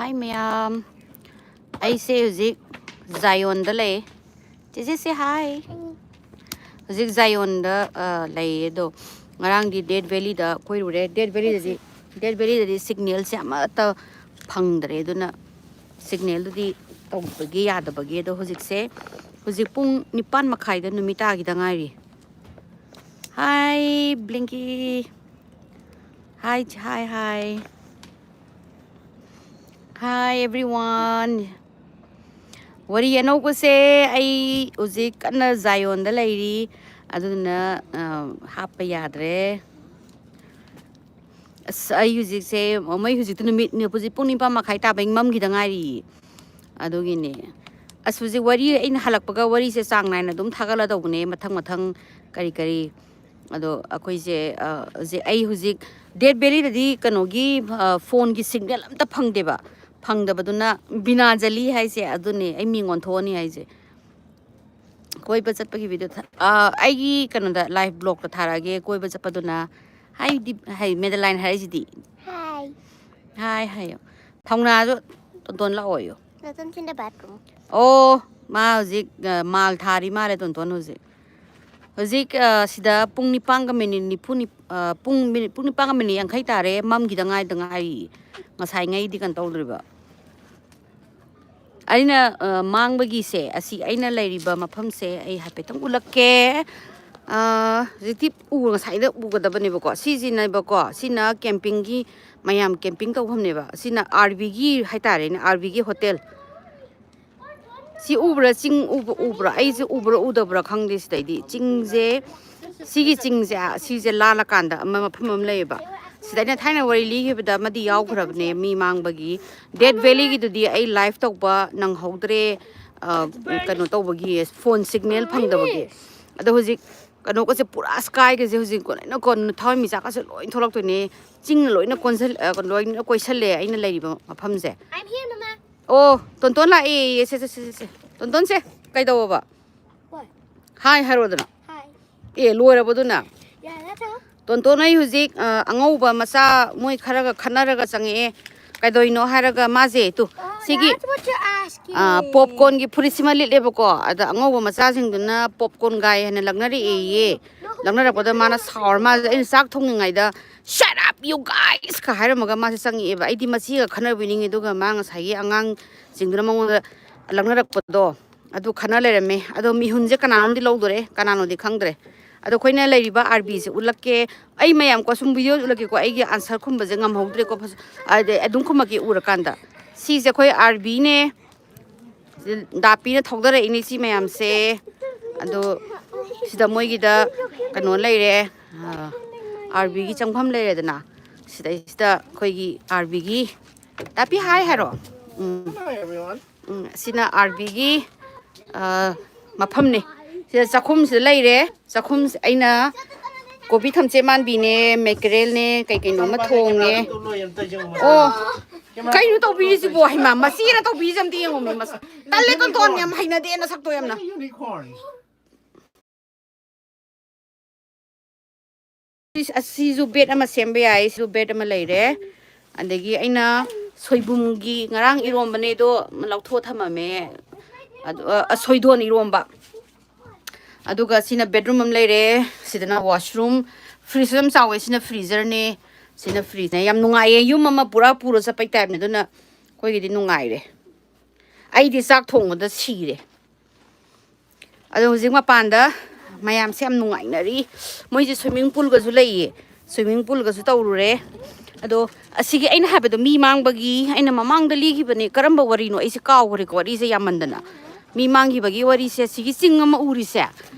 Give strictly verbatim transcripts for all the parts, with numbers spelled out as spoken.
ꯍꯥꯏ ꯃꯌꯥꯝ, ꯑꯩꯁꯦ ꯍꯧꯖꯤꯛ ꯖꯥꯌꯣꯟꯗ ꯂꯩ꯫ ꯆꯦꯆꯦꯁꯦ ꯍꯥꯏ꯫ ꯍꯧꯖꯤꯛ ꯖꯥꯌꯣꯟꯗ ꯑ, ꯂꯩꯌꯦ꯫ ꯑꯗꯣ ꯉꯔꯥꯡꯗꯤ ꯗꯦꯠ ꯚꯦꯂꯤꯗ ꯀꯣꯏꯔꯨꯔꯦ꯫ ꯗꯦꯠ ꯚꯦꯂꯤꯗꯗꯤ ꯗꯦꯠ ꯚꯦꯂꯤꯗꯗꯤ ꯁꯤꯒꯅꯦꯜꯁꯦ ꯑꯃꯠꯇ ꯐꯪꯗ꯭ꯔꯦ꯫ ꯑꯗꯨꯅ ꯁꯤꯒꯅꯦꯜꯗꯨꯗꯤ ꯇꯧꯕꯒꯤ ꯌꯥꯗꯕꯒꯤ꯫ ꯑꯗꯣ ꯍꯧꯖꯤꯛꯁꯦ, ꯍꯧꯖꯤꯛ ꯄꯨꯡ ꯅꯤꯄꯥꯟ ꯃꯈꯥꯏꯗ ꯅꯨꯃꯤꯠ ꯇꯥꯈꯤꯗ ꯉꯥꯏꯔꯤ꯫ ꯍꯥꯏ ꯕ꯭ꯂꯤꯡꯀꯤ꯫ ꯍꯥꯏ ꯍꯥꯏ ꯍꯥꯏ꯫ Hi everyone. ꯋꯥꯔꯤ ꯑꯅꯧꯕꯁꯦ, ꯑꯩ ꯍꯧꯖꯤꯛ ꯀꯟꯅ ꯖꯥꯌꯣꯟꯗ ꯂꯩꯔꯤ꯫ ꯑꯗꯨꯗꯨꯅ ꯑ, ꯍꯥꯞꯄ ꯌꯥꯗ꯭ꯔꯦ꯫ ꯑꯁ, ꯑꯩ ꯍꯧꯖꯤꯛꯁꯦ, ꯃꯩ ꯍꯧꯖꯤꯛꯇ ꯅꯨꯃꯤꯠ, ꯍꯧꯖꯤꯛ ꯄꯨꯡ ꯅꯤꯄꯥꯟ ꯃꯈꯥꯏ ꯇꯥꯕꯩ ꯃꯝꯈꯤꯗ ꯉꯥꯏꯔꯤꯌꯦ꯫ ꯑꯗꯨꯒꯤꯅꯦ꯫ ꯑꯁ, ꯍꯧꯖꯤꯛ ꯋꯥꯔꯤ ꯑꯩꯅ ꯍꯜꯂꯛꯄꯒ ꯋꯥꯔꯤꯁꯦ ꯆꯥꯡ ꯅꯥꯏꯅ ꯑꯗꯨꯝ ꯊꯥꯒꯠꯂꯗꯧꯕꯅꯦ, ꯃꯊꯪ ꯃꯊꯪ ꯀꯔꯤ ꯀꯔꯤ꯫ ꯑꯗꯣ ꯑꯩꯈꯣꯏꯁꯦ, ꯑ, ꯍꯧꯖꯤꯛ, ꯑꯩ ꯍꯧꯖꯤꯛ ꯗꯦꯠ ꯚꯦꯂꯤꯗꯗꯤ ꯀꯩꯅꯣꯒꯤ, ꯑ, ꯐꯣꯟꯒꯤ ꯁꯤꯒꯅꯦꯜ ꯑꯝꯇ ꯐꯪꯗꯦꯕ꯫ ꯐꯪꯗꯕꯗꯨꯅ ꯕꯤꯅꯥꯖꯂꯤ ꯍꯥꯏꯁꯦ ꯑꯗꯨꯅꯦ, ꯑꯩ ꯃꯤꯡ ꯑꯣꯟꯊꯣꯛꯑꯅꯤ ꯍꯥꯏꯁꯦ꯫ ꯀꯣꯏꯕ ꯆꯠꯄꯒꯤ ꯚꯤꯗꯤꯑꯣ ꯊꯥ-, ꯑ, ꯑꯩꯒꯤ ꯀꯩꯅꯣꯗ, ꯂꯥꯏꯐ ꯕ꯭ꯂꯣꯛꯇ ꯊꯥꯔꯛꯑꯒꯦ, ꯀꯣꯏꯕ ꯆꯠꯄꯗꯨꯅ꯫ ꯍꯥꯏꯗꯤ, ꯍꯥꯏ, ꯃꯦꯗꯂꯥꯏꯟ ꯍꯥꯏꯔꯤꯁꯤꯗꯤ꯫ ꯍꯥꯏ꯫ ꯍꯥꯏ ꯍꯥꯏꯌꯣ꯫ ꯊꯧꯅꯥꯁꯨ ꯇꯣꯟꯇꯣꯟ ꯂꯥꯛꯑꯣꯌꯣ꯫ Nathan's in the bathroom. ꯑꯣ, ꯃꯥ ꯍꯧꯖꯤꯛ, ꯑ, ꯃꯥꯜ ꯊꯥꯔꯤ ꯃꯥꯜꯂꯦ ꯇꯣꯟꯇꯣꯟ ꯍꯧꯖꯤꯛ꯫ ꯍꯧꯖꯤꯛ, ꯑ, ꯁꯤꯗ ꯄꯨꯡ ꯅꯤꯄꯥꯟꯒ ꯃꯤꯅꯤꯠ ꯅꯤꯐꯨ ꯅꯤꯞ-, ꯑ, ꯄꯨꯡ ꯃꯤꯅꯤꯠ, ꯄꯨꯡ ꯅꯤꯄꯥꯟꯒ ꯃꯤꯅꯤꯠ ꯌꯥꯡꯈꯩ ꯇꯥꯔꯦ, ꯃꯝꯈꯤꯗ ꯉꯥꯏꯗ ꯉꯥꯏꯔꯤ꯫ ꯉꯁꯥꯏꯉꯩꯗꯤ ꯀꯩꯅꯣ ꯇꯧꯗ꯭ꯔꯤꯕ꯫ ꯑꯩꯅ, ꯑ, ꯃꯥꯡꯕꯒꯤꯁꯦ, ꯑꯁꯤ ꯑꯩꯅ ꯂꯩꯔꯤꯕ ꯃꯐꯝꯁꯦ ꯑꯩ ꯍꯥꯏꯐꯦꯠꯇꯪ ꯎꯠꯂꯛꯀꯦ꯫ ꯑ, ꯍꯧꯖꯤꯛꯇꯤ ꯎ-, ꯉꯁꯥꯏꯗ ꯎꯒꯗꯕꯅꯦꯕꯀꯣ꯫ ꯁꯤꯁꯤꯅꯦꯕꯀꯣ, ꯁꯤꯅ ꯀꯦꯝꯄꯤꯡꯒꯤ, ꯃꯌꯥꯝ ꯀꯦꯝꯄꯤꯡ ꯇꯧꯐꯝꯅꯦꯕ꯫ ꯁꯤꯅ ꯑꯥꯔ ꯕꯤꯒꯤ ꯍꯥꯏꯇꯥꯔꯦꯅꯦ, ꯑꯥꯔ ꯕꯤꯒꯤ ꯍꯣꯇꯦꯜ꯫ ꯁꯤ ꯎꯕ꯭ꯔꯥ? ꯆꯤꯡ ꯎꯕ ꯎꯕ꯭ꯔꯥ? ꯑꯩꯁꯦ ꯎꯕ꯭ꯔꯥ ꯎꯗꯕ꯭ꯔꯥ ꯈꯪꯗꯦ꯫ ꯁꯤꯗꯩꯗꯤ ꯆꯤꯡꯁꯦ, ꯁꯤꯒꯤ ꯆꯤꯡꯁꯦ, ꯁꯤꯁꯦ ꯂꯥꯜꯂꯀꯥꯟꯗ ꯑꯃ ꯃꯐꯝ ꯑꯃ ꯂꯩꯌꯦꯕ꯫ ꯁꯤꯗ ꯑꯩꯅ ꯊꯥꯏꯅ ꯋꯥꯔꯤ ꯂꯤꯈꯤꯕꯗ ꯑꯃꯗꯤ ꯌꯥꯎꯈ꯭ꯔꯕꯅꯦ, ꯃꯤ ꯃꯥꯡꯕꯒꯤ꯫ ꯗꯦꯠ ꯚꯦꯂꯤꯒꯤꯗꯨꯗꯤ ꯑꯩ ꯂꯥꯏꯚ ꯇꯧꯕ ꯅꯪꯍꯧꯗ꯭ꯔꯦ, ꯑ, ꯀꯩꯅꯣ ꯇꯧꯕꯒꯤ, ꯐꯣꯟ ꯁꯤꯒꯅꯦꯜ ꯐꯪꯗꯕꯒꯤ꯫ ꯑꯗꯣ ꯍꯧꯖꯤꯛ ꯀꯩꯅꯣꯒꯁꯦ ꯄꯨꯔꯥ ꯁ꯭ꯀꯥꯏꯒꯁꯦ ꯍꯧꯖꯤꯛ ꯂꯣꯏꯅ ꯀꯣ, ꯊꯋꯥꯟꯃꯤꯆꯥꯛꯀꯁꯦ ꯂꯣꯏ ꯊꯣꯛꯂꯛꯇꯣꯏꯅꯦ꯫ ꯆꯤꯡꯅ ꯂꯣꯏꯅ ꯀꯣꯟꯁꯤꯜ-, ꯑ, ꯂꯣꯏꯅ ꯀꯣꯏꯁꯜꯂꯦ ꯑꯩꯅ ꯂꯩꯔꯤꯕ ꯃꯐꯝꯁꯦ꯫ I'm here, Mama. ꯑꯣ, ꯇꯣꯟꯇꯣꯟ ꯂꯥꯛꯑꯦꯌꯦ꯫ ꯁꯦ, ꯁꯦ, ꯁꯦ, ꯁꯦ, ꯁꯦ꯫ ꯇꯣꯟꯇꯣꯟꯁꯦ, ꯀꯩꯗꯧꯕ? What? ꯍꯥꯏ ꯍꯥꯏꯔꯣꯗꯅ꯫ Hi. ꯑꯦ, ꯂꯣꯏꯔꯕꯣ ꯑꯗꯨꯅ? Yeah, that's all. ꯇꯣꯟꯇꯣꯟ ꯑꯩ ꯍꯧꯖꯤꯛ, ꯑ, ꯑꯉꯧꯕ ꯃꯆꯥ ꯃꯣꯏ ꯈꯔꯒ ꯈꯠꯅꯔꯒ ꯆꯪꯉꯛꯑꯦ꯫ ꯀꯩꯗꯧꯅꯣ ꯍꯥꯏꯔꯒ ꯃꯥꯁꯦ ꯇꯨ, ꯁꯤꯒꯤ, That's what you're asking. ꯑꯥ, ꯄꯣꯞꯀꯣꯔꯟꯒꯤ ꯐꯨꯔꯤꯠꯁꯤꯃ ꯂꯤꯠꯂꯦꯕꯀꯣ꯫ ꯑꯗ ꯑꯉꯧꯕ ꯃꯆꯥꯁꯤꯡꯗꯨꯅ ꯄꯣꯞꯀꯣꯔꯟ ꯒꯥꯏ ꯍꯥꯏꯅ ꯂꯛꯅꯔꯛꯑꯦꯌꯦ꯫ ꯂꯛꯅꯔꯛꯄꯗ ꯃꯥꯅ ꯁꯥꯎꯔ, ꯃꯥꯁꯦ ꯑꯩꯅ ꯆꯥꯛ ꯊꯣꯡꯉꯤꯉꯩꯗ "Shut up, you guys!" ꯀ ꯍꯥꯏꯔꯝꯃꯒ ꯃꯥꯁꯦ ꯆꯪꯉꯛꯑꯦꯕ꯫ ꯑꯩꯗꯤ ꯃꯆꯦꯒ ꯈꯠꯅꯕꯣꯏ ꯅꯤꯡꯉꯤ, ꯑꯗꯨꯒ ꯃꯥ ꯉꯁꯥꯏꯒꯤ ꯑꯉꯥꯡꯁꯤꯡꯗꯨꯅ ꯃꯉꯣꯟꯗ ꯂꯛꯅꯔꯛꯄꯗꯣ ꯑꯗꯨ ꯈꯠꯅ ꯂꯩꯔꯝꯃꯦ꯫ ꯑꯗꯣ ꯃꯤꯍꯨꯟꯁꯦ ꯀꯅꯥꯅꯣꯝꯗꯤ ꯂꯧꯗꯣꯔꯦ, ꯀꯅꯥꯅꯣꯗꯤ ꯈꯪꯗ꯭ꯔꯦ꯫ ꯑꯗꯣ ꯑꯩꯈꯣꯏꯅ ꯂꯩꯔꯤꯕ ꯑꯥꯔ ꯕꯤꯁꯦ ꯎꯠꯂꯛꯀꯦ꯫ ꯑꯩ ꯃꯌꯥꯝ ꯀꯣ ꯁꯨꯝ ꯚꯤꯗꯤꯑꯣ ꯎꯠꯂꯛꯀꯦꯀꯣ꯫ ꯑꯩꯒꯤ ꯑꯟꯁꯔ ꯈꯨꯝꯕꯁꯦ ꯉꯝꯍꯧꯗ꯭ꯔꯦꯀꯣ꯫ ꯐꯖ-, ꯑꯗꯩ ꯑꯗꯨꯝ ꯈꯨꯝꯃꯛꯀꯦ ꯎꯔꯀꯥꯟꯗ꯫ ꯁꯤꯁꯦ ꯑꯩꯈꯣꯏ ꯑꯥꯔ ꯕꯤꯅꯦ꯫ ꯗꯥꯄꯤꯅ ꯊꯧꯗꯔꯛꯏꯅꯦ ꯁꯤ ꯃꯌꯥꯝꯁꯦ꯫ ꯑꯗꯣ ꯁꯤꯗ ꯃꯣꯏꯒꯤꯗ ꯀꯩꯅꯣ ꯂꯩꯔꯦ, ꯑꯥꯔ ꯕꯤꯒꯤ ꯆꯪꯐꯝ ꯂꯩꯔꯦꯗꯅ꯫ ꯁꯤꯗꯩꯁꯤꯗ ꯑꯩꯈꯣꯏꯒꯤ ꯑꯥꯔ ꯕꯤꯒꯤ ꯗꯥꯄꯤ ꯍꯥꯏ ꯍꯥꯏꯔꯣ꯫ ꯎꯝ꯫ Hi, everyone. ꯎꯝ, ꯁꯤꯅ ꯑꯥꯔ ꯕꯤꯒꯤ, ꯑ, ꯃꯐꯝꯅꯦ꯫ ꯁꯤꯗ ꯆꯥꯛꯈꯨꯝꯁꯤꯗ ꯂꯩꯔꯦ꯫ ꯆꯥꯛꯈꯨꯝꯁꯦ ꯑꯩꯅ ꯀꯣꯕꯤ ꯊꯝꯆꯦꯠ ꯃꯥꯟꯕꯤꯅꯦ, ꯃꯦꯀꯔꯦꯜꯅꯦ, ꯀꯩ ꯀꯩꯅꯣ ꯑꯃ ꯊꯣꯡꯉꯦ꯫ ꯑꯣ, ꯀꯩꯅꯣ ꯇꯧꯕꯤꯔꯤꯁꯤꯕꯣ? ꯍꯩꯃꯥ, ꯃꯁꯤꯅ ꯇꯧꯕꯤꯔꯤꯁꯦ ꯑꯝꯇ ꯌꯦꯡꯉꯣꯃꯤ꯫ ꯃꯁ-, ꯇꯜꯂꯦ, ꯇꯣꯟꯇꯣꯟ, ꯌꯥꯝ ꯍꯩꯅꯗꯦ ꯅꯁꯛꯇꯣ ꯌꯥꯝꯅ꯫ Unicorn. ꯁꯤ-, ꯑꯁꯤꯁꯨ ꯕꯦꯠ ꯑꯃ ꯁꯦꯝꯕ ꯌꯥꯏ꯫ ꯁꯤꯁꯨ ꯕꯦꯠ ꯑꯃ ꯂꯩꯔꯦ꯫ ꯑꯗꯒꯤ ꯑꯩꯅ ꯁꯣꯏꯕꯨꯝꯒꯤ ꯉꯔꯥꯡ ꯏꯔꯣꯝꯕꯅꯦ, ꯑꯗꯣ ꯂꯧꯊꯣꯛꯑ ꯊꯝꯃꯝꯃꯦ꯫ ꯑꯗꯨ, ꯑ, ꯁꯣꯏꯗꯣꯟ ꯏꯔꯣꯝꯕ꯫ ꯑꯗꯨꯒ ꯁꯤꯅ ꯕꯦꯠꯔꯨꯝ ꯑꯃ ꯂꯩꯔꯦ꯫ ꯁꯤꯗꯅ ꯋꯥꯁꯔꯨꯝ, ꯐ꯭ꯔꯤꯖ ꯌꯥꯝ ꯆꯥꯎꯋꯦ꯫ ꯁꯤꯅ ꯐ꯭ꯔꯤꯖꯔꯅꯦ, ꯁꯤꯅ ꯐ꯭ꯔꯤꯖꯅꯦ꯫ ꯌꯥꯝ ꯅꯨꯡꯉꯥꯏꯌꯦ꯫ ꯌꯨꯝ ꯑꯃ ꯄꯨꯔꯥ ꯄꯨꯔ ꯆꯠꯄꯩ ꯇꯥꯏꯞꯅꯦ꯫ ꯑꯗꯨꯅ ꯑꯩꯈꯣꯏꯒꯤꯗꯤ ꯅꯨꯡꯉꯥꯏꯔꯦ꯫ ꯑꯩꯗꯤ ꯆꯥꯛ ꯊꯣꯡꯕꯗ ꯁꯤꯔꯦ꯫ ꯑꯗꯣ ꯍꯧꯖꯤꯛ ꯃꯄꯥꯟꯗ ꯃꯌꯥꯝꯁꯦ ꯌꯥꯝ ꯅꯨꯡꯉꯥꯏꯅꯔꯤ꯫ ꯃꯣꯏꯁꯦ ꯁ꯭ꯋꯤꯃꯤꯡ ꯄꯨꯜꯒꯁꯨ ꯂꯩꯌꯦ꯫ ꯁ꯭ꯋꯤꯃꯤꯡ ꯄꯨꯜꯒꯁꯨ ꯇꯧꯔꯨꯔꯦ꯫ ꯑꯗꯣ ꯑꯁꯤꯒꯤ ꯑꯩꯅ ꯍꯥꯏꯕꯗꯣ ꯃꯤ ꯃꯥꯡꯕꯒꯤ ꯑꯩꯅ ꯃꯃꯥꯡꯗ ꯂꯤꯈꯤꯕꯅꯦ꯫ ꯀꯔꯝꯕ ꯋꯥꯔꯤꯅꯣ? ꯑꯩꯁꯦ ꯀꯥꯎꯈ꯭ꯔꯦꯀꯣ, ꯋꯥꯔꯤꯁꯦ ꯌꯥꯝꯃꯟꯗꯅ꯫ ꯃꯤ ꯃꯥꯡꯈꯤꯕꯒꯤ ꯋꯥꯔꯤꯁꯦ, ꯁꯤꯒꯤ ꯆꯤꯡ ꯑꯃ ꯎꯔꯤꯁꯦ,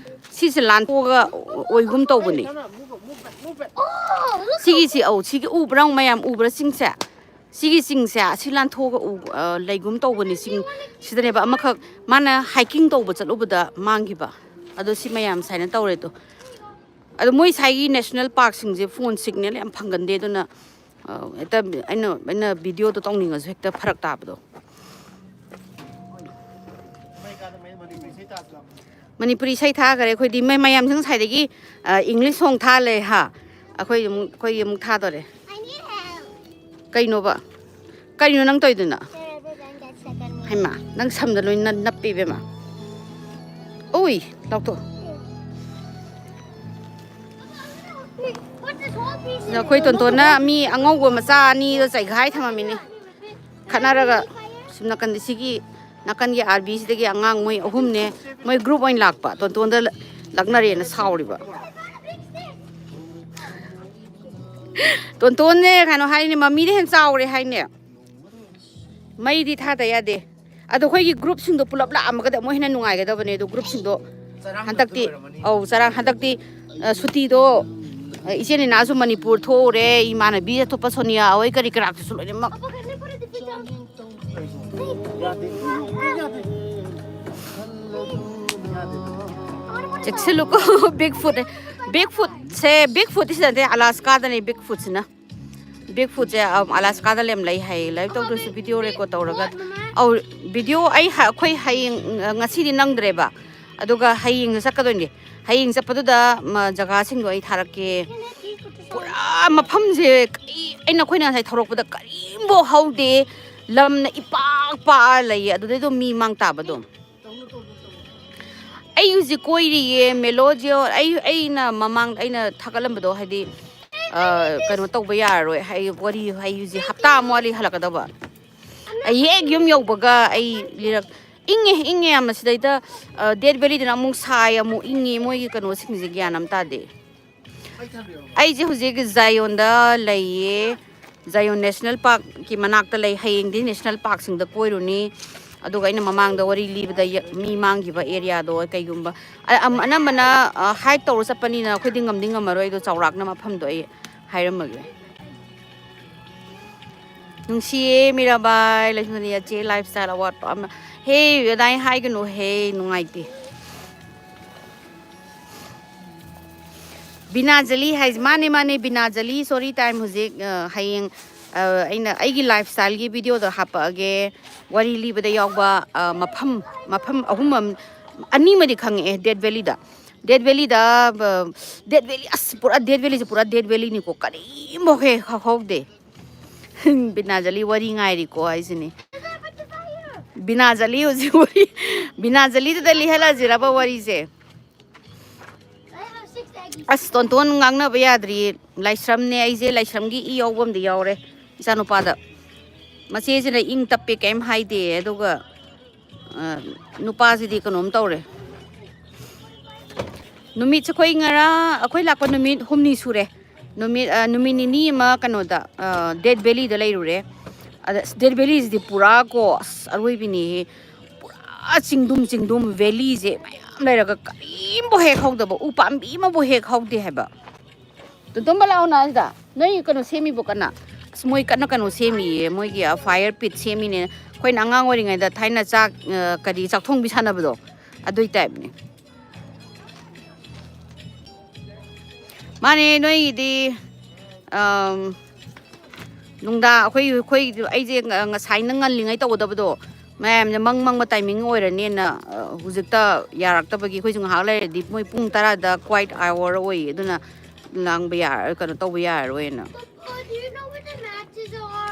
ꯁꯤꯁꯦ ꯂꯥꯟꯊꯣꯛꯑꯒ ꯑꯣꯏꯒꯨꯝ ꯇꯧꯕꯅꯦ꯫ Oh, look. ꯁꯤꯒꯤꯁꯤ, ꯑꯧ, ꯁꯤꯒꯤ ꯎꯕ꯭ꯔꯥ, ꯃꯌꯥꯝ ꯎꯕ꯭ꯔꯥ ꯆꯤꯡꯁꯦ? ꯁꯤꯒꯤ ꯆꯤꯡꯁꯦ ꯑꯁꯤ ꯂꯥꯟꯊꯣꯛꯑꯒ ꯎ-, ꯑ, ꯂꯩꯒꯨꯝ ꯇꯧꯕꯅꯤ꯫ ꯆꯤꯡ ꯁꯤꯗꯅꯦꯕ ꯑꯃꯈꯛ ꯃꯥꯅ hiking ꯇꯧꯕ ꯆꯠꯂꯨꯕꯗ ꯃꯥꯡꯈꯤꯕ꯫ ꯑꯗꯣ ꯁꯤ ꯃꯌꯥꯝ ꯁꯨꯃꯥꯏꯅ ꯇꯧꯔꯦ꯫ ꯑꯗꯣ ꯑꯗꯣ ꯃꯣꯏ ꯁ꯭ꯋꯥꯏꯒꯤ ꯅꯦꯁꯅꯦꯜ ꯄꯥꯔꯛꯁꯤꯡꯁꯦ ꯐꯣꯟ ꯁꯤꯒꯅꯦꯜ ꯌꯥꯝ ꯐꯪꯒꯟꯗꯦ꯫ ꯑꯗꯨꯅ, ꯑ, ꯍꯦꯛꯇ ꯑꯩꯅ, ꯑꯩꯅ ꯚꯤꯗꯤꯑꯣꯗꯣ ꯇꯧꯅꯤꯡꯉꯁꯨ ꯍꯦꯛꯇ ꯐꯔꯛ ꯇꯥꯕꯗꯣ꯫ ꯃꯅꯤꯄꯨꯔꯤ ꯏꯁꯩ ꯊꯥꯈꯔꯦ ꯑꯩꯈꯣꯏꯗꯤ꯫ ꯃ-, ꯃꯌꯥꯝꯁꯦ ꯉꯁꯥꯏꯗꯒꯤ, ꯑ, ꯏꯪꯂꯤꯁ ꯁꯣꯡ ꯊꯥ ꯂꯩ ꯍꯥ꯫ ꯑꯩꯈꯣꯏ ꯑꯃꯨꯛ, ꯑꯩꯈꯣꯏ ꯑꯃꯨꯛ ꯊꯥꯗꯣꯔꯦ꯫ I need help. ꯀꯩꯅꯣꯕ? ꯀꯔꯤꯅꯣ ꯅꯪ ꯇꯧꯔꯤꯗꯨꯅ? ꯍꯩꯃꯥ, ꯅꯪ ꯁꯝꯗ ꯂꯣꯏ ꯅꯞ-, ꯅꯞꯄꯦ ꯏꯕꯦꯝꯃ꯫ ꯎꯏ, ꯂꯧꯊꯣꯛ꯫ ꯑꯗꯣ ꯑꯩꯈꯣꯏ ꯇꯣꯟꯇꯣꯟꯅ ꯃꯤ ꯑꯉꯧꯕ ꯃꯆꯥ ꯑꯅꯤꯗꯣ ꯆꯩꯈꯥꯏ ꯊꯝꯃꯝꯃꯤꯅꯤ꯫ ꯈꯠꯅꯔꯒ ꯁꯨꯝ ꯅꯥꯀꯟꯗ, ꯁꯤꯒꯤ ꯅꯥꯀꯟꯒꯤ ꯑꯥꯔꯕꯤꯁꯤꯗꯒꯤ ꯑꯉꯥꯡ ꯃꯣꯏ ꯑꯍꯨꯝꯅꯦ, ꯃꯣꯏ ꯒ꯭ꯔꯨꯞ ꯑꯣꯏꯅ ꯂꯥꯛꯄ, ꯇꯣꯟꯇꯣꯟꯗ ꯂꯛꯅꯔꯦꯅ ꯁꯥꯎꯔꯤꯕ꯫ ꯇꯣꯟꯇꯣꯟꯅꯦ ꯀꯩꯅꯣ ꯍꯥꯏꯅꯦ, ꯃꯃꯤꯗ ꯍꯦꯟꯅ ꯆꯥꯎꯔꯦ ꯍꯥꯏꯅꯦ꯫ ꯃꯩꯗꯤ ꯊꯥꯗ ꯌꯥꯗꯦ꯫ ꯑꯗꯣ ꯑꯩꯈꯣꯏꯒꯤ ꯒ꯭ꯔꯨꯞꯁꯤꯡꯗꯣ ꯄꯨꯂꯞ ꯂꯥꯛꯑꯝꯃꯒꯗꯤ ꯑꯃꯨꯛ ꯍꯦꯟꯅ ꯅꯨꯡꯉꯥꯏꯒꯗꯕꯅꯦ꯫ ꯑꯗꯣ ꯒ꯭ꯔꯨꯞꯁꯤꯡꯗꯣ ꯍꯟꯗꯛꯇꯤ, ꯑꯧ, ꯆꯔꯥꯡ ꯍꯟꯗꯛꯇꯤ, ꯑ, ꯁꯨꯇꯤꯗꯣ, ꯑ, ꯏꯆꯦ ꯅꯤꯅꯥꯁꯨ ꯃꯅꯤꯄꯨꯔ ꯊꯣꯛꯎꯔꯦ, ꯏꯃꯥꯟꯅꯕꯤ ꯑꯇꯣꯞꯄ ꯁꯣꯅꯤꯌꯥ ꯍꯣꯏ ꯀꯔꯤ ꯀꯔꯥꯁꯨ ꯂꯣꯏꯅꯃꯛ꯫ ꯆꯦꯛꯁꯤꯜꯂꯨꯀꯣ꯫ ꯕꯤꯛ ꯐꯨꯠ, ꯕꯤꯛ ꯐꯨꯠꯁꯦ, ꯕꯤꯛ ꯐꯨꯠꯇꯤ ꯁꯤꯗ ꯅꯠꯇꯦ, ꯑꯂꯥꯁꯀꯥꯗꯅꯦ ꯕꯤꯛ ꯐꯨꯠꯁꯤꯅ꯫ ꯕꯤꯛ ꯐꯨꯠꯁꯦ, ꯑꯝ, ꯑꯂꯥꯁꯀꯥꯗ ꯂꯩ ꯍꯥꯏꯌꯦ꯫ ꯂꯥꯏꯔꯤꯛ ꯇꯧꯗ꯭ꯔꯁꯨ ꯚꯤꯗꯤꯑꯣ ꯔꯦꯀꯣꯔꯠ ꯇꯧꯔꯒ꯫ ꯑꯧ, ꯚꯤꯗꯤꯑꯣ ꯑꯩ ꯍ-, ꯑꯩꯈꯣꯏ ꯍꯌꯦꯡ, ꯉꯁꯤꯗꯤ ꯅꯪꯗ꯭ꯔꯦꯕ꯫ ꯑꯗꯨꯒ ꯍꯌꯦꯡꯁꯦ ꯆꯠꯀꯗꯣꯏꯅꯦ꯫ ꯍꯌꯦꯡ ꯆꯠꯄꯗꯨꯗ, ꯃ, ꯖꯒꯥꯁꯤꯡꯗꯣ ꯑꯩ ꯊꯥꯔꯛꯀꯦ꯫ ꯄꯨꯔꯥ ꯃꯐꯝꯁꯦ ꯀꯔꯤ, ꯑꯩꯅ, ꯑꯩꯈꯣꯏꯅ ꯉꯁꯥꯏ ꯊꯧꯔꯛꯄꯗ ꯀꯔꯤꯝꯐꯥꯎ ꯍꯧꯗꯦ꯫ ꯂꯝꯅ ꯏꯄꯥꯛ ꯄꯥꯛꯑ ꯂꯩꯌꯦ꯫ ꯑꯗꯨꯗꯩꯗꯣ ꯃꯤ ꯃꯥꯡ ꯇꯥꯕꯗꯣ꯫ ꯑꯩ ꯍꯧꯖꯤꯛ ꯀꯣꯏꯔꯤꯌꯦ, ꯃꯦꯂꯣꯖꯤꯌꯣ꯫ ꯑꯩ, ꯑꯩꯅ ꯃꯃꯥꯡꯗ ꯑꯩꯅ ꯊꯥꯒꯠꯂꯝꯕꯗꯣ, ꯍꯥꯏꯗꯤ, ꯑ, ꯀꯩꯅꯣ ꯇꯧꯕ ꯌꯥꯔꯔꯣꯏ꯫ ꯍꯥꯏ, ꯋꯥꯔꯤ, ꯑꯩ ꯍꯧꯖꯤꯛ ꯍꯞꯇꯥ ꯑꯃ ꯋꯥꯠꯂꯤ ꯍꯜꯂꯛꯀꯗꯕ꯫ ꯑꯩ ꯍꯦꯛ ꯌꯨꯝ ꯌꯧꯕꯒ ꯑꯩ ꯂꯤꯔꯛ-, ꯏꯪꯉꯦ, ꯏꯪꯉꯦ ꯌꯥꯝꯅ ꯁꯤꯗꯩꯗ, ꯑ, ꯗꯦꯠ ꯚꯦꯂꯤꯗꯅ ꯑꯃꯨꯛ ꯁꯥꯏ, ꯑꯃꯨꯛ ꯏꯪꯉꯦ, ꯃꯣꯏꯒꯤ ꯀꯩꯅꯣꯁꯤꯡꯁꯦ ꯒ꯭ꯌꯥꯟ ꯑꯃ ꯇꯥꯗꯦ꯫ ꯑꯩꯁꯦ ꯍꯧꯖꯤꯛ ꯖꯥꯏꯌꯣꯟꯗ ꯂꯩꯌꯦ꯫ ꯖꯥꯏꯌꯣꯟ ꯅꯦꯁꯅꯦꯜ ꯄꯥꯔꯛꯀꯤ ꯃꯅꯥꯛꯇ ꯂꯩ꯫ ꯍꯌꯦꯡꯗꯤ ꯅꯦꯁꯅꯦꯜ ꯄꯥꯔꯛꯁꯤꯡꯗ ꯀꯣꯏꯔꯨꯅꯤ꯫ ꯑꯗꯨꯒ ꯑꯩꯅ ꯃꯃꯥꯡꯗ ꯋꯥꯔꯤ ꯂꯤꯕꯗ ꯌ-, ꯃꯤ ꯃꯥꯡꯈꯤꯕ ꯑꯦꯔꯤꯌꯥꯗꯣ ꯀꯩꯒꯨꯝꯕ, ꯑ-, ꯑꯝ-, ꯑꯅꯝꯕꯅ, ꯑ, ꯍꯥꯏꯛ ꯇꯧꯔ ꯆꯠꯄꯅꯤꯅ ꯑꯩꯈꯣꯏꯗꯤ ꯉꯝꯗꯤ ꯉꯝꯃꯔꯣꯏ꯫ ꯑꯗꯣ ꯆꯥꯎꯔꯥꯛꯅ ꯃꯐꯝꯗꯣ ꯑꯩ ꯍꯥꯏꯔꯝꯃꯒꯦ꯫ ꯅꯨꯡꯁꯤꯌꯦ ꯃꯤꯔꯥꯕꯥꯏ, ꯂꯩꯁꯅ ꯆꯦ ꯂꯥꯏꯐ ꯁ꯭ꯇꯥꯏꯜ ꯑꯋꯥꯠꯄ ꯑꯃ꯫ ꯍꯦ, ꯑꯗꯥꯏ ꯍꯥꯏꯒꯅꯨ ꯍꯦ, ꯅꯨꯡꯉꯥꯏꯇꯦ꯫ ꯕꯤꯅꯥꯖꯂꯤ ꯍꯥꯏꯁꯦ, ꯃꯥꯅꯦ, ꯃꯥꯅꯦ, ꯕꯤꯅꯥꯖꯂꯤ, ꯁꯣꯔꯤ ꯇꯥꯏꯝ ꯍꯧꯖꯤꯛ, ꯑ, ꯍꯌꯦꯡ, ꯑ, ꯑꯩꯅ ꯑꯩꯒꯤ ꯂꯥꯏꯐ ꯁ꯭ꯇꯥꯏꯜꯒꯤ ꯚꯤꯗꯤꯑꯣꯗꯣ ꯍꯥꯄꯛꯑꯒꯦ꯫ ꯋꯥꯔꯤ ꯂꯤꯕꯗ ꯌꯥꯎꯕ, ꯑ, ꯃꯐꯝ, ꯃꯐꯝ ꯑꯍꯨꯝ ꯑꯃ, ꯑꯅꯤꯃꯗꯤ ꯈꯪꯉꯛꯑꯦ ꯗꯦꯠ ꯚꯦꯂꯤꯗ꯫ ꯗꯦꯠ ꯚꯦꯂꯤꯗ, ꯑ, ꯗꯦꯠ ꯚꯦꯂꯤ, ꯑꯁ, ꯄꯨꯔꯥ ꯗꯦꯠ ꯚꯦꯂꯤꯁꯦ ꯄꯨꯔꯥ ꯗꯦꯠ ꯚꯦꯂꯤꯅꯤꯀꯣ, ꯀꯔꯤꯝꯐꯥꯎ ꯍꯦꯛ ꯍꯧꯍꯧꯗꯦ꯫ ꯕꯤꯅꯥꯖꯂꯤ ꯋꯥꯔꯤ ꯉꯥꯏꯔꯤꯀꯣ ꯍꯥꯏꯁꯤꯅꯤ꯫ ꯕꯤꯅꯥꯖꯂꯤ ꯍꯧꯖꯤꯛ ꯋꯥꯔꯤ, ꯕꯤꯅꯥꯖꯂꯤꯗꯨꯗ ꯂꯤꯍꯜꯂꯁꯤꯔꯕ ꯋꯥꯔꯤꯁꯦ? ꯑꯁ, ꯇꯣꯟꯇꯣꯟ ꯉꯥꯡꯅꯕ ꯌꯥꯗ꯭ꯔꯤ꯫ ꯂꯥꯏꯁ꯭ꯔꯝꯅꯦ ꯑꯩꯁꯦ, ꯂꯥꯏꯁ꯭ꯔꯝꯒꯤ ꯏ ꯌꯥꯎꯕ ꯑꯃꯗꯤ ꯌꯥꯎꯔꯦ ꯏꯆꯥꯅꯨꯄꯥꯗ꯫ ꯃꯆꯦꯁꯤꯅ ꯏꯪ ꯇꯞꯄꯦ, ꯀꯩꯝ ꯍꯥꯏꯗꯦ, ꯑꯗꯨꯒ ꯑ, ꯅꯨꯄꯥꯁꯤꯗꯤ ꯀꯩꯅꯣꯝ ꯇꯧꯔꯦ꯫ ꯅꯨꯃꯤꯠꯁꯦ ꯑꯩꯈꯣꯏ ꯉꯔꯥꯡ, ꯑꯩꯈꯣꯏ ꯂꯥꯛꯄ ꯅꯨꯃꯤꯠ ꯍꯨꯝꯅꯤ ꯁꯨꯔꯦ꯫ ꯅꯨꯃꯤꯠ, ꯑ, ꯅꯨꯃꯤꯠ ꯅꯤꯅꯤ ꯑꯃ ꯀꯩꯅꯣꯗ, ꯑ, ꯗꯦꯠ ꯚꯦꯂꯤꯗ ꯂꯩꯔꯨꯔꯦ꯫ ꯑꯗ ꯑꯁ, ꯗꯦꯠ ꯚꯦꯂꯤꯁꯤꯗꯤ ꯄꯨꯔꯥ ꯀꯣ, ꯑꯁ, ꯑꯔꯣꯏꯕꯤꯅꯤꯍꯦ꯫ ꯄꯨꯔꯥ ꯆꯤꯡꯗꯨꯝ, ꯆꯤꯡꯗꯨꯝ ꯚꯦꯂꯤꯁꯦ ꯃꯌꯥꯝ ꯂꯩꯔꯒ ꯀꯔꯤꯝꯐꯥꯎ ꯍꯦꯛ ꯍꯧꯗꯕ, ꯎ ꯄꯥꯝꯕꯤ ꯑꯃꯐꯥꯎ ꯍꯦꯛ ꯍꯧꯗꯦ ꯍꯥꯏꯕ꯫ ꯇꯨꯝꯕ ꯂꯥꯛꯑꯣ ꯅ ꯁꯤꯗ꯫ ꯅꯣꯏ ꯀꯩꯅꯣ ꯁꯦꯝꯃꯤꯕꯣ ꯀꯟꯅ? ꯑꯁ, ꯃꯣꯏ ꯀꯟꯅ ꯀꯩꯅꯣ ꯁꯦꯝꯃꯤꯌꯦ, ꯃꯣꯏꯒꯤ, ꯑ, fire pit ꯁꯦꯝꯃꯤꯅꯦ꯫ ꯑꯩꯈꯣꯏꯅ ꯑꯉꯥꯡ ꯑꯣꯏꯔꯤꯉꯩꯗ ꯊꯥꯏꯅ ꯆꯥꯛ, ꯑ, ꯀꯔꯤ, ꯆꯥꯛꯊꯣꯡꯕꯤ ꯁꯥꯟꯅꯕꯗꯣ, ꯑꯗꯨꯏ ꯇꯥꯏꯞꯅꯦ꯫ ꯃꯥꯅꯦ, ꯅꯣꯏꯒꯤꯗꯤ, ꯑꯝ, ꯅꯨꯡꯗꯥꯡ ꯑꯩꯈꯣꯏ, ꯑꯩꯈꯣꯏ, ꯑꯩꯁꯦ ꯉ-, ꯉꯁꯥꯏꯅ ꯉꯜꯂꯤꯉꯩ ꯇꯧꯒꯗꯕꯗꯣ, ꯃꯌꯥꯝꯁꯦ ꯃꯪ ꯃꯪꯕ timing ꯑꯣꯏꯔꯅꯦꯅ, ꯑ, ꯍꯧꯖꯤꯛꯇ ꯌꯥꯔꯛꯇꯕꯒꯤ ꯑꯩꯈꯣꯏꯁꯨ ꯉꯥꯏꯍꯥꯛ ꯂꯩꯔꯗꯤ ꯃꯣꯏ ꯄꯨꯡ ꯇꯔꯥꯗ quiet hour ꯑꯣꯏꯌꯦ, ꯑꯗꯨꯅ ꯂꯥꯡꯕ ꯌꯥꯔ-, ꯀꯩꯅꯣ ꯇꯧꯕ ꯌꯥꯔꯔꯣꯏꯅ꯫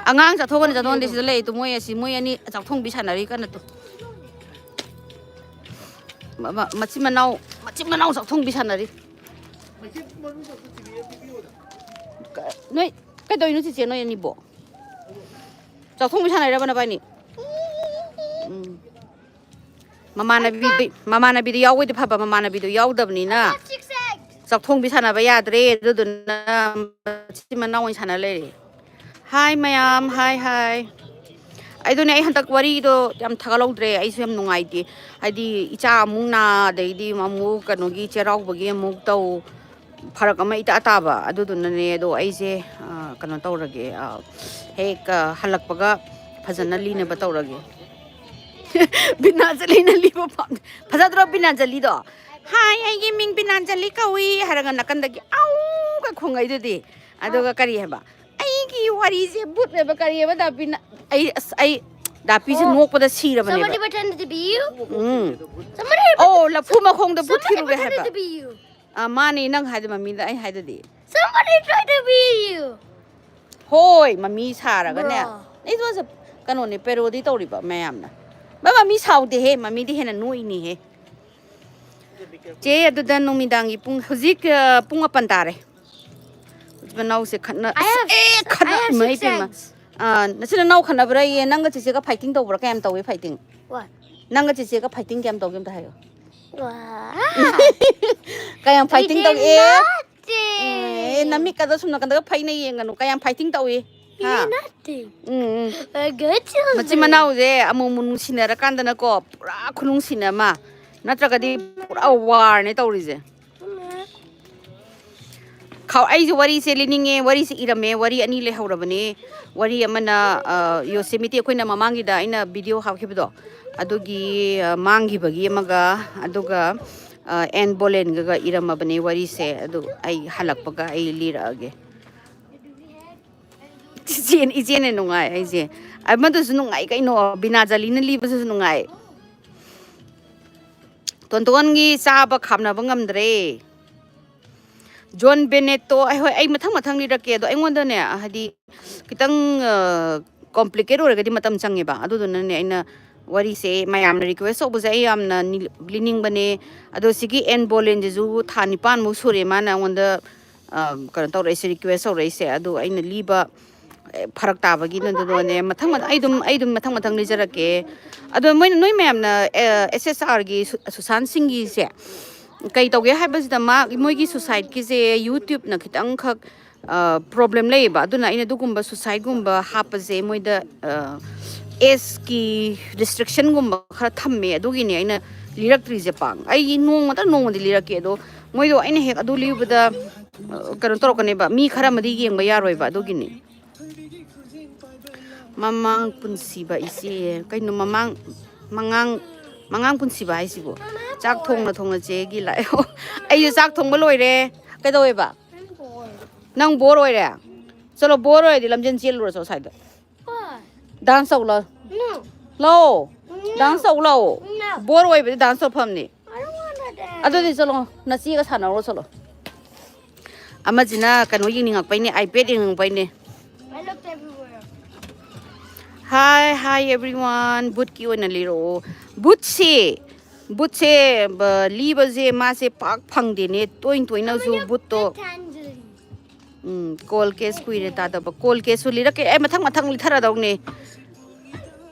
ꯑꯉꯥꯡ ꯆꯠꯊꯣꯛꯀꯅꯤ, ꯆꯠꯊꯣꯛꯀꯅꯤ, ꯁꯤꯗ ꯂꯩ꯫ ꯇꯨ, ꯃꯣꯏ ꯑꯁꯤ, ꯃꯣꯏ ꯑꯅꯤ ꯆꯥꯛꯊꯣꯡꯕꯤ ꯁꯥꯟꯅꯔꯤ ꯀꯟꯅ ꯇꯨ꯫ ꯃ-, ꯃ-, ꯃꯆꯤꯟ ꯃꯅꯥꯎ, ꯃꯆꯤꯟ ꯃꯅꯥꯎ ꯆꯥꯛꯊꯣꯡꯕꯤ ꯁꯥꯟꯅꯔꯤ꯫ ꯀ-, ꯅꯣꯏ ꯀꯩꯗꯧꯔꯤꯅꯣ ꯆꯤꯆꯦ, ꯅꯣꯏ ꯑꯅꯤꯕꯣ? ꯆꯥꯛꯊꯣꯡꯕꯤ ꯁꯥꯟꯅꯔꯤꯔꯕ ꯅꯕꯥꯏꯅꯤ? ꯎꯝ꯫ ꯃꯃꯥꯟꯅꯕꯤ, ꯃꯃꯥꯟꯅꯕꯤꯗꯨ ꯌꯥꯎꯕꯣꯏꯗꯤ ꯐꯕ, ꯃꯃꯥꯟꯅꯕꯤꯗꯨ ꯌꯥꯎꯗꯕꯅꯤꯅ ꯆꯥꯛꯊꯣꯡꯕꯤ ꯁꯥꯟꯅꯕ ꯌꯥꯗ꯭ꯔꯦ, ꯑꯗꯨꯗꯨꯅ ꯃꯆꯤꯟ ꯃꯅꯥꯎ ꯑꯣꯏꯅ ꯁꯥꯟꯅ ꯂꯩꯔꯦ꯫ Hi ꯃꯌꯥꯝ, hi hi꯫ ꯑꯩꯗꯨꯅꯦ, ꯑꯩ ꯍꯟꯗꯛ ꯋꯥꯔꯤꯗꯣ ꯌꯥꯝ ꯊꯥꯒꯠꯍꯧꯗ꯭ꯔꯦ, ꯑꯩꯁꯨ ꯌꯥꯝ ꯅꯨꯡꯉꯥꯏꯇꯦ꯫ ꯍꯥꯏꯗꯤ ꯏꯆꯥ ꯑꯃꯨꯛ ꯅꯥ, ꯑꯗꯩꯗꯤ ꯑꯃꯨꯛ ꯀꯩꯅꯣꯒꯤ ꯆꯩꯔꯥꯎꯕꯒꯤ ꯑꯃꯨꯛ ꯇꯧ, ꯐꯔꯛ ꯑꯃ ꯏꯇꯥ ꯇꯥꯕ꯫ ꯑꯗꯨꯗꯨꯅꯅꯦ, ꯑꯗꯣ ꯑꯩꯁꯦ, ꯑ, ꯀꯩꯅꯣ ꯇꯧꯔꯒꯦ, ꯑ, ꯍꯦꯛ, ꯑ, ꯍꯜꯂꯛꯄꯒ ꯐꯖꯅ ꯂꯤꯅꯕ ꯇꯧꯔꯒꯦ꯫ ꯕꯤꯅꯥꯖꯂꯤꯅ ꯂꯤꯕ ꯄꯥꯝ-, ꯐꯖꯗ꯭ꯔꯣ ꯕꯤꯅꯥꯖꯂꯤꯗꯣ? "Hi, ꯑꯩꯒꯤ ꯃꯤꯡ ꯕꯤꯅꯥꯖꯂꯤ ꯀꯧꯏ" ꯍꯥꯏꯔꯒ ꯅꯥꯀꯟꯗꯒꯤ "ꯑꯧꯒ" ꯈꯣꯡꯉꯛꯏꯗꯨꯗꯤ꯫ ꯑꯗꯨꯒ ꯀꯔꯤ ꯍꯥꯏꯕ? "ꯑꯩꯒꯤ ꯋꯥꯔꯤꯁꯦ ꯕꯨꯠ ꯑꯣꯏꯕ ꯀꯔꯤ ꯑꯃ ꯗꯥ ꯕꯤꯅꯥ-", ꯑꯩ, ꯑꯁ, ꯑꯩ ꯗꯥ ꯄꯤꯁꯦ ꯅꯣꯛꯄꯗ ꯁꯤꯔꯕꯅꯦꯕ꯫ Somebody pretended to be you. Um. Somebody ꯑꯣ, ꯂꯐꯨ ꯃꯈꯣꯡꯗ ꯕꯨꯠ somebody ꯊꯤꯜꯂꯨꯔꯦ pretended ꯍꯥꯏꯕ꯫ To be you. ꯑ, ꯃꯥꯅꯦ, ꯅꯪ ꯍꯥꯏꯗꯣ ꯃꯃꯤꯗ ꯑꯩ ꯍꯥꯏꯗꯨꯗꯤ꯫ Somebody tried to be you. ꯍꯣꯏ, ꯃꯃꯤ ꯁꯥꯔꯒꯅꯦ꯫ Bro. It was a, ꯀꯩꯅꯣꯅꯦ, parody ꯇꯧꯔꯤꯕ ꯃꯌꯥꯝꯅ꯫ ꯃꯥ ꯃꯃꯤ ꯁꯥꯎꯗꯦꯍꯦ, ꯃꯃꯤꯗꯤ ꯍꯦꯟꯅ ꯅꯣꯛꯏꯅꯦꯍꯦ꯫ ꯆꯦ, ꯑꯗꯨꯗ ꯅꯨꯃꯤꯗꯥꯡꯒꯤ ꯄꯨꯡ, ꯍꯧꯖꯤꯛ, ꯑ, ꯄꯨꯡ ꯃꯥꯄꯟ ꯇꯥꯔꯦ꯫ ꯃꯅꯥꯎꯁꯦ ꯈꯠꯅ꯫ I have, A, I have ꯈꯠꯅ, six ꯏꯃꯥ ꯏꯕꯦꯝꯃ꯫ Eggs. ꯑ, ꯅꯆꯤꯟ ꯅꯅꯥꯎ ꯈꯠꯅꯕ꯭ꯔꯥ ꯌꯦ? ꯅꯪꯒ ꯆꯦꯆꯦꯒ fighting ꯇꯧꯕ꯭ꯔꯥ? ꯀꯌꯥꯝ ꯇꯧꯏ fighting? What? ꯅꯪꯒ ꯆꯦꯆꯦꯒ fighting ꯀꯌꯥꯝ ꯇꯧꯒꯦ ꯑꯝꯇ ꯍꯥꯏꯌꯣ꯫ What? ꯀꯌꯥꯝ We fighting did ꯇꯧꯒꯦ? nothing. ꯑꯦ, ꯅꯃꯤꯠꯀꯗꯣ ꯁꯨꯝ ꯅꯥꯀꯟꯗꯒ ꯐꯩꯅ ꯌꯦꯡꯒꯅꯨ꯫ ꯀꯌꯥꯝ fighting ꯇꯧꯏ? We ꯍꯥ? did nothing. Um, um. We're good children. ꯃꯆꯤꯟ ꯃꯅꯥꯎꯁꯦ ꯑꯃꯨꯛ ꯑꯃꯨꯛ ꯅꯨꯡꯁꯤꯅꯔꯀꯥꯟꯗꯅꯀꯣ, ꯄꯨꯔꯥ ꯈꯨꯅꯨꯡꯁꯤꯅ ꯑꯃ, ꯅꯠꯇ꯭ꯔꯒꯗꯤ ꯄꯨꯔꯥ warꯅꯦ ꯇꯧꯔꯤꯁꯦ꯫ ꯈꯥꯎ-, ꯑꯩꯁꯨ ꯋꯥꯔꯤꯁꯦ ꯂꯤꯅꯤꯡꯉꯦ꯫ ꯋꯥꯔꯤꯁꯦ ꯏꯔꯝꯃꯦ꯫ ꯋꯥꯔꯤ ꯑꯅꯤ ꯂꯩꯍꯧꯔꯕꯅꯦ꯫ ꯋꯥꯔꯤ ꯑꯃꯅ, ꯑ, ꯌꯣꯁꯦꯃꯤꯇꯤ, ꯑꯩꯈꯣꯏꯅ ꯃꯃꯥꯡꯒꯤꯗ ꯑꯩꯅ video ꯍꯥꯞꯈꯤꯕꯗꯣ, ꯑꯗꯨꯒꯤ, ꯑ, ꯃꯥꯡꯈꯤꯕꯒꯤ ꯑꯃꯒ, ꯑꯗꯨꯒ, ꯑ, ꯑꯦꯟ ꯕꯣꯂꯦꯟꯒꯒ ꯏꯔꯝꯃꯕꯅꯦ ꯋꯥꯔꯤꯁꯦ꯫ ꯑꯗꯨ ꯑꯩ ꯍꯜꯂꯛꯄꯒ ꯑꯩ ꯂꯤꯔꯛꯑꯒꯦ꯫ ꯏꯆꯦ-, ꯏꯆꯦꯅ ꯅꯨꯡꯉꯥꯏ ꯑꯩꯁꯦ꯫ ꯑꯃꯗꯨꯁꯨ ꯅꯨꯡꯉꯥꯏ ꯀꯩꯅꯣ, ꯕꯤꯅꯥꯖꯥꯂꯤꯅ ꯂꯤꯕꯁꯨ ꯅꯨꯡꯉꯥꯏ꯫ ꯇꯣꯟꯇꯣꯟꯒꯤ ꯆꯥꯕ ꯈꯥꯝꯅꯕ ꯉꯝꯗ꯭ꯔꯦ꯫ ꯖꯣꯟ ꯕꯦꯅꯦꯠꯇꯣ, ꯑꯩ, ꯍꯣꯏ, ꯑꯩ ꯃꯊꯪ ꯃꯊꯪ ꯂꯤꯔꯛꯀꯦ꯫ ꯑꯗꯣ ꯑꯩꯉꯣꯟꯗꯅꯦ, ꯍꯥꯏꯗꯤ, ꯈꯤꯇꯪ, ꯑ, complicate ꯑꯣꯏꯔꯒꯗꯤ ꯃꯇꯝ ꯆꯪꯉꯦꯕ꯫ ꯑꯗꯨꯗꯨꯅꯅꯦ ꯑꯩꯅ ꯋꯥꯔꯤꯁꯦ ꯃꯌꯥꯝꯅ request ꯇꯧꯕꯁꯦ ꯑꯩ ꯌꯥꯝꯅ ꯅꯤ-, ꯂꯤꯅꯤꯡꯕꯅꯦ꯫ ꯑꯗꯣ ꯁꯤꯒꯤ ꯑꯦꯟ ꯕꯣꯂꯦꯟꯁꯤꯁꯨ ꯊꯥ ꯅꯤꯄꯥꯟꯃꯨꯛ ꯁꯨꯔꯦ ꯃꯥꯅ ꯑꯩꯉꯣꯟꯗ, ꯑ, ꯀꯩꯅꯣ ꯇꯧꯔꯛꯏꯁꯦ, request ꯇꯧꯔꯛꯏꯁꯦ꯫ ꯑꯗꯣ ꯑꯩꯅ ꯂꯤꯕ, ꯑꯦ, ꯐꯔꯛ ꯇꯥꯕꯒꯤ ꯅꯗꯨꯗꯣꯅꯦ꯫ ꯃꯊꯪ ꯃꯊꯪ, ꯑꯩ ꯑꯗꯨꯝ, ꯑꯩ ꯑꯗꯨꯝ ꯃꯊꯪ ꯃꯊꯪ ꯂꯤꯖꯔꯛꯀꯦ꯫ ꯑꯗꯣ ꯃꯣꯏ, ꯅꯣꯏ ꯃꯌꯥꯝꯅ, ꯑꯦ, ꯑꯦꯁ ꯑꯦꯁ ꯑꯥꯔꯒꯤ ꯁꯨ-, ꯁꯨꯁꯥꯟ ꯁꯤꯡꯒꯤꯁꯦ ꯀꯩ ꯇꯧꯒꯦ ꯍꯥꯏꯕꯁꯤꯗ, ꯃꯥ, ꯃꯣꯏꯒꯤ suicideꯀꯤꯁꯦ YouTubeꯅ ꯈꯤꯇꯪꯈꯛ, ꯑ, problem ꯂꯩꯌꯦꯕ꯫ ꯑꯗꯨꯅ ꯑꯩꯅ ꯑꯗꯨꯒꯨꯝꯕ suicideꯒꯨꯝꯕ ꯍꯥꯞꯄꯁꯦ ꯃꯣꯏꯗ, ꯑ, ageꯀꯤ restrictionꯒꯨꯝꯕ ꯈꯔ ꯊꯝꯃꯦ꯫ ꯑꯗꯨꯒꯤꯅꯦ ꯑꯩꯅ ꯂꯤꯔꯛꯇ꯭ꯔꯤꯁꯦ ꯄꯥꯛ꯫ ꯑꯩ ꯅꯣꯡꯃꯇ ꯅꯣꯡꯃꯗꯤ ꯂꯤꯔꯛꯀꯦ꯫ ꯑꯗꯣ ꯃꯣꯏꯗꯣ ꯑꯩꯅ ꯍꯦꯛ ꯑꯗꯨ ꯂꯤꯕꯗ, ꯑ, ꯀꯩꯅꯣ ꯇꯧꯔꯛꯀꯅꯦꯕ, ꯃꯤ ꯈꯔ ꯑꯃꯗꯤ ꯌꯦꯡꯕ ꯌꯥꯔꯣꯏꯕ꯫ ꯑꯗꯨꯒꯤꯅꯦ꯫ ꯃꯃꯥꯡ ꯄꯨꯟꯁꯤꯕ ꯏꯆꯦ, ꯀꯩꯅꯣ ꯃꯃꯥꯡ, ꯃꯉꯥꯡ, ꯃꯉꯥꯡ ꯄꯨꯟꯁꯤꯕ ꯍꯥꯏꯁꯤꯕꯨ? ꯆꯥꯛ ꯊꯣꯡꯅ ꯊꯣꯡꯅ ꯆꯦꯒꯤ ꯂꯥꯛꯑꯦ꯫ ꯑꯩꯁꯨ ꯆꯥꯛ ꯊꯣꯡꯕ ꯂꯣꯏꯔꯦ꯫ ꯀꯩꯗꯧꯋꯦꯕ? ꯅꯪ ꯕꯣꯔ ꯑꯣꯏꯔꯦ? ꯆꯠꯂꯣ, ꯕꯣꯔ ꯑꯣꯏꯔꯗꯤ ꯂꯝꯖꯦꯟ ꯆꯦꯜꯂꯨꯔꯣ, ꯆꯠꯂꯣ ꯁ꯭ꯋꯥꯏꯗ꯫ What? Dance ꯇꯧ ꯂꯥꯎ꯫ No. ꯂꯥꯎ꯫ Dance ꯇꯧ ꯂꯥꯎ꯫ No. ꯕꯣꯔ ꯑꯣꯏꯕꯗꯤ dance ꯇꯧꯐꯝꯅꯤ꯫ I don't want to dance. ꯑꯗꯨꯗꯤ ꯆꯠꯂꯣ, ꯅꯆꯦꯒ ꯁꯥꯟꯅꯧꯔꯣ, ꯆꯠꯂꯣ꯫ ꯑꯃꯁꯤꯅ ꯀꯩꯅꯣ ꯌꯦꯡꯅꯤꯡꯉꯛꯄꯩꯅꯦ, iPad ꯌꯦꯡꯅꯤꯡꯉꯛꯄꯩꯅꯦ꯫ Hi, hi everyone. ꯕꯨꯠꯀꯤ ꯑꯣꯏꯅ ꯂꯤꯔꯛꯑꯣ꯫ ꯕꯨꯠꯁꯦ, ꯕꯨꯠꯁꯦ, ꯕ-, ꯂꯤꯕꯁꯦ ꯃꯥꯁꯦ ꯄꯥꯛ ꯐꯪꯗꯦꯅꯦ꯫ ꯇꯣꯏ ꯇꯣꯏꯅꯁꯨ ꯕꯨꯠꯇꯣ, ꯎꯝ, ꯀꯣꯜ ꯀꯦꯁ ꯀꯨꯏꯔꯦ ꯇꯥꯗꯕ꯫ ꯀꯣꯜ ꯀꯦꯁꯁꯨ ꯂꯤꯔꯛꯀꯦ꯫ ꯑꯩ ꯃꯊꯪ ꯃꯊꯪ ꯂꯤꯊꯔꯗꯧꯅꯦ꯫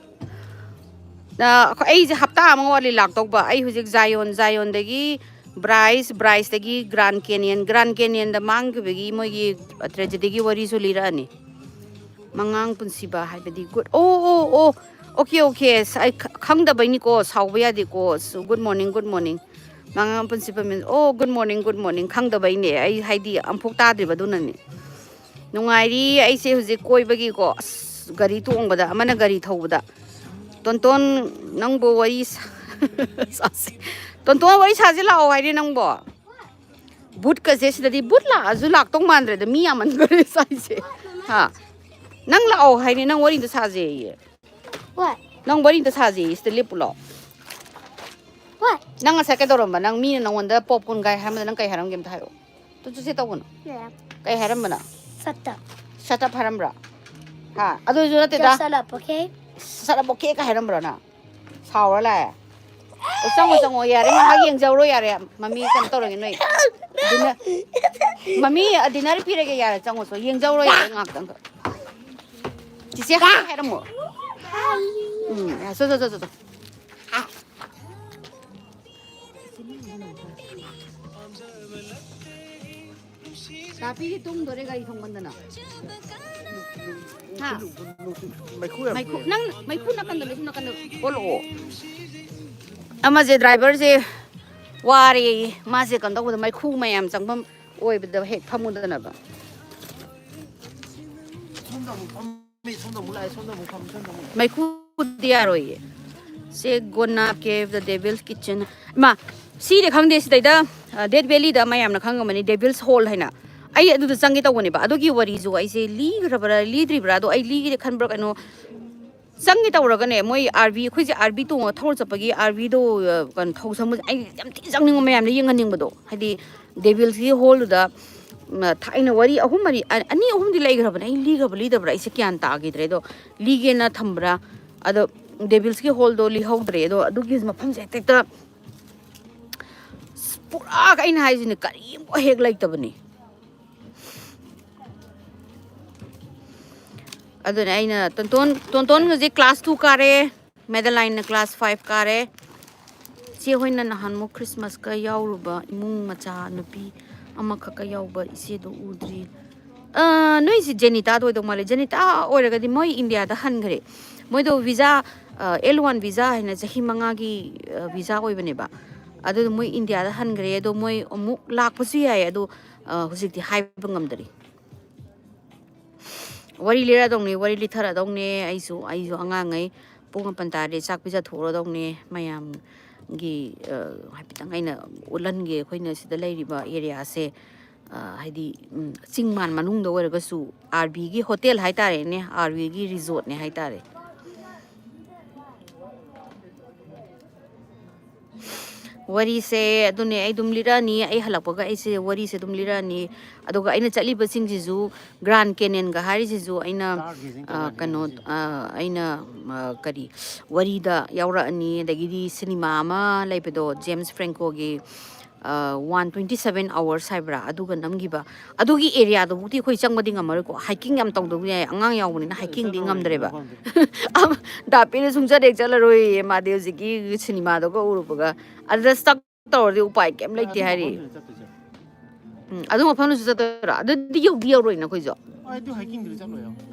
ꯑ, ꯑꯩꯁꯦ ꯍꯞꯇꯥ ꯑꯃ ꯋꯥꯠꯂꯤ ꯂꯥꯛꯇꯧꯕ꯫ ꯑꯩ ꯍꯧꯖꯤꯛ ꯖꯥꯏꯌꯣꯟ, ꯖꯥꯏꯌꯣꯟꯗꯒꯤ ꯕ꯭ꯔꯥꯏꯁ, ꯕ꯭ꯔꯥꯏꯁꯇꯒꯤ ꯒ꯭ꯔꯥꯟ ꯀꯦꯅꯤꯌꯟ, ꯒ꯭ꯔꯥꯟ ꯀꯦꯅꯤꯌꯟꯗ ꯃꯥꯡꯈꯤꯕꯒꯤ ꯃꯣꯏꯒꯤ ꯇ꯭ꯔꯦꯖꯦꯗꯤꯒꯤ ꯋꯥꯔꯤꯁꯨ ꯂꯤꯔꯛꯑꯅꯤ꯫ ꯃꯉꯥꯡ ꯄꯨꯟꯁꯤꯕ ꯍꯥꯏꯕꯗꯤ ꯒꯨꯗ꯫ ꯑꯣ, ꯑꯣ, ꯑꯣ꯫ Okay, okay. ꯑꯁ, ꯑꯩ ꯈ-, ꯈꯪꯗꯕꯩꯅꯤꯀꯣ꯫ ꯁꯥꯎꯕ ꯌꯥꯗꯦꯀꯣ꯫ ꯑꯁ, ꯒꯨꯗ ꯃꯣꯔꯅꯤꯡ, ꯒꯨꯗ ꯃꯣꯔꯅꯤꯡ꯫ ꯃꯉꯥꯡ ꯄꯨꯟꯁꯤꯕ ꯃꯤꯟ-, ꯑꯣ, ꯒꯨꯗ ꯃꯣꯔꯅꯤꯡ, ꯒꯨꯗ ꯃꯣꯔꯅꯤꯡ꯫ ꯈꯪꯗꯕꯩꯅꯦ꯫ ꯑꯩ ꯍꯥꯏꯗꯤ ꯑꯝꯐꯥꯎ ꯇꯥꯗ꯭ꯔꯤꯕ ꯑꯗꯨꯅꯅꯦ꯫ ꯅꯨꯡꯉꯥꯏꯔꯤ꯫ ꯑꯩꯁꯦ ꯍꯧꯖꯤꯛ ꯀꯣꯏꯕꯒꯤꯀꯣ꯫ ꯑꯁ, ꯒꯥꯔꯤ ꯇꯣꯡꯕꯗ, ꯑꯃꯅ ꯒꯥꯔꯤ ꯊꯧꯕꯗ꯫ ꯇꯣꯟꯇꯣꯟ, ꯅꯪꯕꯨ ꯋꯥꯔꯤ ꯁꯥ-, ꯁꯥꯁꯦ꯫ ꯇꯣꯟꯇꯣꯟ, ꯋꯥꯔꯤ ꯁꯥꯁꯦ ꯂꯥꯛꯑꯣ ꯍꯥꯏꯔꯦ ꯅꯪꯕꯣ꯫ ꯕꯨꯠꯀꯁꯦ ꯁꯤꯗꯗꯤ ꯕꯨꯠ ꯂꯥꯛꯑꯁꯨ ꯂꯥꯛꯇꯧ ꯃꯥꯟꯗ꯭ꯔꯦꯗ, ꯃꯤ ꯌꯥꯝꯃꯟꯈ꯭ꯔꯦ ꯁ꯭ꯋꯥꯏꯁꯦ꯫ ꯍꯥ? ꯅꯪ ꯂꯥꯛꯑꯣ ꯍꯥꯏꯅꯦ, ꯅꯪ ꯋꯥꯔꯤꯗꯣ ꯁꯥꯁꯦꯌꯦ꯫ What? ꯅꯪ ꯋꯥꯔꯤꯗꯣ ꯁꯥꯁꯦꯌꯦ, ꯁꯤꯗ ꯂꯦꯞꯄꯨ ꯂꯥꯛꯑꯣ꯫ What? ꯅꯪ ꯉꯁꯥꯏ ꯀꯩꯗꯧꯔꯝꯕ? ꯅꯪ ꯃꯤꯅ ꯅꯪꯉꯣꯟꯗ ꯄꯣꯞꯀꯣꯔꯟ ꯒꯥꯏ ꯍꯥꯏꯔꯝꯕꯗ ꯅꯪ ꯀꯩ ꯍꯥꯏꯔꯝꯒꯦ ꯑꯝꯇ ꯍꯥꯏꯔꯛꯑꯣ꯫ ꯇꯨ ꯆꯨꯁꯦ ꯇꯧꯒꯅꯨ꯫ Yeah. ꯀꯩ ꯍꯥꯏꯔꯝꯕꯅꯣ? Shut up. Shut up ꯍꯥꯏꯔꯝꯕ꯭ꯔꯣ? ꯍꯥ? ꯑꯗꯨꯁꯨ ꯅꯠꯇꯦꯗ꯫ Just shut up, okay? Shut up, okay ꯀ ꯍꯥꯏꯔꯝꯕ꯭ꯔꯣ ꯅꯪ? ꯁꯥꯎꯔ ꯂꯥꯛꯑꯦ꯫ ꯑꯣ, ꯆꯪꯉꯣ, ꯆꯪꯉꯣ, ꯌꯥꯔꯦ, ꯉꯥꯏꯍꯥꯛ ꯌꯦꯡꯖꯧꯔꯣ, ꯌꯥꯔꯦ꯫ ꯃꯃꯤ ꯀꯩꯅꯣ ꯇꯧꯔꯒꯦ ꯅꯣꯏ꯫ ꯗꯤꯅꯔ, ꯃꯃꯤ, ꯗꯤꯅꯔ ꯄꯤꯔꯒꯦ, ꯌꯥꯔꯦ, ꯆꯪꯉꯣ, ꯆꯪꯉꯣ, ꯌꯦꯡꯖꯧꯔꯣ, ꯌꯥꯔꯦ, ꯉꯥꯏꯍꯥꯛꯇꯪ꯫ ꯆꯤꯆꯦ, ꯍꯥꯏ ꯍꯥꯏꯔꯝꯃꯣ꯫ ꯎꯝ, ꯌꯥ, ꯆꯣ, ꯆꯣ, ꯆꯣ, ꯆꯣ, ꯆꯣ꯫ ꯇꯥꯄꯤꯗꯤ ꯇꯨꯝꯗꯣꯔꯦ ꯒꯥꯔꯤ ꯊꯣꯡꯃꯟꯗꯅ꯫ ꯍꯥ? ꯃꯩꯈꯨ ꯌꯥꯝ ꯃꯩꯈꯨ, ꯊꯣꯛꯑꯦ꯫ ꯅꯪ ꯃꯩꯈꯨ ꯅꯥꯀꯟꯗ ꯂꯩ, ꯅꯥꯀꯟꯗ ꯑꯣꯜꯂꯛꯑꯣ꯫ ꯑꯃꯁꯦ ꯗ꯭ꯔꯥꯏꯚꯔꯁꯦ ꯋꯥꯔꯦꯌꯦ꯫ ꯃꯥꯁꯦ ꯀꯩꯅꯣ ꯇꯧꯕꯗ ꯃꯩꯈꯨ ꯃꯌꯥꯝ ꯆꯪꯐꯝ ꯑꯣꯏꯕꯗ ꯍꯦꯛ ꯐꯝꯃꯨꯗꯅꯕ꯫ ꯁꯣꯝꯗ ꯑꯃꯨꯛ ꯐꯝꯃꯤ, ꯁꯣꯝꯗ ꯑꯃꯨꯛ ꯂꯥꯛꯑꯦ, ꯁꯣꯝꯗ ꯑꯃꯨꯛ ꯐꯝꯃꯤ, ꯁꯣꯝꯗ ꯑꯃꯨꯛ ꯂꯥꯛꯑꯦ꯫ ꯃꯩꯈꯨꯗꯤ ꯌꯥꯔꯣꯏꯌꯦ꯫ ꯁꯦ ꯒꯣꯅꯥ ꯀꯦꯞ, ꯗ ꯗꯦꯚꯤꯜꯁ ꯀꯤꯠꯆꯟ꯫ ꯏꯃꯥ, ꯁꯤꯗꯤ ꯈꯪꯗꯦ, ꯁꯤꯗꯩꯗ, ꯑ, ꯗꯦꯠ ꯚꯦꯂꯤꯗ ꯃꯌꯥꯝꯅ ꯈꯪꯉꯝꯃꯅꯤ, ꯗꯦꯚꯤꯜꯁ ꯍꯣꯜ ꯍꯥꯏꯅ꯫ ꯑꯩ ꯑꯗꯨꯗ ꯆꯪꯒꯦ ꯇꯧꯕꯅꯦꯕ꯫ ꯑꯗꯨꯒꯤ ꯋꯥꯔꯤꯁꯨ ꯑꯩꯁꯦ ꯂꯤꯈ꯭ꯔꯕ꯭ꯔꯥ, ꯂꯤꯗ꯭ꯔꯤꯕ꯭ꯔꯥ? ꯑꯗꯣ ꯑꯩ ꯂꯤꯒꯦ ꯈꯟꯕ꯭ꯔꯥ ꯀꯩꯅꯣ, ꯆꯪꯒꯦ ꯇꯧꯔꯒꯅꯦ, ꯃꯣꯏ ꯑꯥꯔ ꯚꯤ, ꯑꯩꯈꯣꯏꯁꯦ ꯑꯥꯔ ꯚꯤ ꯇꯣꯡꯉꯒ ꯊꯧꯔ ꯆꯠꯄꯒꯤ ꯑꯥꯔ ꯚꯤꯗꯣ, ꯑ, ꯀꯩꯅꯣ, ꯊꯧꯁꯪꯕꯁꯦ ꯑꯩ ꯌꯥꯝ ꯊꯤ ꯆꯪꯅꯤꯡꯕ, ꯃꯌꯥꯝꯗ ꯌꯦꯡꯍꯟꯅꯤꯡꯕꯗꯣ꯫ ꯍꯥꯏꯗꯤ ꯗꯦꯚꯤꯜꯁꯀꯤ ꯍꯣꯜꯗꯨꯗ ꯎꯝ, ꯊꯥꯏꯅ ꯋꯥꯔꯤ ꯑꯍꯨꯝ ꯃꯔꯤ, ꯑ-, ꯑꯅꯤ ꯑꯍꯨꯝꯗꯤ ꯂꯩꯈ꯭ꯔꯕꯅꯦ꯫ ꯑꯩ ꯂꯤꯈ꯭ꯔꯕ ꯂꯤꯗꯕ꯭ꯔꯥ ꯑꯩꯁꯦ ꯒ꯭ꯌꯥꯟ ꯇꯥꯈꯤꯗ꯭ꯔꯦ꯫ ꯑꯗꯣ ꯂꯤꯒꯦꯅ ꯊꯝꯕ꯭ꯔꯥ, ꯑꯗꯣ ꯗꯦꯕꯤꯜꯁꯀꯤ ꯍꯣꯜꯗꯣ ꯂꯤꯍꯧꯗ꯭ꯔꯦ꯫ ꯑꯗꯣ ꯑꯗꯨꯒꯤ ꯃꯐꯝꯁꯦ ꯍꯦꯛꯇ, ꯍꯦꯛꯇ ꯑꯁ, ꯄꯨꯔꯥ ꯑꯩꯅ ꯍꯥꯏꯁꯤꯅꯦ, ꯀꯔꯤꯝ ꯍꯦꯛ ꯂꯩꯇꯕꯅꯤ꯫ ꯑꯗꯨꯅ ꯑꯩꯅ ꯇꯣꯟꯇꯣꯟ, ꯇꯣꯟꯇꯣꯟ ꯍꯧꯖꯤꯛ class two ꯀꯥꯔꯦ, ꯃꯦꯗꯂꯥꯏꯟꯅ class five ꯀꯥꯔꯦ꯫ ꯆꯦ ꯍꯣꯏꯅ ꯅꯍꯥꯟꯃꯨꯛ ꯈ꯭ꯔꯤꯁꯃꯥꯁꯀ ꯌꯥꯎꯔꯨꯕ ꯏꯃꯨꯡ ꯃꯆꯥ ꯅꯨꯄꯤ ꯑꯃꯈꯛꯀ ꯌꯥꯎꯕ ꯏꯆꯦꯗꯣ ꯎꯗ꯭ꯔꯤ꯫ ꯑ, ꯅꯣꯏꯁꯤ ꯖꯦꯅꯤꯇꯥꯗ ꯑꯣꯏꯗꯧ ꯃꯥꯜꯂꯦ꯫ ꯖꯦꯅꯤꯇꯥ ꯑꯣꯏꯔꯒꯗꯤ ꯃꯣꯏ ꯏꯟꯗꯤꯌꯥꯗ ꯍꯟꯈ꯭ꯔꯦ꯫ ꯃꯣꯏꯗꯣ visa, ꯑ, L one visa ꯍꯥꯏꯅ ꯆꯍꯤ ꯃꯉꯥꯒꯤ, ꯑ, visa ꯑꯣꯏꯕꯅꯦꯕ꯫ ꯑꯗꯨ ꯃꯣꯏ ꯏꯟꯗꯤꯌꯥꯗ ꯍꯟꯈ꯭ꯔꯦ꯫ ꯑꯗꯣ ꯃꯣꯏ ꯑꯃꯨꯛ ꯂꯥꯛꯄꯁꯨ ꯌꯥꯏ꯫ ꯑꯗꯣ, ꯑ, ꯍꯧꯖꯤꯛꯇꯤ ꯍꯥꯏꯕ ꯉꯝꯗꯔꯤ꯫ ꯋꯥꯔꯤ ꯂꯤꯔꯛꯑꯗꯧꯅꯦ, ꯋꯥꯔꯤ ꯂꯤꯊꯔꯛꯑꯗꯧꯅꯦ꯫ ꯑꯩꯁꯨ, ꯑꯩꯁꯨ ꯑꯉꯥꯡꯉꯩ ꯄꯨꯡ ꯃꯥꯄꯟ ꯇꯥꯔꯗꯤ ꯆꯥꯛ ꯄꯤꯖꯊꯣꯛꯎꯔꯗꯧꯅꯦ꯫ ꯃꯌꯥꯝꯒꯤ, ꯑ, ꯍꯥꯏꯐꯦꯠꯇꯪ ꯑꯩꯅ ꯎꯠꯍꯟꯒꯦ꯫ ꯑꯩꯈꯣꯏꯅ ꯁꯤꯗ ꯂꯩꯔꯤꯕ areaꯁꯦ, ꯑ, ꯍꯥꯏꯗꯤ, ꯎꯝ, ꯆꯤꯡ ꯃꯥꯟ ꯃꯅꯨꯡꯗ ꯑꯣꯏꯔꯒꯁꯨ RVꯒꯤ hotel ꯍꯥꯏꯇꯥꯔꯦꯅꯦ, RVꯒꯤ resortꯅꯦ ꯍꯥꯏꯇꯥꯔꯦ꯫ ꯋꯥꯔꯤꯁꯦ ꯑꯗꯨꯅꯦ, ꯑꯩ ꯑꯗꯨꯝ ꯂꯤꯔꯛꯑꯅꯤ꯫ ꯑꯩ ꯍꯜꯂꯛꯄꯒ ꯑꯩꯁꯦ ꯋꯥꯔꯤꯁꯦ ꯑꯗꯨꯝ ꯂꯤꯔꯛꯑꯅꯤ꯫ ꯑꯗꯨꯒ ꯑꯩꯅ ꯆꯠꯂꯤꯕꯁꯤꯡꯁꯤꯁꯨ, Grand Canyonꯒ ꯍꯥꯏꯔꯤꯁꯤꯁꯨ ꯑꯩꯅ, ꯑ, ꯀꯩꯅꯣ, ꯑ, ꯑꯩꯅ, ꯑ, ꯀꯔꯤ, ꯋꯥꯔꯤꯗ ꯌꯥꯎꯔꯛꯑꯅꯤ꯫ ꯑꯗꯒꯤꯗꯤ ꯁꯤꯅꯦꯃꯥ ꯑꯃ ꯂꯩꯕꯗꯣ, ꯖꯦꯝꯁ ꯐ꯭ꯔꯦꯡꯀꯣꯒꯤ, ꯑ, One Twenty Seven Hours ꯍꯥꯏꯕ꯭ꯔꯥ, ꯑꯗꯨꯒ ꯅꯝꯈꯤꯕ꯫ ꯑꯗꯨꯒꯤ areaꯗꯨꯕꯨꯛꯇꯤ ꯑꯩꯈꯣꯏ ꯆꯪꯕꯗꯤ ꯉꯝꯃꯔꯣꯏꯀꯣ, hiking ꯌꯥꯝ ꯇꯧꯗꯧ ꯌꯥꯏ꯫ ꯑꯉꯥꯡ ꯌꯥꯎꯕꯅꯤꯅ hikingꯗꯤ ꯉꯝꯗ꯭ꯔꯦꯕ꯫ ꯗꯥꯄꯤꯅ ꯁꯨꯡꯆꯠ ꯍꯦꯛ ꯆꯠꯂꯔꯣꯏꯌꯦ ꯃꯥꯗꯤ ꯍꯧꯖꯤꯛꯀꯤ ꯁꯤꯅꯦꯃꯥꯗꯨꯒ ꯎꯔꯨꯕꯒ꯫ ꯑꯗꯨꯗ stuck ꯇꯧꯔꯗꯤ ꯎꯄꯥꯏ ꯀꯩꯝ ꯂꯩꯇꯦ ꯍꯥꯏꯔꯤ꯫ ꯎꯝ, ꯑꯗꯨ ꯃꯐꯝꯗꯨꯁꯨ ꯆꯠꯇꯣꯏꯔꯥ? ꯑꯗꯨꯗꯤ ꯌꯧꯗꯤ ꯌꯧꯔꯣꯏꯅ ꯑꯩꯈꯣꯏꯁꯨ꯫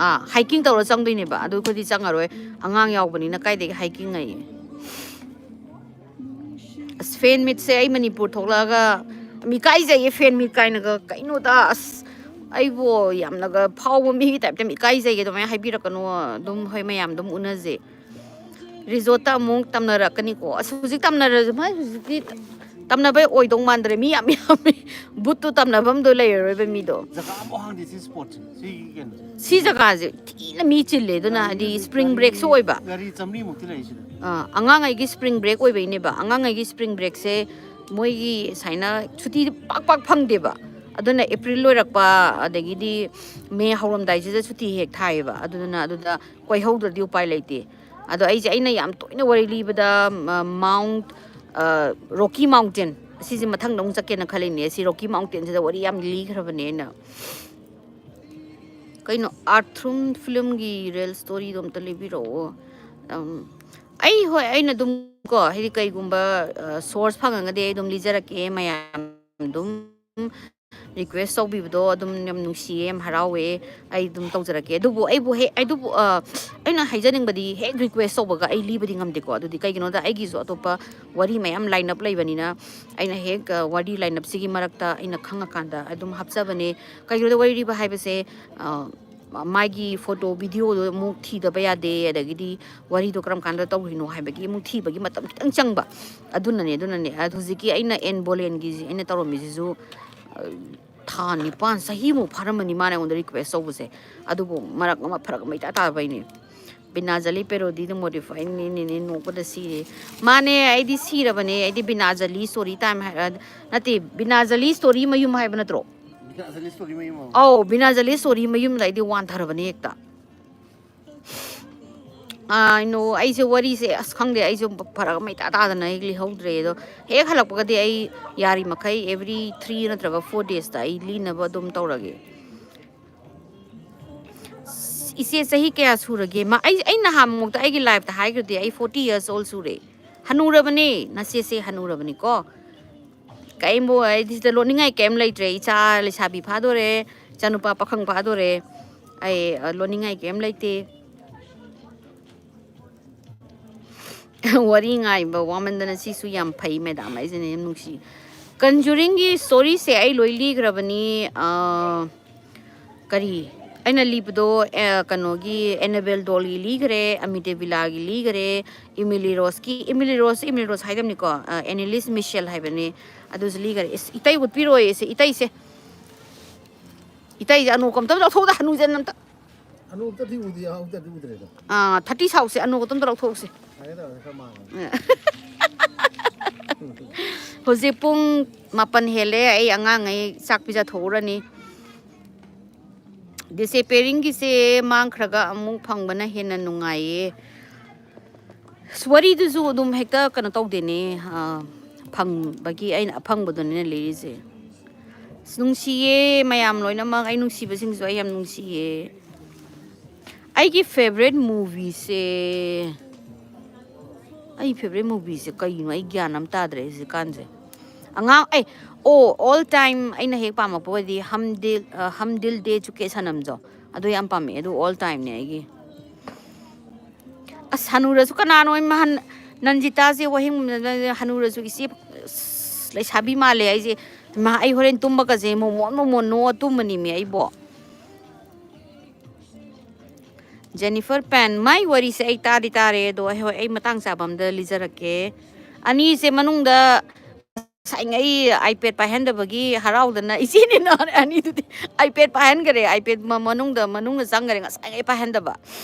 ꯑꯥ, hiking ꯇꯧꯔ ꯆꯪꯗꯣꯏꯅꯦꯕ꯫ ꯑꯗꯨ ꯑꯩꯈꯣꯏꯗꯤ ꯆꯪꯉꯔꯣꯏ꯫ ꯑꯉꯥꯡ ꯌꯥꯎꯕꯅꯤꯅ ꯀꯥꯏꯗꯒꯤ hiking ꯑꯌꯦ꯫ ꯑꯁ, fan meetꯁꯦ ꯑꯩ ꯃꯅꯤꯄꯨꯔ ꯊꯣꯛꯂꯛꯑꯒ ꯌꯥꯝ ꯏꯀꯥꯏꯖꯩꯌꯦ, fan meet ꯀꯥꯏꯅꯒ꯫ ꯀꯩꯅꯣꯗ, ꯑꯁ, ꯑꯩꯕꯨ ꯌꯥꯝꯅꯒ ꯐꯥꯎꯕ ꯃꯤꯒꯤ typeꯇ ꯌꯥꯝ ꯏꯀꯥꯏꯖꯩꯌꯦ꯫ ꯑꯗꯨꯃꯥꯏꯅ ꯍꯥꯏꯕꯤꯔꯛꯀꯅꯨ꯫ ꯑꯗꯨꯝ ꯍꯣꯏ, ꯃꯌꯥꯝ ꯑꯗꯨꯝ ꯎꯅꯁꯦ꯫ Resortꯇ ꯑꯃꯨꯛ ꯇꯝꯅꯔꯛꯀꯅꯤꯀꯣ꯫ ꯑꯁ, ꯍꯧꯖꯤꯛ ꯇꯝꯅꯔꯁꯨ ꯃꯥꯏ ꯍꯧꯖꯤꯛꯇꯤ ꯇꯝꯅꯕ ꯑꯣꯏꯗꯧ ꯃꯥꯟꯗ꯭ꯔꯦ꯫ ꯃꯤ ꯌꯥꯝ ꯌꯥꯝꯃꯦ꯫ ꯕꯨꯠꯇꯨ ꯇꯝꯅꯐꯝꯗꯣ ꯂꯩꯔꯔꯣꯏꯕ ꯃꯤꯗꯣ꯫ ꯖꯒꯥ ꯑꯃꯐꯥꯎ ꯍꯥꯡꯗꯦ ꯁꯤ spotꯁꯦ꯫ ꯁꯤꯒꯤ ꯀꯩꯅꯣꯁꯦ꯫ ꯁꯤ ꯖꯒꯥꯁꯦ ꯊꯤꯅ ꯃꯤ ꯆꯤꯜꯂꯦ꯫ ꯑꯗꯨꯅ ꯍꯥꯏꯗꯤ spring breakꯁꯨ ꯑꯣꯏꯕ꯫ ꯒꯥꯔꯤ ꯆꯥꯝꯃꯔꯤꯃꯨꯛꯇꯤ ꯂꯩ ꯁꯤꯗ꯫ ꯑꯥ, ꯑꯉꯥꯡꯉꯩꯒꯤ spring break ꯑꯣꯏꯕꯩꯅꯦꯕ꯫ ꯑꯉꯥꯡꯉꯩꯒꯤ spring breakꯁꯦ ꯃꯣꯏꯒꯤ ꯁꯨꯃꯥꯏꯅ ꯁꯨꯇꯤ ꯄꯥꯛ ꯄꯥꯛ ꯐꯪꯗꯦꯕ꯫ ꯑꯗꯨꯅ ꯑꯦꯄ꯭ꯔꯤꯜ ꯂꯣꯏꯔꯛꯄ, ꯑꯗꯒꯤꯗꯤ ꯃꯦ ꯍꯧꯔꯝꯗꯥꯏꯁꯤꯗ ꯁꯨꯇꯤ ꯍꯦꯛ ꯊꯥꯏꯌꯦꯕ꯫ ꯑꯗꯨꯗꯨꯅ ꯑꯗꯨꯗ ꯀꯣꯏꯍꯧꯗ꯭ꯔꯗꯤ ꯎꯄꯥꯏ ꯂꯩꯇꯦ꯫ ꯑꯗꯣ ꯑꯩꯁꯦ, ꯑꯩꯅ ꯌꯥꯝ ꯇꯣꯏꯅ ꯋꯥꯔꯤ ꯂꯤꯕꯗ, ꯃ-, Mount, ꯑ, Rocky Mountain, ꯑꯁꯤꯁꯦ ꯃꯊꯪꯗ ꯑꯃꯨꯛ ꯆꯠꯀꯦꯅ ꯈꯜꯂꯤꯅꯦ꯫ ꯁꯤ Rocky Mountainꯁꯤꯗ ꯋꯥꯔꯤ ꯌꯥꯝ ꯂꯤꯈ꯭ꯔꯕꯅꯦ ꯑꯩꯅ꯫ ꯀꯩꯅꯣ, ꯑꯥꯔꯊ꯭ꯔꯨꯝ ꯐꯤꯂꯝꯒꯤ ꯔꯤꯌꯦꯜ ꯁ꯭ꯇꯣꯔꯤꯗꯣ ꯑꯝꯇ ꯂꯤꯕꯤꯔꯛꯑꯣ꯫ ꯑꯝ, ꯑꯩ, ꯍꯣꯏ, ꯑꯩꯅ ꯑꯗꯨꯝ ꯀꯣ, ꯍꯥꯏꯗꯤ ꯀꯩꯒꯨꯝꯕ, ꯑ, ꯁꯣꯔꯁ ꯐꯪꯉꯒꯗꯤ ꯑꯩ ꯑꯗꯨꯝ ꯂꯤꯖꯔꯛꯀꯦ꯫ ꯃꯌꯥꯝ ꯑꯗꯨꯝ ꯔꯤꯀ꯭ꯋꯦꯁ ꯇꯧꯕꯤꯕꯗꯣ ꯑꯗꯨꯝ ꯌꯥꯝ ꯅꯨꯡꯁꯤꯌꯦ, ꯌꯥꯝ ꯍꯔꯥꯎꯋꯦ꯫ ꯑꯩ ꯑꯗꯨꯝ ꯇꯧꯖꯔꯛꯀꯦ꯫ ꯑꯗꯨꯕꯨ ꯑꯩꯕꯨ ꯍꯦꯛ, ꯑꯗꯨꯕꯨ, ꯑ, ꯑꯩꯅ ꯍꯥꯏꯖꯅꯤꯡꯕꯗꯤ, ꯍꯦꯛ ꯔꯤꯀ꯭ꯋꯦꯁ ꯇꯧꯕꯒ ꯑꯩ ꯂꯤꯕꯗꯤ ꯉꯝꯗꯦꯀꯣ꯫ ꯑꯗꯨꯗꯤ ꯀꯩꯒꯤꯅꯣꯗ, ꯑꯩꯒꯤꯁꯨ ꯑꯇꯣꯞꯄ ꯋꯥꯔꯤ ꯃꯌꯥꯝ ꯂꯥꯏꯟ ꯑꯞ ꯂꯩꯕꯅꯤꯅ, ꯑꯩꯅ ꯍꯦꯛ, ꯑ, ꯋꯥꯔꯤ ꯂꯥꯏꯟ ꯑꯞꯁꯤꯒꯤ ꯃꯔꯛꯇ ꯑꯩꯅ ꯈꯪꯉꯀꯥꯟꯗ ꯑꯗꯨꯝ ꯍꯥꯞꯆꯕꯅꯦ꯫ ꯀꯩꯒꯤꯅꯣꯗ, ꯋꯥꯔꯤ ꯂꯤꯕ ꯍꯥꯏꯕꯁꯦ, ꯑ, ꯃꯥꯒꯤ ꯐꯣꯇꯣ ꯚꯤꯗꯤꯑꯣꯗꯣ ꯑꯃꯨꯛ ꯊꯤꯗꯕ ꯌꯥꯗꯦ, ꯑꯗꯒꯤꯗꯤ ꯋꯥꯔꯤꯗꯣ ꯀꯔꯝ ꯀꯥꯟꯗ ꯇꯧꯔꯤꯅꯣ ꯍꯥꯏꯕꯒꯤ ꯑꯃꯨꯛ ꯊꯤꯕꯒꯤ ꯃꯇꯝ ꯈꯤꯇꯪ ꯆꯪꯕ꯫ ꯑꯗꯨꯅꯅꯦ, ꯑꯗꯨꯅꯅꯦ꯫ ꯑꯗ ꯍꯧꯖꯤꯛꯀꯤ ꯑꯩꯅ ꯑꯦꯟ ꯕꯣꯂꯦꯟꯒꯤ ꯑꯩꯅ ꯇꯧꯔꯝꯃꯤꯁꯤꯁꯨ, ꯑ, ꯊꯥ ꯅꯤꯄꯥꯟ, ꯆꯍꯤꯃꯨꯛ ꯐꯥꯔꯝꯃꯅꯤ ꯃꯥꯅ ꯑꯩꯉꯣꯟꯗ ꯔꯤꯀ꯭ꯋꯦꯁ ꯇꯧꯕꯁꯦ꯫ ꯑꯗꯨꯕꯨ ꯃꯔꯛ ꯑꯃ ꯐꯔꯛ ꯑꯃ ꯏꯇꯥ ꯇꯥꯕꯩꯅꯦ꯫ ꯕꯤꯅꯥꯖꯂꯤ ꯄꯦꯔꯣꯗꯤꯗ ꯃꯣꯗꯤꯐꯥꯏꯅꯤꯅꯦ, ꯅꯣꯛꯄꯗ ꯁꯤꯔꯦ꯫ ꯃꯥꯅꯦ, ꯑꯩꯗꯤ ꯁꯤꯔꯕꯅꯦ꯫ ꯑꯩꯗꯤ ꯕꯤꯅꯥꯖꯂꯤ ꯁ꯭ꯇꯣꯔꯤ ꯇꯥꯏꯝ ꯍꯥꯏ-, ꯑ, ꯅꯠꯇꯦ, ꯕꯤꯅꯥꯖꯂꯤ ꯁ꯭ꯇꯣꯔꯤ ꯃꯌꯨꯝ ꯍꯥꯏꯕ ꯅꯠꯇ꯭ꯔꯣ? ꯕꯤꯅꯥꯖꯂꯤ ꯁ꯭ꯇꯣꯔꯤ ꯃꯌꯨꯝ ꯑꯃ꯫ ꯑꯧ, ꯕꯤꯅꯥꯖꯂꯤ ꯁ꯭ꯇꯣꯔꯤ ꯃꯌꯨꯝꯗ ꯑꯩꯗꯤ ꯋꯥꯟꯊꯔꯕꯅꯦ ꯍꯦꯛꯇ꯫ ꯑꯥ, ꯅꯣ, ꯑꯩꯁꯦ ꯋꯥꯔꯤꯁꯦ, ꯑꯁ, ꯈꯪꯗꯦ, ꯑꯩꯁꯨ ꯐꯔꯛ ꯑꯃ ꯏꯇꯥ ꯇꯥꯗꯅ ꯑꯩ ꯂꯤꯍꯧꯗ꯭ꯔꯦ꯫ ꯑꯗꯣ ꯍꯦꯛ ꯍꯜꯂꯛꯄꯒꯗꯤ ꯑꯩ ꯌꯥꯔꯤꯃꯈꯩ every three ꯅꯠꯇ꯭ꯔꯒ four days ꯇ ꯑꯩ ꯂꯤꯅꯕ ꯑꯗꯨꯝ ꯇꯧꯔꯒꯦ꯫ ꯏꯆꯦ, ꯆꯍꯤ ꯀꯌꯥ ꯁꯨꯔꯒꯦ? ꯃꯥ, ꯑꯩ, ꯑꯩ ꯅꯍꯥꯟꯃꯨꯛꯇ ꯑꯩꯒꯤ ꯂꯥꯏꯐꯇ ꯍꯥꯏꯈ꯭ꯔꯗꯤ, ꯑꯩ forty years old ꯁꯨꯔꯦ꯫ ꯍꯅꯨꯔꯕꯅꯦ, ꯅꯆꯦꯁꯦ ꯍꯅꯨꯔꯕꯅꯤꯀꯣ꯫ ꯀꯩꯝꯕꯨ, ꯑꯩꯗꯤ ꯁꯤꯗ ꯂꯣꯠꯅꯤꯡꯉꯥꯏ ꯀꯩꯝ ꯂꯩꯇ꯭ꯔꯦ꯫ ꯏꯆꯥ ꯂꯩꯁꯥꯕꯤ ꯐꯥꯗꯣꯔꯦ, ꯏꯆꯥꯅꯨꯄꯥ ꯄꯥꯈꯪ ꯐꯥꯗꯣꯔꯦ꯫ ꯑꯩ, ꯑ, ꯂꯣꯠꯅꯤꯡꯉꯥꯏ ꯀꯩꯝ ꯂꯩꯇꯦ꯫ ꯋꯥꯔꯤ ꯉꯥꯏꯕ ꯋꯥꯃꯟꯗꯅ ꯁꯤꯁꯨ ꯌꯥꯝ ꯐꯩ, ꯃꯦꯗꯥꯝ, ꯑꯩꯁꯤꯅ ꯌꯥꯝ ꯅꯨꯡꯁꯤ꯫ ꯀꯟꯖꯨꯔꯤꯡꯒꯤ ꯁ꯭ꯇꯣꯔꯤꯁꯦ ꯑꯩ ꯂꯣꯏ ꯂꯤꯈ꯭ꯔꯕꯅꯤ꯫ ꯑ, ꯀꯔꯤ? ꯑꯩꯅ ꯂꯤꯕꯗꯣ, ꯑ, ꯀꯩꯅꯣꯒꯤ, ꯑꯦꯅꯥꯕꯦꯜ ꯗꯣꯜꯒꯤ ꯂꯤꯈ꯭ꯔꯦ, ꯑꯃꯤꯇꯦ ꯕꯤꯂꯥꯒꯤ ꯂꯤꯈ꯭ꯔꯦ, ꯏꯃꯤꯂꯤ ꯔꯣꯁꯀꯤ, ꯏꯃꯤꯂꯤ ꯔꯣꯁ, ꯏꯃꯤꯂꯤ ꯔꯣꯁ ꯍꯥꯏꯗꯕꯅꯤꯀꯣ, ꯑ, ꯑꯦꯅꯤꯂꯤꯁ ꯃꯤꯁꯦꯜ ꯍꯥꯏꯕꯅꯤ꯫ ꯑꯗꯨꯁꯨ ꯂꯤꯈ꯭ꯔꯦ꯫ ꯏꯁ, ꯏꯇꯩ ꯎꯠꯄꯤꯔꯣꯏ, ꯏꯁꯦ, ꯏꯇꯩꯁꯦ꯫ ꯏꯇꯩꯁꯦ ꯑꯅꯣꯛ ꯑꯝꯇ ꯂꯧꯊꯣꯛꯎꯗ, ꯍꯅꯨꯖꯟ ꯑꯝꯇ꯫ ꯑꯅꯣꯛꯇꯗꯤ ꯎꯗꯤ, ꯑꯃꯨꯛꯇꯗꯤ ꯎꯗ꯭ꯔꯦꯗ꯫ ꯑꯥ, thirty ꯁꯥꯎꯁꯦ, ꯑꯅꯣꯛ ꯑꯝꯇ ꯂꯧꯊꯣꯛꯎꯁꯦ꯫ ꯍꯥꯏꯒꯦ ꯇꯧꯔꯒ ꯈꯔ ꯃꯥꯡꯉꯦ꯫ ꯑ꯫ ꯍꯧꯖꯤꯛ ꯄꯨꯡ ꯃꯥꯄꯟ ꯍꯦꯜꯂꯦ꯫ ꯑꯩ ꯑꯉꯥꯡꯉꯩ ꯆꯥꯛ ꯄꯤꯖꯊꯣꯛꯎꯔꯅꯤ꯫ ꯗꯤꯁꯑꯦꯄꯤꯌꯔꯤꯡꯒꯤꯁꯦ ꯃꯥꯡꯈ꯭ꯔꯒ ꯑꯃꯨꯛ ꯐꯪꯕꯅ ꯍꯦꯟꯅ ꯅꯨꯡꯉꯥꯏꯌꯦ꯫ ꯑꯁ, ꯋꯥꯔꯤꯗꯨꯁꯨ ꯑꯗꯨꯝ ꯍꯦꯛꯇ ꯀꯩꯅꯣ ꯇꯧꯗꯦꯅꯦ꯫ ꯑ, ꯐꯪꯕꯒꯤ ꯑꯩꯅ ꯑꯐꯪꯕꯗꯨꯅꯤꯅ ꯂꯤꯔꯤꯁꯦ꯫ ꯑꯁ, ꯅꯨꯡꯁꯤꯌꯦ ꯃꯌꯥꯝ ꯂꯣꯏꯅꯃꯛ꯫ ꯑꯩ ꯅꯨꯡꯁꯤꯕꯁꯤꯡꯁꯨ ꯑꯩ ꯌꯥꯝ ꯅꯨꯡꯁꯤꯌꯦ꯫ ꯑꯩꯒꯤ ꯐꯦꯕꯣꯔꯥꯏꯠ ꯃꯨꯚꯤꯁꯦ, ꯑꯩ ꯐꯦꯕꯣꯔꯥꯏꯠ ꯃꯨꯚꯤꯁꯦ ꯀꯩꯅꯣ? ꯑꯩ ꯒ꯭ꯌꯥꯟ ꯑꯃ ꯇꯥꯗ꯭ꯔꯦ ꯍꯧꯖꯤꯛꯀꯥꯟꯁꯦ꯫ ꯑꯉꯥꯡ ꯑꯩ ꯑꯣ ꯑꯣꯜ ꯇꯥꯏꯝ ꯑꯩꯅ ꯍꯦꯛ ꯄꯥꯝꯃꯛꯄ ꯑꯣꯏꯗꯤ ꯍꯝ ꯗꯤꯜ, ꯑ, ꯍꯝ ꯗꯤꯜ ꯗꯦ ꯆꯨꯀꯦ ꯁꯅꯝꯖꯣ, ꯑꯗꯨ ꯌꯥꯝ ꯄꯥꯝꯃꯛꯑꯦ꯫ ꯑꯗꯨ ꯑꯣꯜ ꯇꯥꯏꯝꯅꯦ ꯑꯩꯒꯤ꯫ ꯑꯁ, ꯍꯅꯨꯔꯁꯨ ꯀꯅꯥꯅꯣ ꯏꯃꯥ, ꯍꯟ-, ꯅꯟꯖꯤꯇꯥꯁꯦ ꯋꯥꯍꯤꯡ, ꯍꯅꯨꯔꯁꯨ ꯏꯆꯦ, ꯑꯁ, ꯂꯩꯁꯥꯕꯤ ꯃꯥꯜꯂꯦ꯫ ꯑꯩꯁꯦ, ꯏꯃꯥ, ꯑꯩ ꯍꯣꯔꯦꯟ ꯇꯨꯝꯕꯒꯁꯦ ꯃꯣꯃꯣꯟ ꯃꯣꯃꯣꯟ ꯅꯣꯛꯑ ꯇꯨꯝꯃꯅꯤꯃꯤ ꯑꯩꯕꯣ꯫ ꯖꯦꯅꯤꯐꯔ ꯄꯦꯟ, ꯃꯥꯏ ꯋꯥꯔꯤꯁꯦ ꯑꯩ ꯇꯥꯗꯤ ꯇꯥꯔꯦ, ꯑꯗꯣ ꯑꯩ, ꯍꯣꯏ, ꯑꯩ ꯃꯇꯥꯡ ꯆꯥꯕ ꯑꯝꯗ ꯂꯤꯖꯔꯛꯀꯦ꯫ ꯑꯅꯤꯁꯦ ꯃꯅꯨꯡꯗ ꯉꯁꯥꯏꯉꯩ iPad ꯄꯥꯏꯍꯟꯗꯕꯒꯤ ꯍꯔꯥꯎꯗꯅ ꯏꯆꯦꯅꯦ ꯅꯍꯥꯟ ꯑꯅꯤꯗꯨꯗꯤ iPad ꯄꯥꯏꯍꯟꯈꯔꯦ, iPad ꯃ-, ꯃꯅꯨꯡꯗ, ꯃꯅꯨꯡꯗ ꯆꯪꯈꯔꯦ, ꯉꯁꯥꯏꯉꯩ ꯄꯥꯏꯍꯟꯗꯕ꯫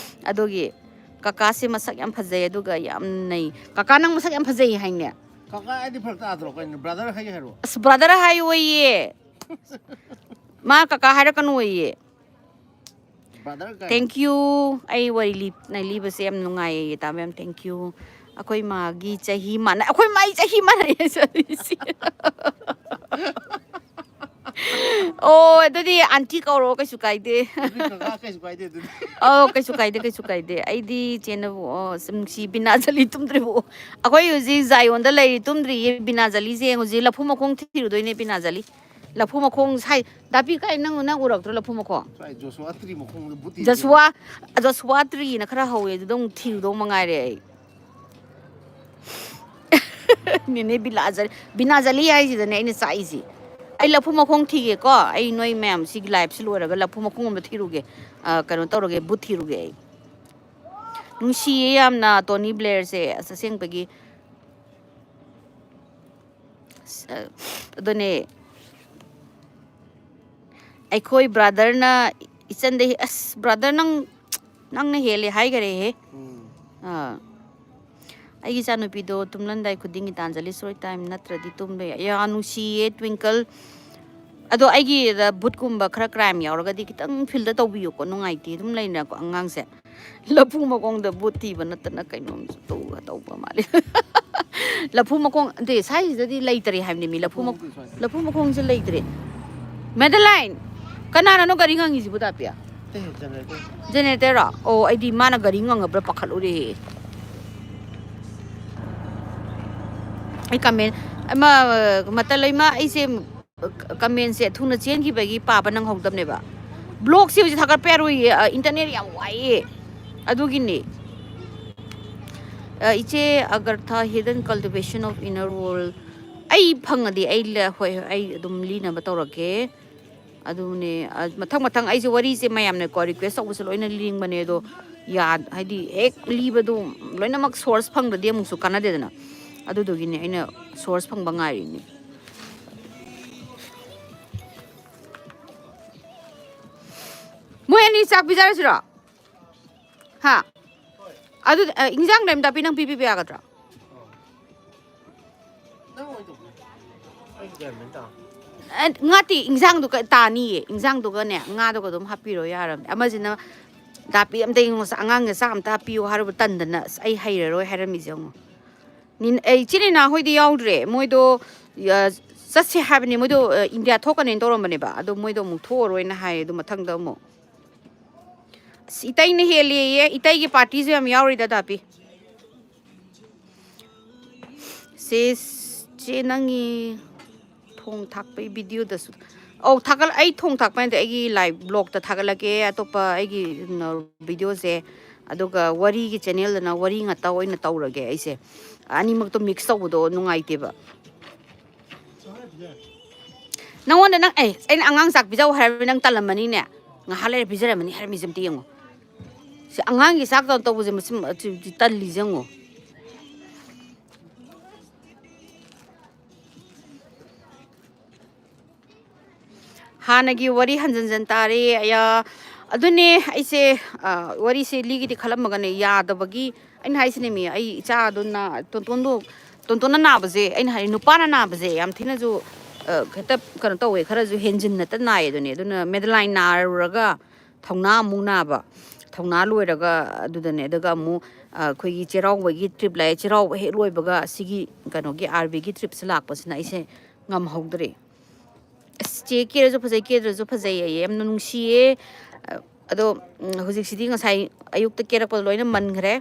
ꯑꯗꯨꯒꯤ ꯀꯀꯥꯁꯦ ꯃꯁꯛ ꯌꯥꯝ ꯐꯖꯩ, ꯑꯗꯨꯒ ꯌꯥꯝ ꯅꯩ꯫ ꯀꯀꯥ, ꯅꯪ ꯃꯁꯛ ꯌꯥꯝ ꯐꯖꯩ ꯍꯥꯏꯅꯦ? ꯀꯀꯥ, ꯑꯩꯗꯤ ꯐꯔꯛ ꯇꯥꯗ꯭ꯔꯣ? ꯀꯩꯅꯣ, ꯕ꯭ꯔꯗꯔ ꯍꯥꯏꯒꯦ ꯍꯥꯏꯔꯣ? ꯑꯁ, ꯕ꯭ꯔꯗꯔ ꯍꯥꯏꯌꯣꯌꯦ꯫ ꯃꯥ ꯀꯀꯥ ꯍꯥꯏꯔꯛꯀꯅꯣꯌꯦ꯫ ꯕ꯭ꯔꯗꯔ ꯀꯥꯏ? Thank you꯫ ꯑꯩ ꯋꯥꯔꯤ ꯂꯤ-, ꯅ ꯂꯤꯕꯁꯦ ꯌꯥꯝ ꯅꯨꯡꯉꯥꯏꯌꯦ, ꯇꯥꯕ ꯌꯥꯝ thank you꯫ ꯑꯩꯈꯣꯏ ꯃꯥꯒꯤ ꯆꯍꯤ ꯃꯥꯟꯅ-, ꯑꯩꯈꯣꯏ ꯃꯥꯒꯤ ꯆꯍꯤ ꯃꯥꯟꯅꯩꯌꯦ꯫ ꯑꯣ, ꯑꯗꯨꯗꯤ ꯑꯟꯇꯤ ꯀꯧꯔꯣ, ꯀꯩꯁꯨ ꯀꯥꯏꯗꯦ꯫ ꯑꯗꯨꯗꯤ ꯀꯀꯥ ꯀꯩꯁꯨ ꯀꯥꯏꯗꯦ ꯑꯗꯨꯗꯤ꯫ ꯑꯧ, ꯀꯩꯁꯨ ꯀꯥꯏꯗꯦ, ꯀꯩꯁꯨ ꯀꯥꯏꯗꯦ꯫ ꯑꯩꯗꯤ ꯆꯦꯟꯅꯕꯨ, ꯑꯣ, ꯁꯨꯝ ꯅꯨꯡꯁꯤ ꯕꯤꯅꯥꯖꯂꯤ ꯇꯨꯝꯗ꯭ꯔꯤꯕꯣ? ꯑꯩꯈꯣꯏ ꯍꯧꯖꯤꯛ ꯖꯥꯏꯑꯣꯟꯗ ꯂꯩꯔꯤ, ꯇꯨꯝꯗ꯭ꯔꯤꯌꯦ ꯕꯤꯅꯥꯖꯂꯤꯁꯦ꯫ ꯍꯧꯖꯤꯛ ꯂꯐꯨ ꯃꯈꯣꯡ ꯊꯤꯔꯨꯗꯣꯏꯅꯦ ꯕꯤꯅꯥꯖꯂꯤ꯫ ꯂꯐꯨ ꯃꯈꯣꯡ ꯁꯥꯏ-, ꯗꯥꯄꯤ ꯀꯥꯏ ꯅꯪ, ꯅꯪ ꯎꯔꯛꯇ꯭ꯔꯣ ꯂꯐꯨ ꯃꯈꯣꯡ? ꯁ꯭ꯋꯥꯏ ꯖꯣꯁꯨꯋꯥ ꯇ꯭ꯔꯤ ꯃꯈꯣꯡꯗ ꯕꯨꯠ ꯊꯤꯔꯤꯁꯦ꯫ ꯖꯣꯁꯨꯋꯥ, ꯖꯣꯁꯨꯋꯥ ꯇ꯭ꯔꯤꯅ ꯈꯔ ꯍꯧꯋꯦ, ꯑꯗꯨꯗ ꯑꯃꯨꯛ ꯊꯤꯔꯨꯗꯧ ꯃꯉꯥꯏꯔꯦ ꯑꯩ꯫ ꯅꯦꯅꯦ ꯕꯤꯂꯥꯖ-, ꯕꯤꯅꯥꯖꯂꯤ ꯍꯥꯏꯁꯤꯗꯅꯦ ꯑꯩꯅ ꯆꯥꯛꯏꯁꯦ꯫ ꯑꯩ ꯂꯐꯨ ꯃꯈꯣꯡ ꯊꯤꯒꯦꯀꯣ꯫ ꯑꯩ ꯅꯣꯏ ꯃꯌꯥꯝ ꯁꯤꯒꯤ liveꯁꯤ ꯂꯣꯏꯔꯒ ꯂꯐꯨ ꯃꯈꯣꯡ ꯑꯝꯗ ꯊꯤꯔꯨꯒꯦ꯫ ꯑ, ꯀꯩꯅꯣ ꯇꯧꯔꯒꯦ, ꯕꯨꯠ ꯊꯤꯔꯨꯒꯦ ꯑꯩ꯫ ꯅꯨꯡꯁꯤꯌꯦ ꯌꯥꯝꯅ ꯇꯣꯅꯤ ꯕ꯭ꯂꯦꯌꯔꯁꯦ꯫ ꯑꯁ, ꯑꯁꯦꯡꯕꯒꯤ꯫ ꯑꯁ, ꯑ, ꯑꯗꯨꯅꯦ꯫ ꯑꯩꯈꯣꯏ ꯕ꯭ꯔꯥꯗꯔꯅ ꯏꯆꯟꯗ ꯍꯦ-, ꯑꯁ, ꯕ꯭ꯔꯥꯗꯔ, ꯅꯪ, ꯅꯪꯅ ꯍꯦꯜꯂꯦ ꯍꯥꯏꯈꯔꯦꯍꯦ꯫ ꯎꯝ꯫ ꯑꯥ꯫ ꯑꯩꯒꯤ ꯏꯆꯥꯅꯨꯄꯤꯗꯣ ꯇꯨꯝꯂꯝꯗꯥꯏ ꯈꯨꯗꯤꯡꯒꯤ ꯇꯥꯟꯖꯂꯤ ꯁꯣꯏ ꯇꯥꯏꯝ ꯅꯠꯇ꯭ꯔꯗꯤ ꯇꯨꯝꯕ ꯌꯥ-, ꯌꯥ, ꯅꯨꯡꯁꯤꯌꯦ ꯇ꯭ꯋꯤꯡꯀꯜ꯫ ꯑꯗꯣ ꯑꯩꯒꯤꯗ ꯕꯨꯠꯀꯨꯝꯕ ꯈꯔ ꯀ꯭ꯔꯥꯏꯝ ꯌꯥꯎꯔꯒꯗꯤ ꯈꯤꯇꯪ ꯐꯤꯜꯗ ꯇꯧꯕꯤꯌꯨꯀꯣ, ꯅꯨꯡꯉꯥꯏꯇꯦ ꯑꯗꯨꯝ ꯂꯩꯅꯀꯣ ꯑꯉꯥꯡꯁꯦ꯫ ꯂꯐꯨ ꯃꯈꯣꯡꯗ ꯕꯨꯠ ꯊꯤꯕ ꯅꯠꯇꯅ ꯀꯩꯅꯣꯝꯁꯨ ꯇꯧ-, ꯇꯧꯕ ꯃꯥꯜꯂꯦ꯫ ꯂꯐꯨ ꯃꯈꯣꯡ, ꯑꯗꯩ ꯁ꯭ꯋꯥꯏꯁꯤꯗꯗꯤ ꯂꯩꯇ꯭ꯔꯦ ꯍꯥꯏꯕꯅꯦ ꯃꯤ꯫ ꯂꯐꯨ ꯃꯈ-, ꯂꯐꯨ ꯃꯈꯣꯡꯁꯦ ꯂꯩꯇ꯭ꯔꯦ꯫ ꯃꯦꯗꯂꯥꯏꯟ, ꯀꯅꯥꯅꯅꯣ ꯒꯥꯔꯤ ꯉꯪꯉꯤꯁꯤꯕꯨ, ꯇꯥꯄꯤꯌꯥ? ꯑꯦ, ꯖꯦꯅꯦꯔꯦꯇꯔ꯫ ꯖꯦꯅꯦꯔꯦꯇꯔꯔꯣ? ꯑꯣ, ꯑꯩꯗꯤ ꯃꯥꯅ ꯒꯥꯔꯤ ꯉꯪꯉꯕ꯭ꯔꯥ ꯄꯥꯈꯠꯂꯨꯔꯦꯍꯦ꯫ ꯑꯩ ꯀꯃꯦꯟ ꯑꯃ, ꯃꯇꯜ ꯂꯩꯃ, ꯑꯩꯁꯦ ꯀꯃꯦꯟꯁꯦ ꯊꯨꯅ ꯆꯦꯟꯈꯤꯕꯒꯤ ꯄꯥꯕ ꯅꯪꯍꯧꯗꯕꯅꯦꯕ꯫ ꯕ꯭ꯂꯣꯛꯁꯦ ꯍꯧꯖꯤꯛ ꯊꯥꯒꯠꯄ ꯌꯥꯔꯣꯏꯌꯦ, ꯑ, ꯏꯟꯇꯔꯅꯦꯠ ꯌꯥꯝ ꯋꯥꯏꯌꯦ, ꯑꯗꯨꯒꯤꯅꯦ꯫ ꯑ, ꯏꯆꯦ ꯑꯒꯔꯊꯥ, hidden cultivation of inner world꯫ ꯑꯩ ꯐꯪꯉꯗꯤ ꯑꯩ ꯂ-, ꯍꯣꯏ, ꯍꯣꯏ, ꯑꯩ ꯑꯗꯨꯝ ꯂꯤꯅꯕ ꯇꯧꯔꯛꯀꯦ꯫ ꯑꯗꯨꯅꯦ, ꯑ, ꯃꯊꯪ ꯃꯊꯪ ꯑꯩꯁꯦ ꯋꯥꯔꯤꯁꯦ ꯃꯌꯥꯝꯅꯀꯣ ꯔꯤꯀ꯭ꯋꯦꯁ ꯇꯧꯕꯁꯦ ꯂꯣꯏꯅ ꯂꯤꯡꯕꯅꯦ, ꯑꯗꯣ ꯌꯥ-, ꯍꯥꯏꯗꯤ ꯍꯦꯛ ꯂꯤꯕꯗꯣ ꯂꯣꯏꯅꯃꯛ ꯁꯣꯔꯁ ꯐꯪꯗ꯭ꯔꯗꯤ ꯑꯃꯨꯛꯁꯨ ꯀꯥꯟꯅꯗꯦꯗꯅ꯫ ꯑꯗꯨꯗꯨꯒꯤꯅꯦ ꯑꯩꯅ ꯁꯣꯔꯁ ꯐꯪꯕ ꯉꯥꯏꯔꯤꯅꯦ꯫ ꯃꯣꯏ ꯑꯅꯤ ꯆꯥꯛ ꯄꯤꯖꯔꯁꯤꯔꯣ? ꯍꯥ? ꯑꯗꯨ, ꯑ, ꯏꯟꯖꯥꯡ ꯂꯩꯔꯝ ꯇꯥꯛꯄꯤ ꯅꯪ ꯄꯤꯕꯤꯕ ꯌꯥꯒꯗ꯭ꯔꯣ? ꯅꯪ ꯑꯣꯏꯅ ꯇꯧꯕꯤꯌꯨ꯫ ꯑꯩ ꯒ꯭ꯌꯥꯟ ꯃꯦꯟ ꯇꯥ-, ꯑ, ꯉꯥꯇꯤ, ꯏꯟꯖꯥꯡꯗꯨꯒ ꯇꯥꯅꯤꯌꯦ꯫ ꯏꯟꯖꯥꯡꯗꯨꯒꯅꯦ, ꯉꯥꯗꯨꯒ ꯑꯗꯨꯝ ꯍꯥꯞꯄꯤꯔꯣ ꯌꯥꯔꯕꯅꯦ꯫ ꯑꯃꯁꯤꯅ, "ꯗꯥꯄꯤ ꯑꯝꯇ ꯌꯦꯡꯉꯨꯁꯦ, ꯑꯉꯥꯡꯁꯦ ꯆꯥꯛ ꯑꯝꯇ ꯍꯥꯞꯄꯤꯌꯨ" ꯍꯥꯏꯔꯨꯕ ꯇꯟꯗꯅ, ꯑꯁ, ꯑꯩ ꯍꯩꯔꯔꯣꯏ ꯍꯥꯏꯔꯝꯃꯤꯁꯦ ꯌꯦꯡꯉꯣ꯫ ꯅꯤꯟ-, ꯑꯩ ꯏꯆꯤꯟ ꯏꯅꯥꯎ ꯍꯣꯏꯗꯤ ꯌꯥꯎꯗ꯭ꯔꯦ꯫ ꯃꯣꯏꯗꯣ, ꯑ, ꯆꯠꯁꯦ ꯍꯥꯏꯕꯅꯦ꯫ ꯃꯣꯏꯗꯣ, ꯑ, ꯏꯟꯗꯤꯌꯥ ꯊꯣꯛꯀꯅꯦꯅ ꯇꯧꯔꯝꯕꯅꯦꯕ꯫ ꯑꯗꯣ ꯃꯣꯏꯗꯣ ꯑꯃꯨꯛ ꯊꯣꯛꯑꯔꯣꯏꯅ ꯍꯥꯏꯌꯦ꯫ ꯑꯗꯣ ꯃꯊꯪꯗ ꯑꯃꯨꯛ꯫ ꯑꯁ, ꯏꯇꯩꯅ ꯍꯦꯜꯂꯦꯌꯦ꯫ ꯏꯇꯩꯒꯤ ꯄꯥꯔꯇꯤꯁꯨ ꯌꯥꯝ ꯌꯥꯎꯔꯤꯗ, ꯗꯥꯄꯤ꯫ ꯁꯤꯁ, ꯆꯦ, ꯅꯪꯒꯤ ꯊꯣꯡ ꯊꯥꯛꯄꯒꯤ ꯚꯤꯗꯤꯑꯣꯗꯁꯨ, ꯑꯧ, ꯊꯥꯒꯠ-, ꯑꯩ ꯊꯣꯡ ꯊꯥꯛꯄ ꯅꯠꯇꯦ, ꯑꯩꯒꯤ ꯂꯥꯏꯐ ꯕ꯭ꯂꯣꯛꯇ ꯊꯥꯒꯠꯂꯛꯀꯦ, ꯑꯇꯣꯞꯄ ꯑꯩꯒꯤ, ꯎꯝ, ꯚꯤꯗꯤꯑꯣꯁꯦ꯫ ꯑꯗꯨꯒ ꯋꯥꯔꯤꯒꯤ ꯆꯦꯅꯦꯜꯗꯅ ꯋꯥꯔꯤ ꯉꯥꯛꯇ ꯑꯣꯏꯅ ꯇꯧꯔꯒꯦ ꯑꯩꯁꯦ꯫ ꯑꯅꯤꯃꯛꯇꯣ ꯃꯤꯛꯁ ꯇꯧꯕꯗꯣ ꯅꯨꯡꯉꯥꯏꯇꯦꯕ꯫ ꯅꯪꯉꯣꯟꯗ ꯅꯪ, ꯑꯦ, ꯑꯩꯅ ꯑꯉꯥꯡ ꯆꯥꯛ ꯄꯤꯖꯧ ꯍꯥꯏꯔꯕꯅꯤ, ꯅꯪ ꯇꯜꯂꯝꯃꯅꯤꯅꯦ꯫ ꯉꯥꯏꯍꯥꯛ ꯂꯩꯔ ꯄꯤꯖꯔꯝꯃꯅꯤ ꯍꯥꯏꯔꯝꯃꯤꯁꯦ ꯑꯝꯇ ꯌꯦꯡꯉꯣ꯫ ꯁꯤ ꯑꯉꯥꯡꯒꯤ ꯆꯥꯛ ꯇꯧ-, ꯇꯧꯕꯁꯦ ꯃꯁꯤ, ꯃꯁꯤ ꯇꯜꯂꯤꯁꯦ ꯌꯦꯡꯉꯣ꯫ ꯍꯥꯟꯅꯒꯤ ꯋꯥꯔꯤ ꯍꯟꯖꯟ ꯍꯟꯖꯟ ꯇꯥꯔꯦ꯫ ꯑꯌꯥ, ꯑꯗꯨꯅꯦ ꯑꯩꯁꯦ, ꯑ, ꯋꯥꯔꯤꯁꯦ ꯂꯤꯒꯦꯗꯤ ꯈꯜꯂꯝꯃꯒꯅꯦ, ꯌꯥꯗꯕꯒꯤ ꯑꯩꯅ ꯍꯥꯏꯁꯤꯅꯦ ꯃꯤ, ꯑꯩ ꯏꯆꯥꯗꯣ ꯅꯥ-, ꯇꯣꯟꯇꯣꯟꯗꯣ, ꯇꯣꯟꯇꯣꯟꯅ ꯅꯥꯕꯁꯦ, ꯑꯩꯅ ꯍꯥꯏ, ꯅꯨꯄꯥꯅ ꯅꯥꯕꯁꯦ ꯌꯥꯝ ꯊꯤꯅꯁꯨ, ꯑ, ꯍꯦꯛꯇ ꯀꯩꯅꯣ ꯇꯧꯋꯦ, ꯈꯔꯁꯨ ꯍꯦꯟꯖꯤꯟꯅꯇ ꯅꯥꯏ ꯑꯗꯨꯅꯦ꯫ ꯑꯗꯨꯅ Madeline ꯅꯥꯔꯨꯔꯒ ꯊꯧꯅꯥ ꯑꯃꯨꯛ ꯅꯥꯕ, ꯊꯧꯅꯥ ꯂꯣꯏꯔꯒ ꯑꯗꯨꯗꯅꯦ, ꯑꯗꯨꯒ ꯑꯃꯨꯛ, ꯑ, ꯑꯩꯈꯣꯏꯒꯤ ꯆꯩꯔꯥꯎꯕꯒꯤ trip ꯂꯥꯛꯑꯦ, ꯆꯩꯔꯥꯎꯕ ꯍꯦꯛ ꯂꯣꯏꯕꯒ ꯁꯤꯒꯤ ꯀꯩꯅꯣꯒꯤ RBꯒꯤ tripꯁꯦ ꯂꯥꯛꯄꯁꯤꯅ ꯑꯩꯁꯦ ꯉꯝꯍꯧꯗ꯭ꯔꯦ꯫ ꯑꯁ, ꯆꯦ ꯀꯦꯔꯁꯨ ꯐꯖꯩ, ꯀꯦꯗ꯭ꯔꯁꯨ ꯐꯖꯩ ꯑꯌꯦ, ꯌꯥꯝꯅ ꯅꯨꯡꯁꯤꯌꯦ꯫ ꯑꯗꯣ, ꯎꯝ, ꯍꯧꯖꯤꯛꯁꯤꯗꯤ ꯉꯁꯥꯏ ꯑꯌꯨꯛꯇ ꯀꯦꯔꯛꯄꯗꯣ ꯂꯣꯏꯅ ꯃꯟꯈ꯭ꯔꯦ꯫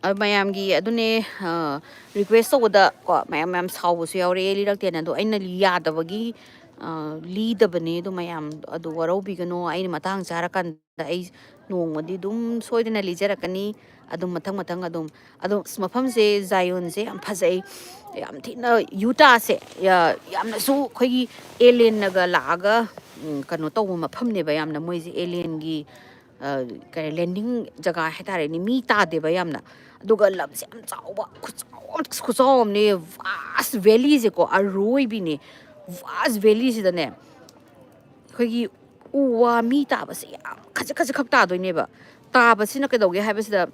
ꯑꯗꯨ ꯃꯌꯥꯝꯒꯤ ꯑꯗꯨꯅꯦ, ꯑ, request ꯇꯧꯕꯗ ꯀꯣ, ꯃꯌꯥꯝ ꯃꯌꯥꯝ ꯁꯥꯎꯕꯁꯨ ꯌꯥꯎꯔꯛꯑꯦ, ꯂꯤꯔꯛꯇꯦꯅ꯫ ꯑꯗꯣ ꯑꯩꯅ ꯌꯥꯗꯕꯒꯤ, ꯑ, ꯂꯤꯗꯕꯅꯦ꯫ ꯑꯗꯣ ꯃꯌꯥꯝ ꯑꯗꯨ ꯋꯥꯔꯧꯕꯤꯒꯅꯣ, ꯑꯩꯅ ꯃꯇꯥꯡ ꯆꯥꯔꯀꯥꯟꯗ ꯑꯩ ꯅꯣꯡꯃꯗꯤ ꯑꯗꯨꯝ ꯁꯣꯏꯗꯅ ꯂꯤꯖꯔꯛꯀꯅꯤ꯫ ꯑꯗꯨꯝ ꯃꯊꯪ ꯃꯊꯪ ꯑꯗꯨꯝ, ꯑꯗꯣ ꯑꯁ, ꯃꯐꯝꯁꯦ, ꯖꯥꯏꯑꯣꯟꯁꯦ ꯌꯥꯝ ꯐꯖꯩ꯫ ꯌꯥꯝ ꯊꯤꯅ ꯌꯨꯇꯥꯁꯦ, ꯌꯥ-, ꯌꯥꯝꯅꯁꯨ ꯑꯩꯈꯣꯏꯒꯤ alienꯅꯒ ꯂꯥꯛꯑꯒ, ꯎꯝ, ꯀꯩꯅꯣ ꯇꯧꯕ ꯃꯐꯝꯅꯦꯕ꯫ ꯌꯥꯝꯅ ꯃꯣꯏꯁꯦ alienꯒꯤ, ꯑ, ꯀꯩ, landing ꯖꯒꯥ ꯍꯥꯏꯇꯥꯔꯦꯅꯦ, ꯃꯤ ꯇꯥꯗꯦꯕ ꯌꯥꯝꯅ꯫ ꯑꯗꯨꯒ ꯂꯝꯁꯦ ꯌꯥꯝ ꯆꯥꯎꯕ, ꯈꯨꯆꯥꯎ ꯑꯃ, ꯈꯨꯆꯥꯎ ꯑꯃꯅꯦ, vast valleyꯁꯦꯀꯣ, ꯑꯔꯣꯏꯕꯤꯅꯦ, vast valleyꯁꯤꯗꯅꯦ꯫ ꯑꯩꯈꯣꯏꯒꯤ ꯎ ꯋꯥ ꯃꯤ ꯇꯥꯕꯁꯦ ꯌꯥꯝ ꯈꯖꯤꯛ ꯈꯖꯤꯛ ꯈꯛ ꯇꯥꯗꯣꯏꯅꯦꯕ꯫ ꯇꯥꯕꯁꯤꯅ ꯀꯩꯗꯧꯒꯦ ꯍꯥꯏꯕꯁꯤꯗ,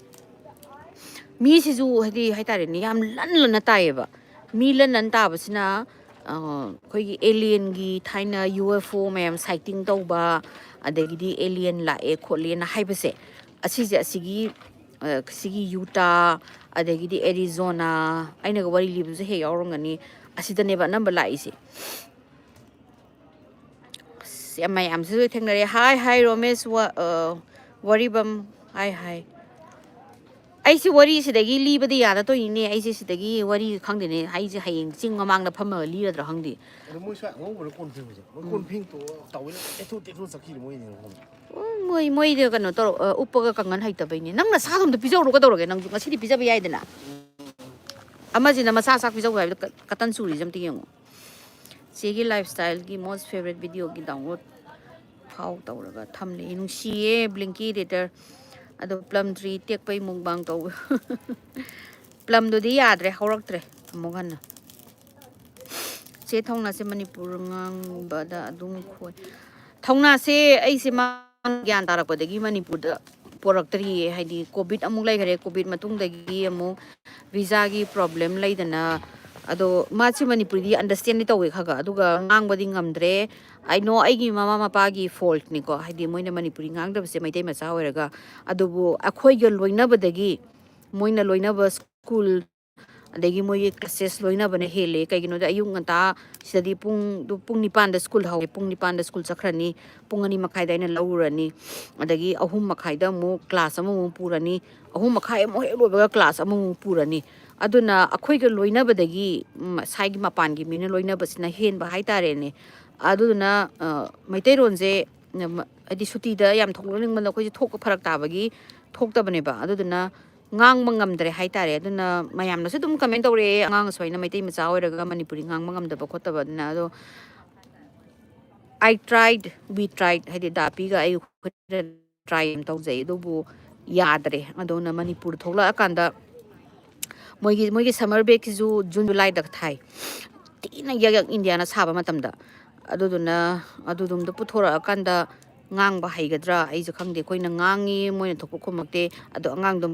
ꯃꯤꯁꯤꯁꯨ ꯍꯥꯏꯗꯤ ꯍꯥꯏꯇꯥꯔꯦꯅꯦ, ꯌꯥꯝ ꯂꯟ ꯂꯟꯅ ꯇꯥꯏꯌꯦꯕ꯫ ꯃꯤ ꯂꯟ ꯂꯟ ꯇꯥꯕꯁꯤꯅ, ꯑ, ꯑꯩꯈꯣꯏꯒꯤ alienꯒꯤ ꯊꯥꯏꯅ UFO ꯃꯌꯥꯝ sighting ꯇꯧꯕ, ꯑꯗꯒꯤꯗꯤ alien ꯂꯥꯛꯑꯦ ꯈꯣꯠꯂꯦꯅ ꯍꯥꯏꯕꯁꯦ, ꯑꯁꯤꯁꯦ, ꯑꯁꯤꯒꯤ, ꯑ, ꯁꯤꯒꯤ ꯌꯨꯇꯥ, ꯑꯗꯒꯤꯗꯤ ꯑꯦꯔꯤꯖꯣꯅꯥ, ꯑꯩꯅꯒ ꯋꯥꯔꯤ ꯂꯤꯕꯁꯨ ꯍꯦꯛ ꯌꯥꯎꯔꯝꯒꯅꯤ, ꯑꯁꯤꯗꯅꯦꯕ ꯑꯅꯝꯕ ꯂꯥꯛꯏꯁꯦ꯫ ꯑꯁ, ꯌꯥꯝ ꯃꯌꯥꯝꯁꯤꯁꯨ ꯊꯦꯡꯅꯔꯦ꯫ ꯍꯥꯏ, ꯍꯥꯏ, ꯔꯣꯃꯦꯁ ꯋꯥ-, ꯑ, ꯋꯥꯔꯤꯕꯝ꯫ ꯍꯥꯏ, ꯍꯥꯏ꯫ ꯑꯩꯁꯤ ꯋꯥꯔꯤꯁꯤꯗꯒꯤ ꯂꯤꯕꯗꯤ ꯌꯥꯗ ꯇꯧꯔꯤꯅꯦ꯫ ꯑꯩꯁꯦ ꯁꯤꯗꯒꯤ ꯋꯥꯔꯤ ꯈꯪꯗꯦꯅꯦ꯫ ꯑꯩꯁꯦ ꯍꯌꯦꯡ ꯆꯤꯡ ꯃꯃꯥꯡꯗ ꯐꯝꯃꯒ ꯂꯤꯔꯗ꯭ꯔꯥ ꯈꯪꯗꯦ꯫ ꯑꯗꯣ ꯃꯣꯏ ꯁ꯭ꯋꯥꯏ ꯑꯉꯧꯕꯅ ꯀꯣꯟ ꯐꯦꯡꯕꯁꯦ꯫ ꯃꯣꯏ ꯀꯣꯟ ꯐꯦꯡ ꯇꯣꯛꯑ ꯇꯥꯋꯦꯜ ꯇꯦꯛꯊꯣꯛ ꯇꯦꯛꯊꯣꯛ ꯆꯠꯈꯤꯅꯦ ꯃꯣꯏꯅꯦ꯫ ꯎꯝ, ꯃꯣꯏ, ꯃꯣꯏꯗꯤ ꯀꯩꯅꯣ ꯇꯧꯔ-, ꯑ, ꯎꯞꯄꯒ ꯀꯪꯍꯟ ꯍꯩꯇꯕꯩꯅꯦ꯫ ꯅꯪ ꯅꯁꯥꯗꯣ ꯑꯝꯇ ꯄꯤꯖꯧꯔꯣ, ꯀꯩꯗꯧꯔꯒꯦ? ꯅꯪꯁꯨ ꯉꯁꯤꯗꯤ ꯄꯤꯖꯕ ꯌꯥꯏꯗꯅ꯫ ꯑꯃꯁꯤꯅ ꯃꯆꯥ ꯆꯥꯛ ꯄꯤꯖꯧ ꯍꯥꯏꯕꯗ ꯀ-, ꯀꯇꯟ ꯆꯨꯔꯤꯁꯦ ꯑꯝꯇ ꯌꯦꯡꯉꯣ꯫ ꯆꯦꯒꯤ lifestyleꯒꯤ most favorite videoꯒꯤ download ꯐꯥꯎ ꯇꯧꯔꯒ ꯊꯝꯂꯤ꯫ ꯅꯨꯡꯁꯤꯌꯦ, Blinky Reader꯫ ꯑꯗꯣ plum tree ꯇꯦꯛꯄꯩ mukbang ꯇꯧꯕ꯫ Plumꯗꯨꯗꯤ ꯌꯥꯗ꯭ꯔꯦ, ꯍꯧꯔꯛꯇ꯭ꯔꯦ ꯑꯃꯨꯛ ꯍꯟꯅ꯫ ꯆꯦ ꯊꯧꯅꯥꯁꯦ ꯃꯅꯤꯄꯨꯔ ꯉꯥꯡꯕꯗ ꯑꯗꯨꯝ ꯈꯣꯏ꯫ ꯊꯧꯅꯥꯁꯦ ꯑꯩꯁꯦ ꯃꯥ ꯒ꯭ꯌꯥꯟ ꯇꯥꯔꯛꯄꯗꯒꯤ ꯃꯅꯤꯄꯨꯔꯗ ꯄꯣꯔꯛꯇ꯭ꯔꯤꯌꯦ꯫ ꯍꯥꯏꯗꯤ ꯀꯣꯚꯤꯗ ꯑꯃꯨꯛ ꯂꯩꯈꯔꯦ, ꯀꯣꯚꯤꯗ ꯃꯇꯨꯡꯗꯒꯤ ꯑꯃꯨꯛ ꯚꯤꯖꯥꯒꯤ ꯄ꯭ꯔꯣꯕ꯭ꯂꯦꯝ ꯂꯩꯗꯅ, ꯑꯗꯣ ꯃꯥꯁꯤ ꯃꯅꯤꯄꯨꯔꯤꯗꯤ ꯑꯟꯗꯔꯁꯇꯦꯟꯗꯤ ꯇꯧꯋꯦ ꯈꯔ ꯈꯔ, ꯑꯗꯨꯒ ꯉꯥꯡꯕꯗꯤ ꯉꯝꯗ꯭ꯔꯦ꯫ ꯑꯩ ꯅꯣ ꯑꯩꯒꯤ ꯃꯃꯥ ꯃꯄꯥꯒꯤ ꯐꯣꯜꯠꯅꯤꯀꯣ, ꯍꯥꯏꯗꯤ ꯃꯣꯏꯅ ꯃꯅꯤꯄꯨꯔꯤ ꯉꯥꯡꯗꯕꯁꯦ ꯃꯩꯇꯩ ꯃꯆꯥ ꯑꯣꯏꯔꯒ꯫ ꯑꯗꯨꯕꯨ ꯑꯩꯈꯣꯏꯒ ꯂꯣꯏꯅꯕꯗꯒꯤ, ꯃꯣꯏꯅ ꯂꯣꯏꯅꯕ ꯁ꯭ꯀꯨꯜ, ꯑꯗꯒꯤ ꯃꯣꯏꯒꯤ ꯀ꯭ꯂꯥꯁꯦꯁ ꯂꯣꯏꯅꯕꯅ ꯍꯦꯜꯂꯦ꯫ ꯀꯩꯒꯤꯅꯣꯗ ꯑꯌꯨꯛ ꯉꯟꯇꯥ ꯁꯤꯗꯗꯤ ꯄꯨꯡ, ꯄꯨꯡ ꯅꯤꯄꯥꯟꯗ ꯁ꯭ꯀꯨꯜ ꯍꯧꯋꯦ, ꯄꯨꯡ ꯅꯤꯄꯥꯟꯗ ꯁ꯭ꯀꯨꯜ ꯆꯠꯈ꯭ꯔꯅꯤ, ꯄꯨꯡ ꯑꯅꯤ ꯃꯈꯥꯏꯗ ꯑꯩꯅ ꯂꯧꯔꯨꯔꯅꯤ, ꯑꯗꯒꯤ ꯑꯍꯨꯝ ꯃꯈꯥꯏꯗ ꯑꯃꯨꯛ ꯀ꯭ꯂꯥꯁ ꯑꯃꯃꯨꯛ ꯄꯨꯔꯅꯤ, ꯑꯍꯨꯝ ꯃꯈꯥꯏ ꯑꯃꯨꯛ ꯍꯦꯛ ꯂꯣꯏꯕꯒ ꯀ꯭ꯂꯥꯁ ꯑꯃꯃꯨꯛ ꯄꯨꯔꯅꯤ꯫ ꯑꯗꯨꯅ ꯑꯩꯈꯣꯏꯒ ꯂꯣꯏꯅꯕꯗꯒꯤ, ꯎꯝ, ꯁꯥꯏꯒꯤ ꯃꯄꯥꯟꯒꯤ ꯃꯤꯅ ꯂꯣꯏꯅꯕꯁꯤꯅ ꯍꯦꯟꯕ ꯍꯥꯏꯇꯥꯔꯦꯅꯦ꯫ ꯑꯗꯨꯗꯨꯅ, ꯑ, ꯃꯩꯇꯩꯔꯣꯟꯁꯦ, ꯎꯝ, ꯍꯥꯏꯗꯤ ꯁꯨꯇꯤꯗ ꯌꯥꯝ ꯊꯣꯛꯅꯤꯡꯕꯗ ꯑꯩꯈꯣꯏꯁꯦ ꯊꯣꯛꯄ ꯐꯔꯛ ꯇꯥꯕꯒꯤ ꯊꯣꯛꯇꯕꯅꯦꯕ꯫ ꯑꯗꯨꯗꯨꯅ ꯉꯥꯡꯕ ꯉꯝꯗ꯭ꯔꯦ ꯍꯥꯏꯇꯥꯔꯦ꯫ ꯑꯗꯨꯅ ꯃꯌꯥꯝꯅꯁꯨ ꯑꯗꯨꯝ ꯀꯃꯦꯟ ꯇꯧꯔꯛꯑꯦ, "ꯑꯉꯥꯡ ꯑꯁꯨꯃꯥꯏꯅ ꯃꯩꯇꯩ ꯃꯆꯥ ꯑꯣꯏꯔꯒ ꯃꯅꯤꯄꯨꯔꯤ ꯉꯥꯡꯕ ꯉꯝꯗꯕ ꯈꯣꯠꯇꯕ", ꯑꯗꯨꯅ꯫ ꯑꯗꯣ I tried, we tried, ꯍꯥꯏꯗꯤ ꯗꯥꯄꯤꯒ ꯑꯩ ꯇ꯭ꯔꯥꯏ ꯑꯃ ꯇꯧꯖꯩ, ꯑꯗꯨꯕꯨ ꯌꯥꯗ꯭ꯔꯦ꯫ ꯑꯗꯨꯅ ꯃꯅꯤꯄꯨꯔ ꯊꯣꯛꯂꯛꯑꯀꯥꯟꯗ ꯃꯣꯏꯒꯤ, ꯃꯣꯏꯒꯤ ꯁꯝꯃꯔ ꯕ꯭ꯔꯦꯛꯁꯤꯁꯨ ꯖꯨꯟ ꯖꯨꯂꯥꯏꯗ ꯊꯥꯏ꯫ ꯊꯤꯅ ꯌꯛ ꯌꯛ ꯏꯟꯗꯤꯌꯥꯅ ꯁꯥꯕ ꯃꯇꯝꯗ꯫ ꯑꯗꯨꯗꯨꯅ ꯑꯗꯨꯗꯨꯝꯗ ꯄꯨꯊꯣꯔꯛꯑꯀꯥꯟꯗ ꯉꯥꯡꯕ ꯍꯩꯒꯗ꯭ꯔꯥ? ꯑꯩꯁꯨ ꯈꯪꯗꯦ꯫ ꯑꯩꯈꯣꯏꯅ ꯉꯥꯡꯉꯤ, ꯃꯣꯏꯅ ꯊꯣꯛꯄ ꯈꯨꯝꯃꯛꯇꯦ꯫ ꯑꯗꯣ ꯑꯉꯥꯡꯗꯣ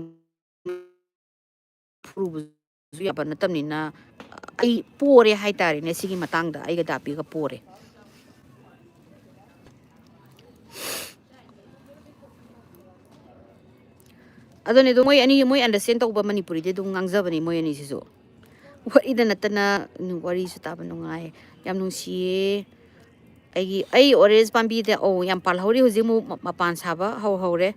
ꯐꯨꯔꯨꯕꯁꯨ ꯌꯥꯕ ꯅꯠꯇꯕꯅꯤꯅ, ꯑꯩ ꯄꯣꯔꯦ ꯍꯥꯏꯇꯥꯔꯦꯅꯦ꯫ ꯁꯤꯒꯤ ꯃꯇꯥꯡꯗ ꯑꯩꯒ ꯗꯥꯄꯤꯒ ꯄꯣꯔꯦ꯫ ꯑꯗꯨꯅꯦ, ꯑꯗꯣ ꯃꯣꯏ ꯑꯅꯤ, ꯃꯣꯏ ꯑꯟꯗꯔꯁꯇꯦꯟ ꯇꯧꯕ ꯃꯅꯤꯄꯨꯔꯤꯗꯤ ꯑꯗꯨꯝ ꯉꯥꯡꯖꯕꯅꯤ ꯃꯣꯏ ꯑꯅꯤꯁꯤꯁꯨ꯫ ꯋꯥꯔꯤꯗ ꯅꯠꯇꯅ, ꯎꯝ, ꯋꯥꯔꯤꯁꯨ ꯇꯥꯕ ꯅꯨꯡꯉꯥꯏ꯫ ꯌꯥꯝ ꯅꯨꯡꯁꯤꯌꯦ꯫ ꯑꯩꯒꯤ, ꯑꯩ ꯑꯣꯔꯦꯟꯖ ꯄꯥꯝꯕꯤꯗ, ꯑꯧ, ꯌꯥꯝ ꯄꯥꯜꯍꯧꯔꯤ꯫ ꯍꯧꯖꯤꯛ ꯑꯃꯨꯛ ꯃ-, ꯃꯄꯥꯟ ꯁꯥꯕ ꯍꯧꯍꯧꯔꯦ꯫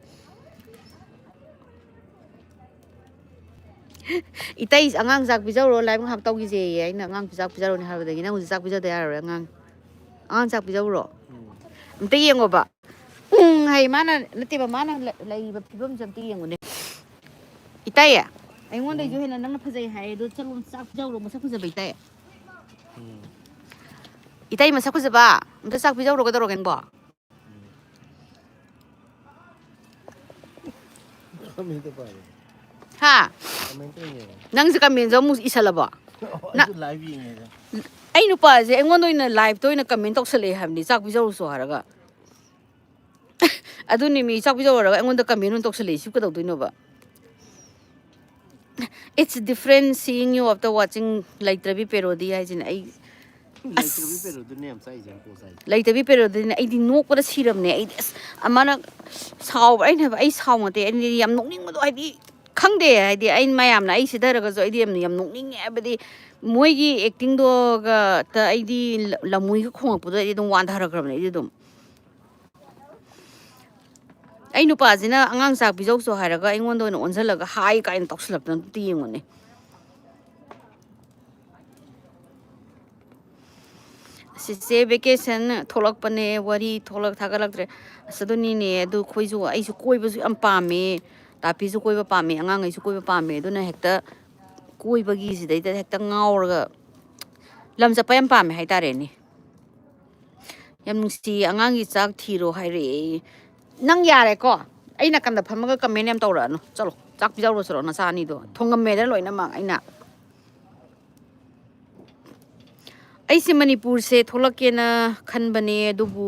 "ꯏꯇꯩ, ꯑꯉꯥꯡ ꯆꯥꯛ ꯄꯤꯖꯧꯔꯣ, ꯂꯥꯏꯕ ꯉꯥꯏꯍꯥꯛ ꯇꯧꯈꯤꯁꯦꯌꯦ"꯫ ꯑꯩꯅ, "ꯑꯉꯥꯡ ꯆꯥꯛ ꯄꯤꯖꯔꯣꯅꯦ" ꯍꯥꯏꯕꯗꯒꯤ ꯅꯪ ꯍꯧꯖꯤꯛ ꯆꯥꯛ ꯄꯤꯖꯗ ꯌꯥꯔꯔꯣꯏ꯫ "ꯑꯉꯥꯡ, ꯑꯉꯥꯡ ꯆꯥꯛ ꯄꯤꯖꯧꯔꯣ"꯫ ꯑꯝꯇ ꯌꯦꯡꯉꯣꯕ꯫ ꯎꯝ, ꯍꯥꯏ ꯃꯥꯅ, ꯅꯠꯇꯦꯕ, ꯃꯥꯅ ꯂ-, ꯂꯩꯔꯤꯕ ꯐꯤꯕꯝꯁꯦ ꯑꯝꯇ ꯌꯦꯡꯉꯨꯅꯦ꯫ "ꯏꯇꯩ, ꯑꯩꯉꯣꯟꯗꯩꯁꯨ ꯎꯝ꯫ ꯍꯦꯟꯅ ꯅꯪꯅ ꯐꯖꯩ ꯍꯥꯏꯌꯦ, ꯑꯗꯣ ꯆꯠꯂꯣ, ꯆꯥꯛ ꯄꯤꯖꯧꯔꯣ, ꯃꯁꯛ ꯐꯖꯕ ꯏꯇꯩ"꯫ ꯎꯝ꯫ "ꯏꯇꯩ ꯃꯁꯛ ꯐꯖꯕ, ꯑꯝꯇ ꯆꯥꯛ ꯄꯤꯖꯧꯔꯣ, ꯀꯩꯗꯧꯔꯒꯦ ꯅꯪꯕꯣ?" ꯀꯃꯦꯟꯇ ꯄꯥꯏꯌꯦ꯫ ꯍꯥ? ꯀꯃꯦꯟꯇ ꯑꯣꯏꯅ ꯌꯦꯡꯉꯦ꯫ ꯅꯪꯁꯦ ꯀꯃꯦꯟꯁꯨ ꯑꯃꯨꯛ ꯏꯁꯜꯂꯕꯣ? ꯑꯣ, ꯅ-, ꯑꯩꯁꯨ ꯂꯥꯏꯚ ꯌꯦꯡꯉꯦꯗ꯫ ꯑꯩ ꯅꯨꯄꯥꯁꯦ ꯑꯩꯉꯣꯟꯗ ꯑꯣꯏꯅ ꯂꯥꯏꯚꯇ ꯑꯣꯏꯅ ꯀꯃꯦꯟ ꯇꯧꯁꯜꯂꯛꯑꯦ ꯍꯥꯏꯕꯅꯤ, "ꯆꯥꯛ ꯄꯤꯖꯧꯔꯁꯨ" ꯍꯥꯏꯔꯒ꯫ ꯑꯗꯨꯅꯤ ꯃꯤ ꯆꯥꯛ ꯄꯤꯖꯧꯔꯒ ꯑꯩꯉꯣꯟꯗ comment ꯑꯣꯏꯅ ꯇꯧꯁꯜꯂꯛꯏꯁꯤ ꯀꯩꯗꯧꯗꯣꯏꯅꯣꯕ? It's different seeing you after watching ꯂꯩꯇ꯭ꯔꯕꯤ parody ꯍꯥꯏꯁꯤꯅ ꯑꯩ ꯂꯩꯇ꯭ꯔꯕꯤ parody ꯗꯨꯅꯦ ꯌꯥꯝ ꯆꯥꯏꯁꯦ ꯌꯥꯝ ꯄꯣꯁ ꯍꯥꯏꯁꯦ꯫ ꯂꯩꯇꯕꯤ parody ꯗꯨꯅꯦ ꯑꯩꯗꯤ ꯅꯣꯛꯄꯗ ꯁꯤꯔꯕꯅꯦ꯫ ꯑꯩꯗꯤ ꯑꯁ ꯑꯃꯅ ꯁꯥꯎꯕ ꯑꯩꯅ ꯍꯥꯏꯕ ꯑꯩ ꯁꯥꯎ ꯅꯠꯇꯦ ꯑꯩꯗꯤ ꯌꯥꯝ ꯅꯣꯛꯅꯤꯡꯕꯗꯣ ꯍꯥꯏꯗꯤ ꯈꯪꯗꯦ ꯍꯥꯏꯗꯤ ꯑꯩ ꯃꯌꯥꯝꯅ ꯑꯩ ꯁꯤꯊꯔꯒꯁꯨ ꯑꯩꯗꯤ ꯌꯥꯝ ꯌꯥꯝ ꯅꯣꯛꯅꯤꯡꯉꯦ ꯍꯥꯏꯕꯗꯤ ꯃꯣꯏꯒꯤ acting ꯗꯣꯒ ꯇ ꯑꯩꯗꯤ ꯂ- ꯂꯃꯨꯏꯒ ꯈꯣꯡꯉꯛꯄꯗꯣ ꯑꯩꯗꯤ ꯑꯗꯨꯝ ꯋꯥꯟꯊꯔꯛꯈ꯭ꯔꯕꯅꯦ ꯑꯩꯗꯤ ꯑꯗꯨꯝ꯫ ꯑꯩ ꯅꯨꯄꯥꯁꯤꯅ ꯑꯉꯥꯡ ꯆꯥꯛ ꯄꯤꯖꯧꯁꯨ ꯍꯥꯏꯔꯒ ꯑꯩꯉꯣꯟꯗ ꯑꯣꯏꯅ ꯑꯣꯟꯁꯤꯜꯂꯒ ꯍꯥꯏ ꯀꯥꯏꯅ ꯇꯧꯁꯤꯜꯂꯛꯇꯅ ꯑꯝꯇ ꯌꯦꯡꯉꯨꯅꯦ꯫ ꯆꯤꯆꯦ vacation ꯊꯣꯛꯂꯛꯄꯅꯦ ꯋꯥꯔꯤ ꯊꯣꯛꯂꯛ ꯊꯥꯒꯠꯂꯛꯇ꯭ꯔꯦ꯫ ꯑꯁ ꯑꯗꯨꯅꯤꯅꯦ ꯑꯗꯨ ꯑꯩꯈꯣꯏꯁꯨ ꯑꯩꯁꯨ ꯀꯣꯏꯕꯁꯨ ꯌꯥꯝ ꯄꯥꯝꯃꯦ꯫ ꯇꯥꯄꯤꯁꯨ ꯀꯣꯏꯕ ꯄꯥꯝꯃꯦ ꯑꯉꯥꯡꯈꯩꯁꯨ ꯀꯣꯏꯕ ꯄꯥꯝꯃꯦ ꯑꯗꯨꯅ ꯍꯦꯛꯇ ꯀꯣꯏꯕꯒꯤ ꯁꯤꯗꯩꯗ ꯍꯦꯛꯇ ꯉꯥꯎꯔꯒ ꯂꯝ ꯆꯠꯄ ꯌꯥꯝ ꯄꯥꯝꯃꯦ ꯍꯥꯏꯇꯥꯔꯦꯅꯦ꯫ ꯌꯥꯝ ꯅꯨꯡꯁꯤ ꯑꯉꯥꯡꯒꯤ ꯆꯥꯛ ꯊꯤꯔꯣ ꯍꯥꯏꯔꯛꯑꯦ꯫ ꯅꯪ ꯌꯥꯔꯦꯀꯣ ꯑꯩ ꯅꯥꯀꯟꯗ ꯐꯝꯃꯒ comment ꯌꯥꯝ ꯇꯧꯔꯛꯑꯅꯨ꯫ ꯆꯠꯂꯣ ꯆꯥꯛ ꯄꯤꯖꯧꯔꯣ ꯆꯠꯂꯣ ꯅꯆꯥ ꯑꯅꯤꯗꯣ ꯊꯣꯡꯉꯝꯃꯦꯗ ꯂꯣꯏꯅꯃꯛ ꯑꯩꯅ꯫ ꯑꯩꯁꯦ ꯃꯅꯤꯄꯨꯔꯁꯦ ꯊꯣꯛꯂꯛꯀꯦꯅ ꯈꯟꯕꯅꯦ ꯑꯗꯨꯕꯨ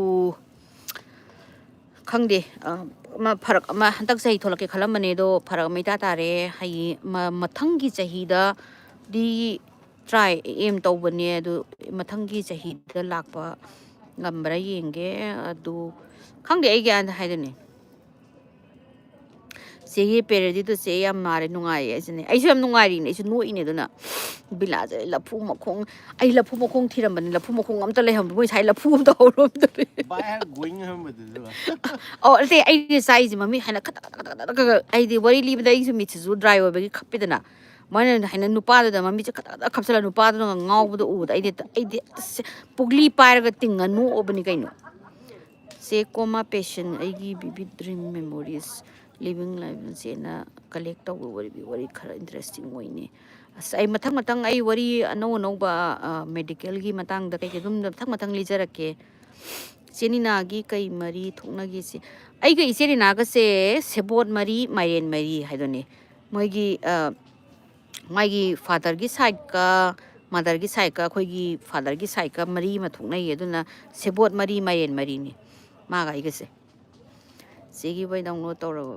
ꯈꯪꯗꯦ꯫ ꯑ, ꯑꯃ ꯐꯔꯛ ꯑꯃ ꯍꯟꯗꯛ ꯆꯍꯤ ꯊꯣꯛꯂꯛꯀꯦ ꯈꯜꯂꯝꯕꯅꯦ ꯑꯗꯣ ꯐꯔꯛ ꯑꯃ ꯏꯇꯥ ꯇꯥꯔꯦ꯫ ꯍꯌꯦꯡ ꯃ- ꯃꯊꯪꯒꯤ ꯆꯍꯤꯗꯗꯤ try aim ꯇꯧꯕꯅꯦ ꯑꯗꯨ ꯃꯊꯪꯒꯤ ꯆꯍꯤꯗ ꯂꯥꯛꯄ ꯉꯝꯕ꯭ꯔꯥ ꯌꯦꯡꯒꯦ꯫ ꯑꯗꯨ ꯈꯪꯗꯦ ꯑꯩ ꯒ꯭ꯌꯥꯟ ꯍꯥꯏꯗꯨꯅꯤ꯫ ꯆꯦꯒꯤ parody ꯗꯣ ꯆꯦ ꯌꯥꯝ ꯃꯥꯔꯦ ꯅꯨꯡꯉꯥꯏꯌꯦ ꯑꯩꯁꯨꯅꯦ ꯑꯩꯁꯨ ꯌꯥꯝ ꯅꯨꯡꯉꯥꯏꯔꯤꯅꯦ ꯑꯩꯁꯨ ꯅꯣꯛꯏꯅꯦ ꯑꯗꯨꯅ꯫ ꯕꯤꯂꯥꯁꯦ ꯂꯐꯨ ꯃꯈꯣꯡ ꯑꯩ ꯂꯐꯨ ꯃꯈꯣꯡ ꯊꯤꯔꯝꯕꯅꯤ ꯂꯐꯨ ꯃꯈꯣꯡ ꯑꯝꯇ ꯂꯩꯍꯧꯗꯦ ꯃꯣꯏ ꯁꯥꯏ ꯂꯐꯨ ꯑꯝꯇ ꯍꯧꯔꯝꯗ꯭ꯔꯦ꯫ By her going ꯍꯥꯏꯔꯝꯕꯗꯨꯗ꯫ ꯑꯣ ꯅꯠꯇꯦ ꯑꯩꯗꯤ ꯆꯥꯏꯁꯦ ꯃꯃꯤꯠ ꯍꯥꯏꯅ ꯈꯇꯛ ꯈꯇꯛ ꯈꯇꯛ ꯈꯇꯛ ꯈꯇꯛ ꯑꯩꯗꯤ ꯋꯥꯔꯤ ꯂꯤꯕꯗ ꯑꯩꯁꯨ ꯃꯤꯠꯁꯤꯁꯨ dry ꯑꯣꯏꯕꯒꯤ ꯈꯞꯄꯤꯗꯅ ꯃꯣꯏꯅ ꯍꯥꯏꯅ ꯅꯨꯄꯥꯗꯨꯗ ꯃꯃꯤꯠꯁꯦ ꯈꯇꯛ ꯈꯇꯛ ꯈꯞꯆꯜꯂ ꯅꯨꯄꯥꯗꯨꯅ ꯉꯥꯎꯕꯗꯣ ꯎꯕꯗ ꯑꯩꯗꯤ ꯑꯩꯗꯤ ꯑꯁ ꯄꯨꯛꯂꯤ ꯄꯥꯏꯔꯒ ꯇꯤꯡꯉ ꯅꯣꯛꯑꯕꯅꯤ ꯀꯩꯅꯣ꯫ ꯆꯦ ꯀꯣꯃꯥ ꯄꯦꯁꯟ ꯑꯩꯒꯤ vivid dream memories living life ꯆꯦꯅ collect ꯇꯧꯕ ꯋꯥꯔꯤ ꯋꯥꯔꯤ ꯈꯔ interesting ꯑꯣꯏꯅꯤ꯫ ꯑꯁ ꯑꯩ ꯃꯊꯪ ꯃꯊꯪ ꯑꯩ ꯋꯥꯔꯤ ꯑꯅꯧ ꯑꯅꯧꯕ medical ꯒꯤ ꯃꯇꯥꯡꯗ ꯀꯩꯀꯩ ꯑꯗꯨꯝ ꯃꯊꯪ ꯃꯊꯪ ꯂꯤꯖꯔꯛꯀꯦ꯫ ꯆꯦ ꯅꯤꯅꯥꯒꯤ ꯀꯩ ꯃꯔꯤ ꯊꯣꯛꯅꯒꯦ ꯆꯦ? ꯑꯩꯒ ꯏꯆꯦ ꯅꯤꯅꯥꯒꯁꯦ ꯁꯦꯕꯣꯠ ꯃꯔꯤ ꯃꯥꯏꯔꯦꯟ ꯃꯔꯤ ꯍꯥꯏꯗꯨꯅꯤ꯫ ꯃꯣꯏꯒꯤ ꯃꯥꯒꯤ father ꯒꯤ side ꯀ mother ꯒꯤ side ꯀ ꯑꯩꯈꯣꯏꯒꯤ father ꯒꯤ side ꯀ ꯃꯔꯤ ꯑꯃ ꯊꯣꯛꯅꯩꯌꯦ꯫ ꯑꯗꯨꯅ ꯁꯦꯕꯣꯠ ꯃꯔꯤ ꯃꯥꯏꯔꯦꯟ ꯃꯔꯤꯅꯤ ꯃꯥꯒ ꯑꯩꯒꯁꯦ꯫ ꯆꯦꯒꯤ ꯕꯣꯏ ꯗꯥꯎꯟꯂꯣꯗ ꯇꯧꯔꯕ?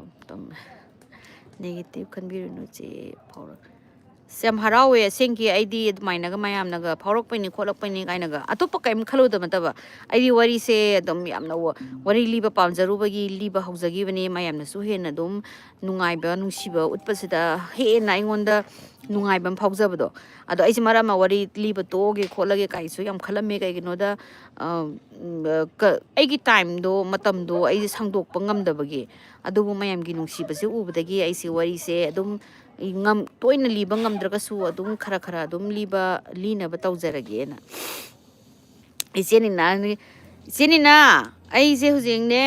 ꯅꯦꯒꯦꯇꯤꯚ ꯈꯟꯕꯤꯔꯨꯅꯨ ꯆꯦ꯫ ꯐꯥꯎꯔꯛ ꯑꯁ, ꯌꯥꯝ ꯍꯔꯥꯎꯋꯦ ꯑꯁꯦꯡꯀꯤ꯫ ꯑꯩꯗꯤ ꯑꯗꯨꯃꯥꯏꯅꯒ ꯃꯌꯥꯝꯅꯒ ꯐꯥꯎꯔꯛꯄꯩꯅꯤ ꯈꯣꯠꯂꯛꯄꯩꯅꯤ ꯀꯥꯏꯅꯒ ꯑꯇꯣꯞꯄ ꯀꯔꯤꯝ ꯈꯜꯂꯨꯗꯕ ꯅꯠꯇꯕ, ꯑꯩꯗꯤ ꯋꯥꯔꯤꯁꯦ ꯑꯗꯨꯝ ꯌꯥꯝꯅ ꯋꯥ- ꯋꯥꯔꯤ ꯂꯤꯕ ꯄꯥꯝꯖꯔꯨꯕꯒꯤ ꯂꯤꯕ ꯍꯧꯖꯈꯤꯕꯅꯤ꯫ ꯃꯌꯥꯝꯅꯁꯨ ꯍꯦꯟꯅ ꯑꯗꯨꯝ ꯅꯨꯡꯉꯥꯏꯕ ꯅꯨꯡꯁꯤꯕ ꯎꯠꯄꯁꯤꯗ ꯍꯦꯟꯅ ꯑꯩꯉꯣꯟꯗ ꯅꯨꯡꯉꯥꯏꯕ ꯑꯃ ꯐꯥꯎꯖꯕꯗꯣ꯫ ꯑꯗꯣ ꯑꯩꯁꯦ ꯃꯔꯛ ꯑꯃ ꯋꯥꯔꯤ ꯂꯤꯕ ꯇꯣꯛꯑꯒꯦ ꯈꯣꯠꯂꯒꯦ ꯀꯥꯏꯁꯨ ꯌꯥꯝ ꯈꯜꯂꯝꯃꯦ꯫ ꯀꯩꯒꯤꯅꯣꯗ ꯑ, ꯎꯝ, ꯑ, ꯀ- ꯑꯩꯒꯤ ꯇꯥꯏꯝꯗꯣ, ꯃꯇꯝꯗꯣ ꯑꯩꯁꯦ ꯁꯥꯡꯗꯣꯛꯄ ꯉꯝꯗꯕꯒꯤ꯫ ꯑꯗꯨꯕꯨ ꯃꯌꯥꯝꯒꯤ ꯅꯨꯡꯁꯤꯕꯁꯦ ꯎꯕꯗꯒꯤ ꯑꯩꯁꯦ ꯋꯥꯔꯤꯁꯦ ꯑꯗꯨꯝ ꯑꯩ ꯉꯝ- ꯇꯣꯏꯅ ꯂꯤꯕ ꯉꯝꯗ꯭ꯔꯒꯁꯨ ꯑꯗꯨꯝ ꯈꯔ ꯈꯔ ꯑꯗꯨꯝ ꯂꯤꯕ ꯂꯤꯅꯕ ꯇꯧꯖꯔꯒꯦꯅ꯫ ꯏꯆꯦꯅꯤꯅ ꯏꯆꯦꯅꯤꯅ ꯑꯩꯁꯦ ꯍꯧꯖꯤꯛꯅꯦ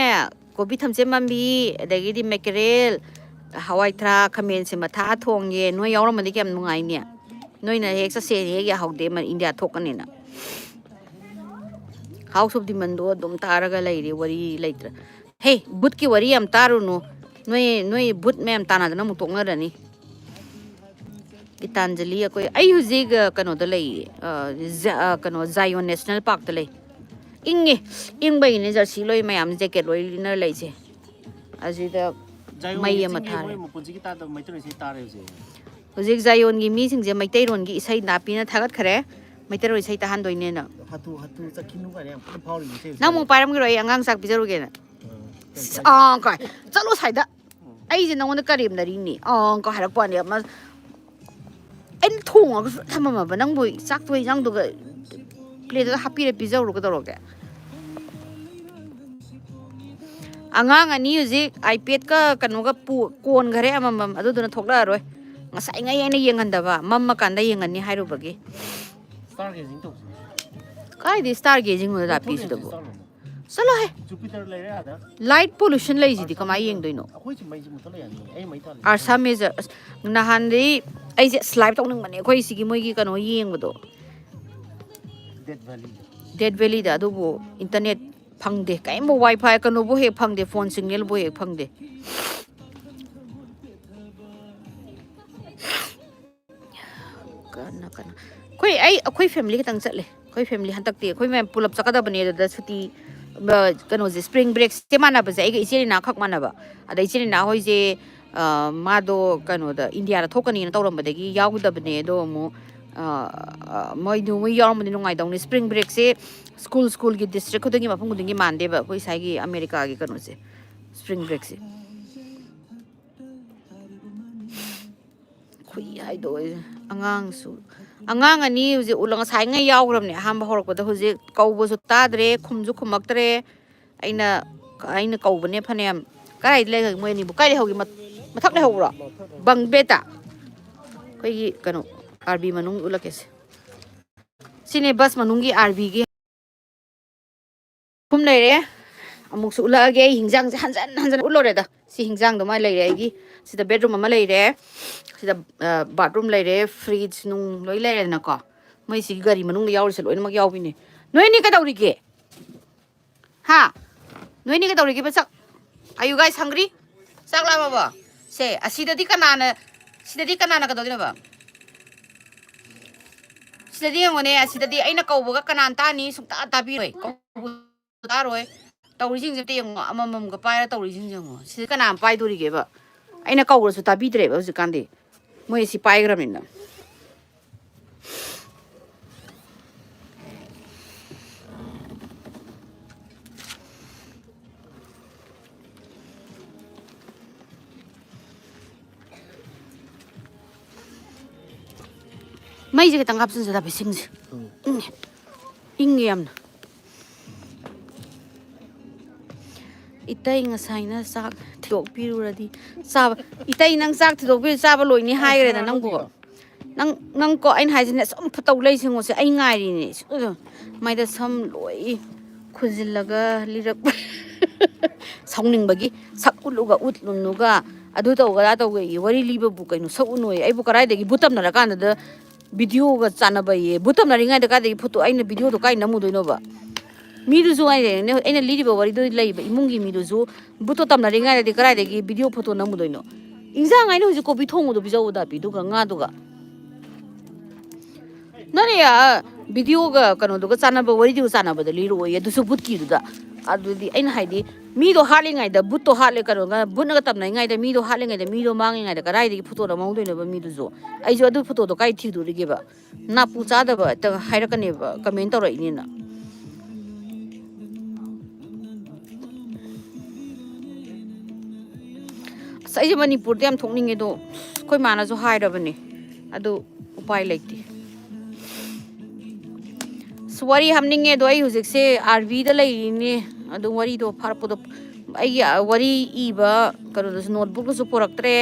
ꯀꯣꯕꯤ ꯊꯝꯆꯦꯠ ꯃꯥꯟꯕꯤ, ꯑꯗꯒꯤꯗꯤ ꯃꯦꯀꯔꯦꯜ, ꯍꯋꯥꯏ ꯊ꯭ꯔꯥꯛ, ꯈꯥꯃꯦꯟ ꯑꯁꯤꯟꯕ ꯊꯥꯛꯑ ꯊꯣꯡꯒꯦ꯫ ꯅꯣꯏ ꯌꯥꯎꯔꯝꯃꯗꯤ ꯀꯌꯥꯝ ꯅꯨꯡꯉꯥꯏꯅꯤ꯫ ꯅꯣꯏꯅ ꯍꯦꯛ ꯆꯠꯁꯦ ꯍꯦꯛ ꯌꯥꯍꯧꯗꯦ, ꯃ- ꯏꯟꯗꯤꯌꯥ ꯊꯣꯛꯀꯅꯤꯅ꯫ ꯍꯥꯎꯁ ꯑꯣꯐ ꯗꯤꯃꯟꯗꯣ ꯑꯗꯨꯝ ꯇꯥꯔꯒ ꯂꯩꯔꯦ, ꯋꯥꯔꯤ ꯂꯩꯇ꯭ꯔꯦ꯫ ꯍꯦ, ꯕꯨꯠꯀꯤ ꯋꯥꯔꯤ ꯌꯥꯝ ꯇꯥꯔꯨꯅꯨ꯫ ꯅꯣꯏ ꯅꯣꯏ ꯕꯨꯠ ꯃꯌꯥꯝ ꯇꯥꯟꯅꯗꯅ ꯑꯃꯨꯛ ꯇꯣꯛꯅꯔꯅꯤ꯫ ꯒꯤꯇꯥꯟꯖꯂꯤ, ꯑꯩꯈꯣꯏ, ꯑꯩ ꯍꯧꯖꯤꯛ, ꯑ, ꯀꯩꯅꯣꯗ ꯂꯩꯌꯦ, ꯑ, ꯖ-, ꯑ, ꯀꯩꯅꯣ, ꯖꯥꯏꯌꯣꯟ ꯅꯦꯁꯅꯦꯜ ꯄꯥꯔꯛꯇ ꯂꯩ꯫ ꯏꯪꯉꯦ, ꯏꯪꯕꯒꯤꯅꯦ ꯖꯔꯁꯤ ꯂꯣꯏ ꯃꯌꯥꯝ, ꯖꯦꯀꯦꯠ ꯂꯣꯏ ꯂꯤꯠꯅꯔ ꯂꯩꯁꯦ꯫ ꯑꯁꯤꯗ ꯖꯥꯏꯌꯣꯟꯒꯤ ꯃꯩ ꯑꯃ ꯆꯤꯡꯒꯤ ꯊꯥꯔꯦ꯫ ꯃꯣꯏ ꯃꯄꯨꯟꯁꯤꯒꯤ ꯇꯥꯗꯕ ꯃꯩꯇꯩꯂꯣꯟ ꯏꯁꯩ ꯇꯥꯔꯦ ꯍꯧꯖꯤꯛ꯫ ꯍꯧꯖꯤꯛ ꯖꯥꯏꯌꯣꯟꯒꯤ ꯃꯤꯁꯤꯡꯁꯦ ꯃꯩꯇꯩꯂꯣꯟꯒꯤ ꯏꯁꯩ ꯅꯥꯄꯤꯅ ꯊꯥꯒꯠꯈ꯭ꯔꯦ꯫ ꯃꯩꯇꯩꯂꯣꯟ ꯏꯁꯩ ꯇꯥꯍꯟꯗꯣꯏꯅꯦꯅ꯫ ꯍꯥꯇꯨ ꯍꯥꯇꯨ ꯆꯠꯈꯤꯅꯨ ꯀꯥꯏꯅ ꯌꯥꯝ ꯀꯟꯅ ꯐꯥꯎꯔꯤꯕ ꯏꯁꯩ ꯅꯪ ꯑꯃꯨꯛ ꯍꯧꯖꯤꯛ꯫ ꯄꯥꯏꯔꯝꯈꯤꯔꯣꯏ, ꯑꯩ ꯑꯉꯥꯡ ꯆꯥꯛ ꯄꯤꯖꯔꯨꯒꯦꯅ꯫ ꯑꯥ, ꯀꯩ ꯁꯤꯁ, ꯀꯥꯏ? ꯑꯥ, ꯀꯥꯏ? ꯆꯠꯂꯣ ꯁ꯭ꯋꯥꯏꯗ꯫ ꯑꯩꯁꯦ ꯅꯉꯣꯟꯗ ꯀꯔꯦꯝꯅꯔꯤꯅꯤ꯫ ꯑꯥ, ꯀꯥꯏ ꯍꯥꯏꯔꯛꯄ ꯋꯥꯅꯤ꯫ ꯑꯃ, ꯑꯩꯅ ꯊꯣꯡꯉꯒꯁꯨ ꯊꯝꯃꯝꯃꯕ ꯅꯪꯕꯨ ꯆꯥꯛꯇꯣ ꯏꯟꯖꯥꯡꯗꯨꯒ ꯄ꯭ꯂꯦꯠꯇꯨꯗ ꯍꯥꯞꯄꯤꯔ ꯄꯤꯖꯧꯔꯣ, ꯀꯩꯗꯧꯔꯒꯦ? ꯑꯉꯥꯡ ꯑꯅꯤ ꯍꯧꯖꯤꯛ iPadꯀ ꯀꯩꯅꯣꯒ ꯄꯨ-, ꯀꯣꯟꯈꯔꯦ ꯑꯃꯃꯝ, ꯑꯗꯨꯗꯨꯅ ꯊꯣꯛꯂꯛꯑꯔꯣꯏ꯫ ꯉꯁꯥꯏꯉꯩ ꯑꯩꯅ ꯌꯦꯡꯍꯟꯗꯕ, ꯃꯝꯃꯀꯥꯟꯗ ꯌꯦꯡꯍꯟꯅꯤ ꯍꯥꯏꯔꯨꯕꯒꯤ꯫ Stargazing ꯇꯧꯁꯤ꯫ ꯀꯥꯏꯗꯩ stargazingꯅꯣꯗ ꯂꯥꯛꯄꯤꯁꯤꯗꯕꯨ? ꯂꯩꯊꯣꯛꯑꯁꯤ ꯆꯠꯂꯣ꯫ ꯆꯠꯂꯣꯍꯦ꯫ Jupiter ꯂꯩꯔꯦ ꯑꯥꯗ꯫ Light pollution ꯂꯩꯁꯤꯗꯤ ꯀꯃꯥꯏꯅ ꯌꯦꯡꯗꯣꯏꯅꯣ? ꯑꯩꯈꯣꯏꯁꯤ ꯃꯩꯁꯤ ꯃꯨꯠꯊꯠꯂ ꯌꯥꯅꯤ꯫ ꯑꯩ ꯃꯩ ꯊꯥꯜꯂꯤ꯫ Ursa Major, ꯑꯁ, ꯅꯍꯥꯟꯗꯤ ꯑꯩꯁꯦ ꯑꯁ live ꯇꯧꯅꯤꯡꯕꯅꯦ ꯑꯩꯈꯣꯏ ꯁꯤꯒꯤ ꯃꯣꯏꯒꯤ ꯀꯩꯅꯣ ꯌꯦꯡꯕꯗꯣ꯫ Death Valley꯫ Death Valleyꯗ, ꯑꯗꯨꯕꯨ internet ꯐꯪꯗꯦ, ꯀꯔꯤꯝꯕꯨ WiFi ꯀꯩꯅꯣꯕꯨ ꯍꯦꯛ ꯐꯪꯗꯦ, phone signalꯕꯨ ꯍꯦꯛ ꯐꯪꯗꯦ꯫ ꯀꯅꯥ ꯀꯅꯥ? ꯑꯩꯈꯣꯏ, ꯑꯩ, ꯑꯩꯈꯣꯏ family ꯈꯛꯇꯪ ꯆꯠꯂꯦ꯫ ꯑꯩꯈꯣꯏ family ꯍꯟꯗꯛꯇꯤ ꯑꯩꯈꯣꯏ ꯃꯌꯥꯝ ꯄꯨꯂꯞ ꯆꯠꯀꯗꯕꯅꯦ꯫ ꯑꯗꯨꯗ ꯁꯨꯇꯤ ꯀꯩꯅꯣꯁꯦ, ꯁ꯭ꯄ꯭ꯔꯤꯡ ꯕ꯭ꯔꯦꯛꯁꯦ ꯃꯥꯟꯅꯕꯁꯦ ꯑꯩꯒ ꯏꯆꯤꯜ ꯏꯅꯥꯎꯈꯛ ꯃꯥꯟꯅꯕ꯫ ꯑꯗ ꯏꯆꯤꯜ ꯏꯅꯥꯎ ꯍꯣꯏꯁꯦ, ꯑ, ꯃꯥꯗꯣ ꯀꯩꯅꯣꯗ, ꯏꯟꯗꯤꯌꯥꯗ ꯊꯣꯛꯀꯅꯤꯅ ꯇꯧꯔꯝꯕꯗꯒꯤ ꯌꯥꯎꯒꯗꯕꯅꯦ꯫ ꯑꯗꯣ ꯑꯃꯨꯛ, ꯑ, ꯑ, ꯃꯣꯏꯗꯨ, ꯃꯣꯏ ꯌꯥꯎꯔꯝꯕꯗꯤ ꯅꯨꯡꯉꯥꯏꯗꯧꯅꯤ꯫ ꯁ꯭ꯄ꯭ꯔꯤꯡ ꯕ꯭ꯔꯦꯛꯁꯦ ꯁ꯭ꯀꯨꯜ, ꯁ꯭ꯀꯨꯜꯒꯤ ꯗꯤꯁꯇ꯭ꯔꯤꯛ ꯈꯨꯗꯤꯡꯒꯤ, ꯃꯐꯝ ꯈꯨꯗꯤꯡꯒꯤ ꯃꯥꯟꯗꯦꯕ, ꯑꯩꯈꯣꯏ ꯁ꯭ꯋꯥꯏꯒꯤ ꯑꯃꯦꯔꯤꯀꯥꯒꯤ ꯀꯩꯅꯣꯁꯦ, ꯁ꯭ꯄ꯭ꯔꯤꯡ ꯕ꯭ꯔꯦꯛꯁꯦ꯫ ꯈꯨꯏ ꯍꯥꯏꯗꯣꯛꯑꯦ꯫ ꯑꯉꯥꯡꯁꯨ, ꯑꯉꯥꯡ ꯑꯅꯤ ꯍꯧꯖꯤꯛ ꯎꯠꯂ-, ꯉꯁꯥꯏꯉꯩ ꯌꯥꯎꯈ꯭ꯔꯕꯅꯦ ꯑꯍꯥꯟꯕ ꯍꯧꯔꯛꯄꯗ꯫ ꯍꯧꯖꯤꯛ ꯀꯧꯕꯁꯨ ꯇꯥꯗ꯭ꯔꯦ, ꯈꯨꯝꯁꯨ ꯈꯨꯝꯃꯛꯇ꯭ꯔꯦ꯫ ꯑꯩꯅ, ꯑꯩꯅ ꯀꯧꯕꯅꯦ ꯐꯅꯌꯥꯝ꯫ ꯀꯥꯏꯗ ꯂꯩꯈ꯭ꯔꯒꯦ ꯃꯣꯏ ꯑꯅꯤꯕꯨ? ꯀꯥꯏ ꯂꯩꯍꯧꯒꯦ? ꯃ-, ꯃꯊꯛ ꯂꯩꯍꯧꯕ꯭ꯔꯣ? ꯕꯪ ꯕꯦꯠꯇ? ꯑꯩꯈꯣꯏꯒꯤ ꯀꯩꯅꯣ, ꯑꯥꯔ ꯕꯤ ꯃꯅꯨꯡ ꯎꯠꯂꯛꯀꯦꯁꯦ꯫ ꯁꯤꯅꯦ ꯕꯁ ꯃꯅꯨꯡꯒꯤ ꯑꯥꯔ ꯕꯤꯒꯤ꯫ ꯈꯨꯝ ꯂꯩꯔꯦ꯫ ꯑꯃꯨꯛꯁꯨ ꯎꯠꯂꯛꯑꯒꯦ꯫ ꯑꯩ ꯍꯤꯟꯖꯥꯡꯁꯦ ꯍꯟꯖꯟ ꯍꯟꯖꯟ ꯎꯠꯂꯣꯔꯦꯗ꯫ ꯁꯤ ꯍꯤꯟꯖꯥꯡꯗꯣ ꯃꯥꯏ ꯂꯩꯔꯦ ꯑꯩꯒꯤ꯫ ꯁꯤꯗ ꯕꯦꯠꯔꯨꯝ ꯑꯃ ꯂꯩꯔꯦ꯫ ꯁꯤꯗ, ꯑ, ꯕꯥꯠꯔꯨꯝ ꯂꯩꯔꯦ, ꯐ꯭ꯔꯤꯖ ꯅꯨꯡ ꯂꯣꯏ ꯂꯩꯔꯦꯗꯅꯀꯣ꯫ ꯃꯣꯏ ꯁꯤꯒꯤ ꯒꯥꯔꯤ ꯃꯅꯨꯡꯗ ꯌꯥꯎꯔꯤꯁꯦ ꯂꯣꯏꯅꯃꯛ ꯌꯥꯎꯕꯤꯅꯦ꯫ ꯅꯣꯏ ꯑꯅꯤ ꯀꯩꯗꯧꯔꯤꯒꯦ? ꯍꯥ? ꯅꯣꯏꯅꯤ ꯀꯩꯗꯧꯔꯤꯒꯦꯕ? ꯆꯥꯛ, are you guys hungry? ꯆꯥꯛ ꯂꯥꯝꯃꯕꯣ? ꯁꯦ, ꯑꯁꯤꯗꯗꯤ ꯀꯅꯥꯅ, ꯁꯤꯗꯗꯤ ꯀꯅꯥꯅ ꯀꯩꯗꯧꯗꯣꯏꯅꯣꯕ? ꯁꯤꯗꯗꯤ ꯌꯦꯡꯉꯨꯅꯦ, ꯑꯁꯤꯗꯗꯤ ꯑꯩꯅ ꯀꯧꯕꯒ ꯀꯅꯥꯅ ꯇꯥꯅꯤ? ꯁꯨꯡꯇꯥ ꯇꯥꯕꯤꯔꯣꯏ꯫ ꯀꯧꯕ ꯇꯥꯔꯣꯏ꯫ ꯇꯧꯔꯤꯁꯤꯡꯁꯦ ꯑꯝꯇ ꯌꯦꯡꯉꯣ, ꯑꯃꯃꯝꯒ ꯄꯥꯏꯔ ꯇꯧꯔꯤꯁꯤꯡꯁꯦ ꯌꯦꯡꯉꯣ꯫ ꯁꯤꯗ ꯀꯅꯥꯅ ꯄꯥꯏꯗꯣꯔꯤꯒꯦꯕ? ꯑꯩꯅ ꯀꯧꯔꯁꯨ ꯇꯥꯕꯤꯗ꯭ꯔꯦꯕ ꯍꯧꯖꯤꯛꯀꯥꯟꯗꯤ꯫ ꯃꯣꯏ ꯑꯁꯤ ꯄꯥꯏꯈ꯭ꯔꯕꯅꯤꯅ꯫ ꯃꯩꯁꯦ ꯈꯤꯇꯪ ꯍꯥꯞꯆꯤꯟꯁꯦ, ꯇꯥꯕꯤ, ꯁꯤꯡꯁꯦ꯫ ꯎꯝ꯫ ꯏꯪꯉꯦ꯫ ꯏꯪꯉꯦ ꯌꯥꯝꯅ꯫ ꯏꯇꯩ ꯉꯁꯥꯏꯅ ꯆꯥꯛ ꯊꯤꯗꯣꯛꯄꯤꯔꯨꯔꯗꯤ ꯆꯥꯕ꯫ ꯏꯇꯩ, ꯅꯪ ꯆꯥꯛ ꯊꯤꯗꯣꯛꯄꯤꯔ ꯆꯥꯕ ꯂꯣꯏꯅꯤ ꯍꯥꯏꯈ꯭ꯔꯦꯗ ꯅꯪꯕꯨ꯫ ꯅꯪ, ꯅꯪ ꯀꯣ, ꯑꯩꯅ ꯍꯥꯏꯁꯤꯅꯦ, ꯁꯨꯝ ꯐꯣꯇꯧ ꯂꯩꯁꯤꯡꯉꯣꯁꯦ, ꯑꯩ ꯉꯥꯏꯔꯤꯅꯦ꯫ ꯁꯨꯝ ꯃꯥꯏꯗ ꯁꯝ ꯂꯣꯏ ꯈꯨꯖꯤꯜꯂꯒ ꯂꯤꯔꯛ-, ꯁꯥꯎꯅꯤꯡꯕꯒꯤ ꯁꯛ ꯎꯠꯂꯨꯒ ꯎꯠꯂꯨꯅꯨꯒ, ꯑꯗꯨ ꯇꯧꯒ ꯑꯗꯥ ꯇꯧꯒ ꯏ ꯋꯥꯔꯤ ꯂꯤꯕꯕꯨ ꯀꯩꯅꯣ ꯁꯛ ꯎꯠꯅꯣꯌꯦ? ꯑꯩꯕꯨ ꯀꯗꯥꯏꯗꯒꯤ ꯚꯨꯠ ꯇꯝꯅꯔꯀꯥꯟꯗꯗ ꯚꯤꯗꯤꯑꯣꯒ ꯆꯥꯟꯅꯕꯌꯦ? ꯚꯨꯠ ꯇꯝꯅꯔꯤꯉꯩꯗ ꯀꯥꯏꯗꯒꯤ ꯐꯣꯇꯣ, ꯑꯩꯅ ꯚꯤꯗꯤꯑꯣꯗꯣ ꯀꯥꯏ ꯅꯝꯃꯨꯗꯣꯏꯅꯣꯕ? ꯃꯤꯗꯨꯁꯨ ꯑꯩꯅ, ꯑꯩꯅ ꯂꯤꯔꯤꯕ ꯋꯥꯔꯤꯗꯨ ꯂꯩꯕ ꯏꯃꯨꯡꯒꯤ ꯃꯤꯗꯨꯁꯨ ꯚꯨꯠꯇꯣ ꯇꯝꯅꯔꯤꯉꯩꯗꯗꯤ ꯀꯗꯥꯏꯗꯒꯤ ꯚꯤꯗꯤꯑꯣ ꯐꯣꯇꯣ ꯅꯝꯃꯨꯗꯣꯏꯅꯣ? ꯏꯟꯖꯥꯡ ꯍꯥꯏꯅ ꯍꯧꯖꯤꯛ ꯀꯣꯕꯤ ꯊꯣꯡꯕꯗꯣ ꯄꯤꯖꯧ ꯗꯥꯄꯤꯗꯨꯒ ꯉꯥꯗꯨꯒ꯫ ꯅꯪꯅꯦ, ꯑ, ꯚꯤꯗꯤꯑꯣꯒ ꯀꯩꯅꯣꯗꯨꯒ ꯆꯥꯟꯅꯕ, ꯋꯥꯔꯤꯗꯨꯒ ꯆꯥꯟꯅꯕꯗ ꯂꯤꯔꯛꯑꯣꯌꯦ, ꯑꯗꯨꯁꯨ ꯚꯨꯠꯀꯤꯗꯨꯗ꯫ ꯑꯗꯨꯗꯤ ꯑꯩꯅ ꯍꯥꯏꯗꯤ, ꯃꯤꯗꯣ ꯍꯥꯠꯂꯤꯉꯩꯗ, ꯕꯨꯠꯇꯣ ꯍꯥꯠꯂꯦ, ꯀꯩꯅꯣꯒ ꯕꯨꯠꯅꯒ ꯇꯝꯅꯩꯉꯩꯗ, ꯃꯤꯗꯣ ꯍꯥꯠꯂꯤꯉꯩꯗ, ꯃꯤꯗꯣ ꯃꯥꯡꯉꯤꯉꯩꯗ ꯀꯗꯥꯏꯗꯒꯤ ꯐꯣꯇꯣ ꯅꯝꯍꯧꯗꯣꯏꯅꯣꯕ ꯃꯤꯗꯨꯁꯨ? ꯑꯩꯁꯨ ꯑꯗꯨ ꯐꯣꯇꯣꯗꯣ ꯀꯥꯏ ꯊꯤꯗꯣꯔꯤꯒꯦꯕ? ꯅꯥꯄꯨ ꯆꯥꯗꯕ ꯍꯦꯛꯇ ꯍꯥꯏꯔꯛꯀꯅꯦꯕ, ꯀꯃꯦꯟ ꯇꯧꯔꯛꯏꯅꯦꯅ꯫ ꯑꯁ, ꯑꯩꯁꯦ ꯃꯅꯤꯄꯨꯔꯗ ꯌꯥꯝ ꯊꯣꯛꯅꯤꯡꯉꯦ ꯑꯗꯣ, ꯑꯩꯈꯣꯏ ꯃꯥꯅꯁꯨ ꯍꯥꯏꯔꯕꯅꯦ, ꯑꯗꯨ ꯎꯄꯥꯏ ꯂꯩꯇꯦ꯫ ꯑꯁ, ꯋꯥꯔꯤ ꯍꯥꯞꯅꯤꯡꯉꯦ ꯑꯗꯣ, ꯑꯩ ꯍꯧꯖꯤꯛꯁꯦ ꯑꯥꯔꯕꯤꯗ ꯂꯩꯔꯤꯅꯦ꯫ ꯑꯗꯨ ꯋꯥꯔꯤꯗꯣ ꯐꯥꯔꯛꯄꯗꯣ, ꯑꯩꯒꯤ, ꯑ, ꯋꯥꯔꯤ ꯏꯕ ꯀꯩꯅꯣꯗꯨꯁꯨ, ꯅꯣꯠꯕꯨꯛꯇꯨꯁꯨ ꯄꯨꯔꯛꯇ꯭ꯔꯦ꯫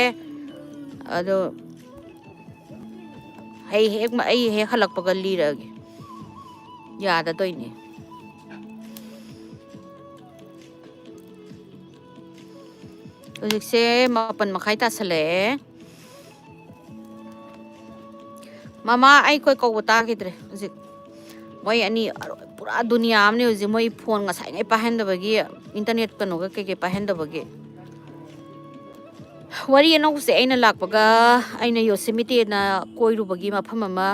ꯑꯗꯣ ꯑꯩ ꯍꯦꯛ, ꯑꯩ ꯍꯦꯛ ꯍꯜꯂꯛꯄꯒ ꯂꯤꯔꯛꯑꯒꯦ꯫ ꯌꯥꯗꯗꯣꯏꯅꯦ꯫ ꯍꯧꯖꯤꯛꯁꯦ ꯃꯥꯄꯟ ꯃꯈꯥꯏ ꯇꯥꯁꯜꯂꯛꯑꯦ꯫ ꯃꯃꯥ, ꯑꯩꯈꯣꯏ ꯀꯧꯕ ꯇꯥꯈꯤꯗ꯭ꯔꯦ ꯍꯧꯖꯤꯛ꯫ ꯃꯣꯏ ꯑꯅꯤ ꯄꯨꯔꯥ ꯗꯨꯅꯤꯌꯥ ꯑꯃꯅꯦ ꯍꯧꯖꯤꯛ꯫ ꯃꯣꯏ ꯐꯣꯟ ꯉꯁꯥꯏꯉꯩ ꯄꯥꯏꯍꯟꯗꯕꯒꯤ, ꯏꯟꯇꯔꯅꯦꯠ ꯀꯩꯅꯣꯒ ꯀꯩꯀꯩ ꯄꯥꯏꯍꯟꯗꯕꯒꯤ꯫ ꯋꯥꯔꯤ ꯑꯅꯧꯕꯁꯦ, ꯑꯩꯅ ꯂꯥꯛꯄꯒ ꯑꯩꯅ ꯌꯣꯁꯤꯃꯤꯇꯦꯅ ꯀꯣꯏꯔꯨꯕꯒꯤ ꯃꯐꯝ ꯑꯃ,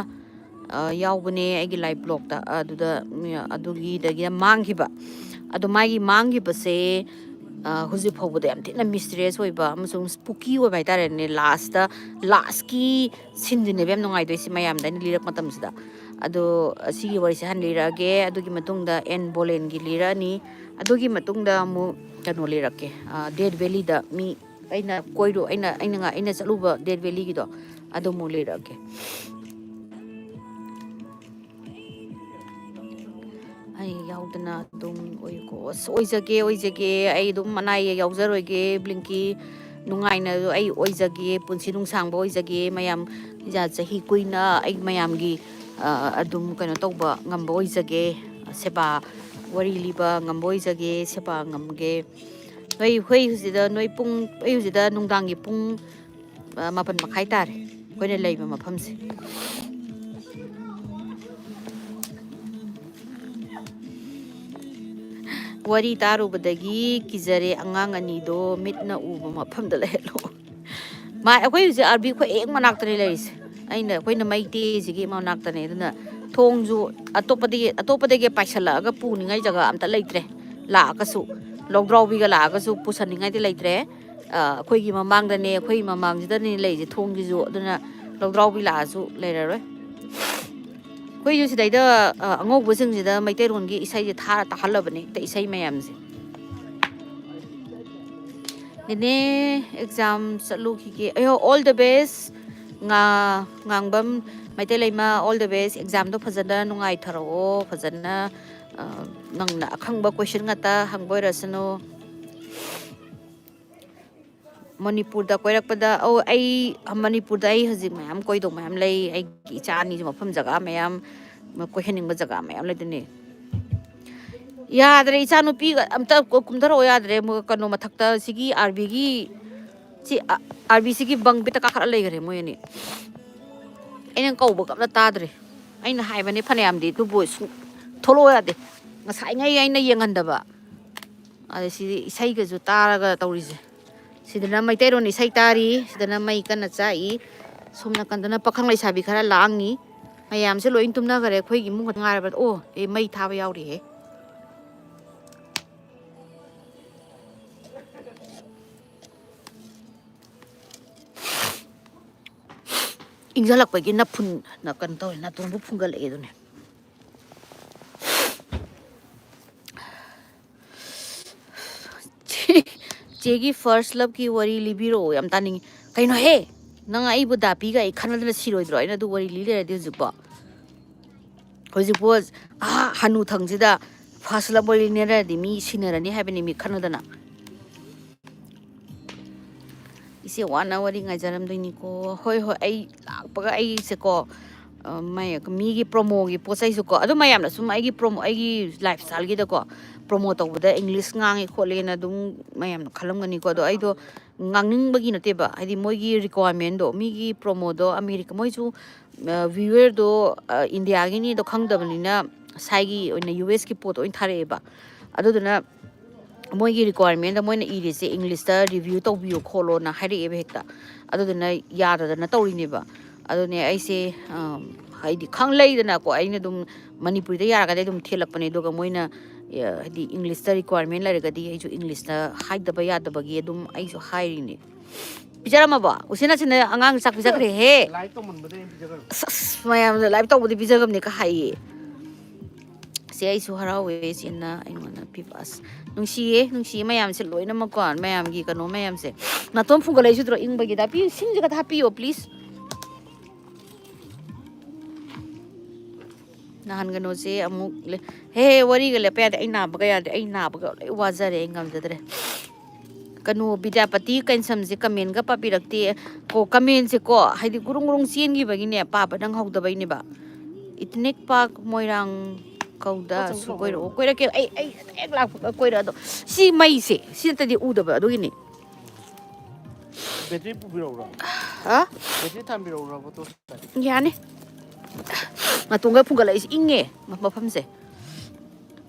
ꯑ, ꯌꯥꯎꯕꯅꯦ ꯑꯩꯒꯤ ꯂꯥꯏꯐ ꯕ꯭ꯂꯣꯛꯇ꯫ ꯑꯗꯨꯗ, ꯎꯝ, ꯑꯗꯨꯒꯤꯗꯒꯤ ꯃꯥꯡꯈꯤꯕ꯫ ꯑꯗꯣ ꯃꯥꯒꯤ ꯃꯥꯡꯈꯤꯕꯁꯦ, ꯑ, ꯍꯧꯖꯤꯛ ꯐꯥꯎꯕꯗ ꯌꯥꯝ ꯊꯤꯅ ꯃꯤꯁꯇ꯭ꯔꯤꯌꯁ ꯑꯣꯏꯕ ꯑꯃꯁꯨꯡ ꯁ꯭ꯄꯨꯀꯤ ꯑꯣꯏꯕ ꯍꯥꯏꯇꯥꯔꯦꯅꯦ꯫ ꯂꯥꯁꯇ, ꯂꯥꯁꯀꯤ ꯁꯤꯟꯗꯨꯅꯦꯕ ꯌꯥꯝ ꯅꯨꯡꯉꯥꯏꯗꯣꯏꯁꯦ ꯃꯌꯥꯝꯗ ꯑꯩꯅ ꯂꯤꯔꯛꯄ ꯃꯇꯝꯁꯤꯗ꯫ ꯑꯗꯣ ꯑꯁꯤꯒꯤ ꯋꯥꯔꯤꯁꯦ ꯍꯥꯟꯅ ꯂꯤꯔꯛꯑꯒꯦ, ꯑꯗꯨꯒꯤ ꯃꯇꯨꯡꯗ ꯑꯦꯟ ꯕꯣꯂꯦꯟꯒꯤ ꯂꯤꯔꯛꯑꯅꯤ, ꯑꯗꯨꯒꯤ ꯃꯇꯨꯡꯗ ꯑꯃꯨꯛ ꯀꯩꯅꯣ ꯂꯤꯔꯛꯀꯦ, ꯑ, ꯗꯦꯠ ꯚꯦꯂꯤꯗ ꯃꯤ ꯑꯩꯅ ꯀꯣꯏꯔꯨ-, ꯑꯩꯅ, ꯑꯩꯅ ꯉ-, ꯑꯩꯅ ꯆꯠꯂꯨꯕ ꯗꯦꯠ ꯚꯦꯂꯤꯒꯤꯗꯣ ꯑꯗꯨ ꯑꯃꯨꯛ ꯂꯤꯔꯛꯀꯦ꯫ ꯑꯩ ꯌꯥꯎꯗꯅ ꯑꯗꯨꯝ ꯑꯣꯏꯀꯣ꯫ ꯑꯁ, ꯑꯣꯏꯖꯒꯦ, ꯑꯣꯏꯖꯒꯦ꯫ ꯑꯩ ꯑꯗꯨꯝ ꯑꯅꯥ ꯑꯌꯦꯛ ꯌꯥꯎꯖꯔꯣꯏꯒꯦ, ꯕ꯭ꯂꯤꯡꯀꯤ꯫ ꯅꯨꯡꯉꯥꯏꯅ ꯑꯩ ꯑꯣꯏꯖꯒꯦ, ꯄꯨꯟꯁꯤ ꯅꯨꯡꯁꯥꯡꯕ ꯑꯣꯏꯖꯒꯦ, ꯃꯌꯥꯝ ꯆꯍꯤ ꯀꯨꯏꯅ ꯑꯩ ꯃꯌꯥꯝꯒꯤ, ꯑ, ꯑꯗꯨꯝ ꯀꯩꯅꯣ ꯇꯧꯕ ꯉꯝꯕ ꯑꯣꯏꯖꯒꯦ, ꯁꯦꯕꯥ ꯋꯥꯔꯤ ꯂꯤꯕ ꯉꯝꯕ ꯑꯣꯏꯖꯒꯦ, ꯁꯦꯕꯥ ꯉꯝꯒꯦ꯫ ꯅꯣꯏ, ꯍꯣꯏ, ꯍꯧꯖꯤꯛꯇ ꯅꯣꯏ ꯄꯨꯡ, ꯑꯩ ꯍꯧꯖꯤꯛꯇ ꯅꯨꯡꯗꯥꯡꯒꯤ ꯄꯨꯡ, ꯑ, ꯃꯥꯄꯟ ꯃꯈꯥꯏ ꯇꯥꯔꯦ ꯑꯩꯈꯣꯏꯅ ꯂꯩꯕ ꯃꯐꯝꯁꯦ꯫ ꯋꯥꯔꯤ ꯇꯥꯔꯨꯕꯗꯒꯤ ꯀꯤꯖꯔꯦ, ꯑꯉꯥꯡ ꯑꯅꯤꯗꯣ ꯃꯤꯠꯅ ꯎꯕ ꯃꯐꯝꯗ ꯂꯩꯍꯜꯂꯣ꯫ ꯃꯥ, ꯑꯩꯈꯣꯏ ꯍꯧꯖꯤꯛ ꯑꯥꯔꯕꯤ ꯈ꯭ꯋꯥꯏ ꯍꯦꯛ ꯃꯅꯥꯛꯇꯅꯦ ꯂꯩꯔꯤꯁꯦ꯫ ꯑꯩꯅ, ꯑꯩꯈꯣꯏꯅ ꯃꯩ ꯇꯦꯛꯏꯁꯤꯒꯤ ꯃꯅꯥꯛꯇꯅꯦ꯫ ꯑꯗꯨꯅ ꯊꯣꯡꯁꯨ ꯑꯇꯣꯞꯄꯗꯒꯤ, ꯑꯇꯣꯞꯄꯗꯒꯤ ꯄꯥꯏꯁꯜꯂꯛꯑꯒ ꯄꯨꯅꯤꯡꯉꯥꯏ ꯖꯒꯥ ꯑꯝꯇ ꯂꯩꯇ꯭ꯔꯦ꯫ ꯂꯥꯛꯑꯒꯁꯨ, ꯂꯧꯗ꯭ꯔꯥꯎꯕꯤꯒ ꯂꯥꯛꯑꯒꯁꯨ ꯄꯨꯁꯟꯅꯤꯡꯉꯥꯏꯗꯤ ꯂꯩꯇ꯭ꯔꯦ꯫ ꯑ, ꯑꯩꯈꯣꯏꯒꯤ ꯃꯃꯥꯡꯗꯅꯦ, ꯑꯩꯈꯣꯏꯒꯤ ꯃꯃꯥꯡꯁꯤꯗꯅꯦ ꯂꯩꯔꯤꯁꯦ ꯊꯣꯡꯁꯤꯁꯨ, ꯑꯗꯨꯅ ꯂꯧꯗ꯭ꯔꯥꯎꯕꯤ ꯂꯥꯛꯑꯁꯨ ꯂꯩꯔꯔꯣꯏ꯫ ꯑꯩꯈꯣꯏꯁꯨ ꯁꯤꯗꯩꯗ, ꯑ, ꯑꯉꯧꯕꯁꯤꯡꯁꯤꯗ ꯃꯩꯇꯩꯂꯣꯟꯒꯤ ꯏꯁꯩꯁꯦ ꯊꯥꯔ ꯇꯥꯍꯜꯂꯕꯅꯦ, ꯍꯦꯛꯇ ꯏꯁꯩ ꯃꯌꯥꯝꯁꯦ꯫ ꯅꯦꯅꯦ, exam ꯆꯠꯂꯨꯈꯤꯒꯦ꯫ ꯑꯌꯣ, all the best꯫ ꯉꯥ-, ꯉꯥꯡꯕꯝ ꯃꯩꯇꯩꯂꯩꯃ, all the best꯫ Examꯗꯣ ꯐꯖꯅ ꯅꯨꯡꯉꯥꯏꯊꯔꯛꯑꯣ, ꯐꯖꯅ, ꯑ, ꯅꯪꯅ ꯑꯈꯪꯕ question ꯉꯥꯛꯇ ꯍꯪꯕ ꯑꯣꯏꯔꯁꯅꯨ꯫ ꯃꯅꯤꯄꯨꯔꯗ ꯀꯣꯏꯔꯛꯄꯗ, ꯑꯧ, ꯑꯩ ꯃꯅꯤꯄꯨꯔꯗ ꯑꯩ ꯍꯧꯖꯤꯛ ꯃꯌꯥꯝ ꯀꯣꯏꯗꯧ ꯃꯌꯥꯝ ꯂꯩ꯫ ꯑꯩꯒꯤ ꯏꯆꯥ ꯑꯅꯤꯁꯨ ꯃꯐꯝ ꯖꯒꯥ ꯃꯌꯥꯝ, ꯀꯣꯏꯍꯟꯅꯤꯡꯕ ꯖꯒꯥ ꯃꯌꯥꯝ ꯂꯩꯗꯨꯅꯤ꯫ ꯌꯥꯗ꯭ꯔꯦ, ꯏꯆꯥ ꯅꯨꯄꯤꯒ ꯑꯝꯇ ꯀꯨꯝꯊꯔꯛꯑꯣ ꯌꯥꯗ꯭ꯔꯦ꯫ ꯃꯣꯏ ꯀꯩꯅꯣ ꯃꯊꯛꯇ, ꯁꯤꯒꯤ RBꯒꯤ, ꯁꯤ RBCꯒꯤ bunk bedꯇ ꯀꯥꯈꯠꯂ ꯂꯩꯈ꯭ꯔꯦ ꯃꯣꯏ ꯑꯅꯤ꯫ ꯑꯩꯅ ꯀꯧꯕꯒ ꯑꯝꯇ ꯇꯥꯗ꯭ꯔꯦ꯫ ꯑꯩꯅ ꯍꯥꯏꯕꯅꯦ ꯐꯅꯌꯥꯝꯗꯤ, ꯑꯗꯨꯕꯨ ꯁꯨꯝ ꯊꯣꯛꯂꯛꯑꯣ ꯌꯥꯗꯦ꯫ ꯉꯁꯥꯏꯉꯩ ꯑꯩꯅ ꯌꯦꯡꯍꯟꯗꯕ꯫ ꯑꯗ ꯁꯤꯗꯤ ꯏꯁꯩꯒꯁꯨ ꯇꯥꯔꯒ ꯇꯧꯔꯤꯁꯦ꯫ ꯁꯤꯗꯅ ꯃꯩꯇꯩꯂꯣꯟ ꯏꯁꯩ ꯇꯥꯔꯤ, ꯁꯤꯗꯅ ꯃꯩ ꯀꯟꯅ ꯆꯥꯛꯏ, ꯁꯣꯝ ꯅꯥꯀꯟꯗꯅ ꯄꯥꯈꯪ ꯂꯩꯁꯥꯕꯤ ꯈꯔ ꯂꯥꯡꯉꯤ꯫ ꯃꯌꯥꯝꯁꯦ ꯂꯣꯏ ꯇꯨꯝꯅꯈꯔꯦ, ꯑꯩꯈꯣꯏꯒꯤ ꯏꯃꯨꯡ ꯈꯛꯇ ꯉꯥꯏꯔꯕ꯫ ꯑꯣ, ꯑꯦ, ꯃꯩ ꯊꯥꯕ ꯌꯥꯎꯔꯤꯍꯦ꯫ ꯏꯪꯁꯤꯜꯂꯛꯄꯒꯤ ꯅꯐꯨꯟ, ꯅ-, ꯀꯩꯅꯣ ꯇꯧꯔꯦ, ꯅꯥꯇꯣꯟꯕꯨ ꯐꯨꯟꯒꯠꯂꯛꯑꯦ ꯑꯗꯨꯅꯦ꯫ ꯆꯦ-, ꯆꯦꯒꯤ first loveꯀꯤ ꯋꯥꯔꯤ ꯂꯤꯕꯤꯔꯛꯑꯣ, ꯌꯥꯝ ꯇꯥꯅꯤꯡꯉꯤ꯫ ꯀꯩꯅꯣꯍꯦ, ꯅꯪ ꯑꯩꯕꯨ ꯗꯥꯄꯤꯒ ꯑꯩ ꯈꯠꯅꯗꯅ ꯁꯤꯔꯣꯏꯗ꯭ꯔꯣ? ꯑꯩꯅ ꯑꯗꯨ ꯋꯥꯔꯤ ꯂꯤ ꯂꯩꯔꯗꯤ ꯍꯧꯖꯤꯛꯄꯣ꯫ ꯍꯧꯖꯤꯛꯄꯨ, ꯑꯥ, ꯍꯅꯨꯊꯪꯁꯤꯗ first love ꯋꯥꯔꯤ ꯂꯤꯅꯔꯗꯤ ꯃꯤ ꯁꯤꯅꯔꯅꯤ ꯍꯥꯏꯕꯅꯤ, ꯃꯤ ꯈꯠꯅꯗꯅ꯫ ꯏꯆꯦ ꯋꯥꯅ ꯋꯥꯔꯤ ꯉꯥꯏꯖꯔꯝꯗꯣꯏꯅꯤꯀꯣ꯫ ꯍꯣꯏ, ꯍꯣꯏ, ꯑꯩ ꯂꯥꯛꯄꯒ ꯑꯩꯁꯦꯀꯣ, ꯑ, ꯃꯩ-, ꯃꯤꯒꯤ promoꯒꯤ ꯄꯣꯠ ꯆꯩꯁꯨꯀꯣ, ꯑꯗꯨ ꯃꯌꯥꯝꯅ ꯁꯨꯝ ꯑꯩꯒꯤ promo, ꯑꯩꯒꯤ lifestyleꯒꯤꯗꯀꯣ, promo ꯇꯧꯕꯗ English ꯉꯥꯡꯉꯦ ꯈꯣꯠꯂꯦꯅ ꯑꯗꯨꯝ ꯃꯌꯥꯝꯅ ꯈꯜꯂꯝꯒꯅꯤꯀꯣ꯫ ꯑꯗꯣ ꯑꯩꯗꯣ ꯉꯥꯡꯅꯤꯡꯕꯒꯤ ꯅꯠꯇꯦꯕ, ꯍꯥꯏꯗꯤ ꯃꯣꯏꯒꯤ requirementꯗꯣ, ꯃꯤꯒꯤ promoꯗꯣ ꯑꯃꯦꯔꯤꯀꯥ, ꯃꯣꯏꯁꯨ, ꯑ, viewerꯗꯣ, ꯑ, Indiaꯒꯤꯅꯤꯗꯣ ꯈꯪꯗꯕꯅꯤꯅ ꯁ꯭ꯋꯥꯏꯒꯤ ꯑꯣꯏꯅ USꯀꯤ ꯄꯣꯠꯇꯣ ꯑꯣꯏꯅ ꯊꯥꯔꯛꯑꯦꯕ꯫ ꯑꯗꯨꯗꯨꯅ ꯃꯣꯏꯒꯤ requirementꯗ ꯃꯣꯏꯅ ꯏꯔꯤꯁꯦ Englishꯇ review ꯇꯧꯕꯤꯌꯨ ꯈꯣꯠꯂꯣꯅ ꯍꯥꯏꯔꯛꯑꯦꯕ ꯍꯦꯛꯇ꯫ ꯑꯗꯨꯗꯨꯅ ꯌꯥꯗꯗꯅ ꯇꯧꯔꯤꯅꯦꯕ꯫ ꯑꯗꯨꯅꯦ ꯑꯩꯁꯦ, ꯑꯝ, ꯍꯥꯏꯗꯤ ꯈꯪ ꯂꯩꯗꯅꯀꯣ, ꯑꯩꯅ ꯑꯗꯨꯝ ꯃꯅꯤꯄꯨꯔꯤꯗ ꯌꯥꯔꯒꯗꯤ ꯑꯗꯨꯝ ꯊꯦꯠꯂꯛꯄꯅꯦ, ꯑꯗꯨꯒ ꯃꯣꯏꯅ ꯍꯥꯏꯗꯤ ꯏꯪꯂꯤꯁꯇ ꯔꯤꯀ꯭ꯋꯥꯏꯔꯃꯦꯟ ꯂꯩꯔꯒꯗꯤ ꯑꯩꯁꯨ ꯏꯪꯂꯤꯁꯇ ꯍꯥꯏꯗꯕ ꯌꯥꯗꯕꯒꯤ ꯑꯗꯨꯝ ꯑꯩꯁꯨ ꯍꯥꯏꯔꯤꯅꯦ꯫ ꯄꯤꯖꯔꯝꯃꯕꯣ? ꯎꯆꯤꯟ ꯅꯥꯆꯤꯟꯅ ꯑꯉꯥꯡ ꯆꯥꯛ ꯄꯤꯖꯈ꯭ꯔꯦꯍꯦ꯫ ꯂꯥꯏꯛ ꯇꯧꯃꯟꯕꯗ ꯑꯩꯅ ꯄꯤꯖꯈ꯭ꯔꯕ꯫ ꯑꯁ, ꯑꯁ, ꯃꯌꯥꯝꯅ ꯂꯥꯏꯚ ꯇꯧꯕꯗꯤ ꯄꯤꯖꯒꯝꯅꯦ ꯀ ꯍꯥꯏꯌꯦ꯫ ꯁꯦ, ꯑꯩꯁꯨ ꯍꯔꯥꯎꯋꯦ ꯏꯆꯦꯅ ꯑꯩꯉꯣꯟꯗ ꯄꯤꯕ꯫ ꯑꯁ, ꯅꯨꯡꯁꯤꯌꯦ, ꯅꯨꯡꯁꯤꯌꯦ ꯃꯌꯥꯝꯁꯦ ꯂꯣꯏꯅꯃꯛꯀꯣ, ꯃꯌꯥꯝꯒꯤ ꯀꯩꯅꯣ ꯃꯌꯥꯝꯁꯦ꯫ ꯅꯥꯇꯣꯟ ꯐꯨꯡꯒꯠꯂꯛꯏꯁꯤꯗ꯭ꯔꯣ ꯏꯪꯕꯒꯤꯗ? ꯄꯤ, ꯏꯁꯤꯡꯁꯦ ꯈꯛꯇ ꯍꯥꯞꯄꯤꯌꯣ please꯫ ꯅꯍꯥꯟ ꯀꯩꯅꯣꯁꯦ ꯑꯃꯨꯛ ꯂꯦ-, ꯍꯦ, ꯍꯦ, ꯋꯥꯔꯤꯒ ꯂꯦꯞꯄ ꯌꯥꯗꯦ꯫ ꯑꯩ ꯅꯥꯕꯒ ꯌꯥꯗꯦ꯫ ꯑꯩ ꯅꯥꯕꯒ ꯂꯣꯏ ꯋꯥꯖꯔꯦ꯫ ꯑꯩ ꯉꯝꯖꯗ꯭ꯔꯦ꯫ ꯀꯩꯅꯣ, ꯕꯤꯗ꯭ꯌꯥꯄꯇꯤ ꯀꯩꯟꯁꯝꯁꯦ ꯀꯃꯦꯟꯒ ꯄꯥꯕꯤꯔꯛꯇꯦ꯫ ꯀꯣ, ꯀꯃꯦꯟꯁꯦꯀꯣ, ꯍꯥꯏꯗꯤ ꯒꯨꯔꯨꯡ ꯒꯨꯔꯨꯡ ꯆꯦꯟꯈꯤꯕꯒꯤꯅꯦ, ꯄꯥꯕ ꯅꯪꯍꯧꯗꯕꯩꯅꯦꯕ꯫ ꯏꯊꯅꯤꯛ ꯄꯥꯔꯛ ꯃꯣꯏꯔꯥꯡ ꯀꯧꯗꯁꯨ ꯀꯣꯏꯔꯛꯑꯣ꯫ ꯀꯣꯏꯔꯛꯀꯦ꯫ ꯑꯩ, ꯑꯩ ꯍꯦꯛ ꯂꯥꯛꯄꯒ ꯀꯣꯏꯔꯛꯑꯣ꯫ ꯑꯗꯣ ꯁꯤ ꯃꯩꯁꯦ, ꯁꯤ ꯅꯠꯇꯗꯤ ꯎꯗꯕ ꯑꯗꯨꯒꯤꯅꯤ꯫ ꯕꯦꯇ꯭ꯔꯤ ꯄꯨꯕꯤꯔꯛꯎꯔꯣ? ꯍꯥ? ꯕꯦꯇ꯭ꯔꯤ ꯊꯥꯟꯕꯤꯔꯛꯎꯔꯕ ꯇꯣꯔꯆ ꯂꯥꯏꯠ? ꯌꯥꯅꯤ꯫ ꯅꯥꯇꯣꯟꯒ ꯐꯨꯡꯒꯠꯂꯛꯏꯁꯦ, ꯏꯪꯉꯦ ꯃ-, ꯃꯐꯝꯁꯦ꯫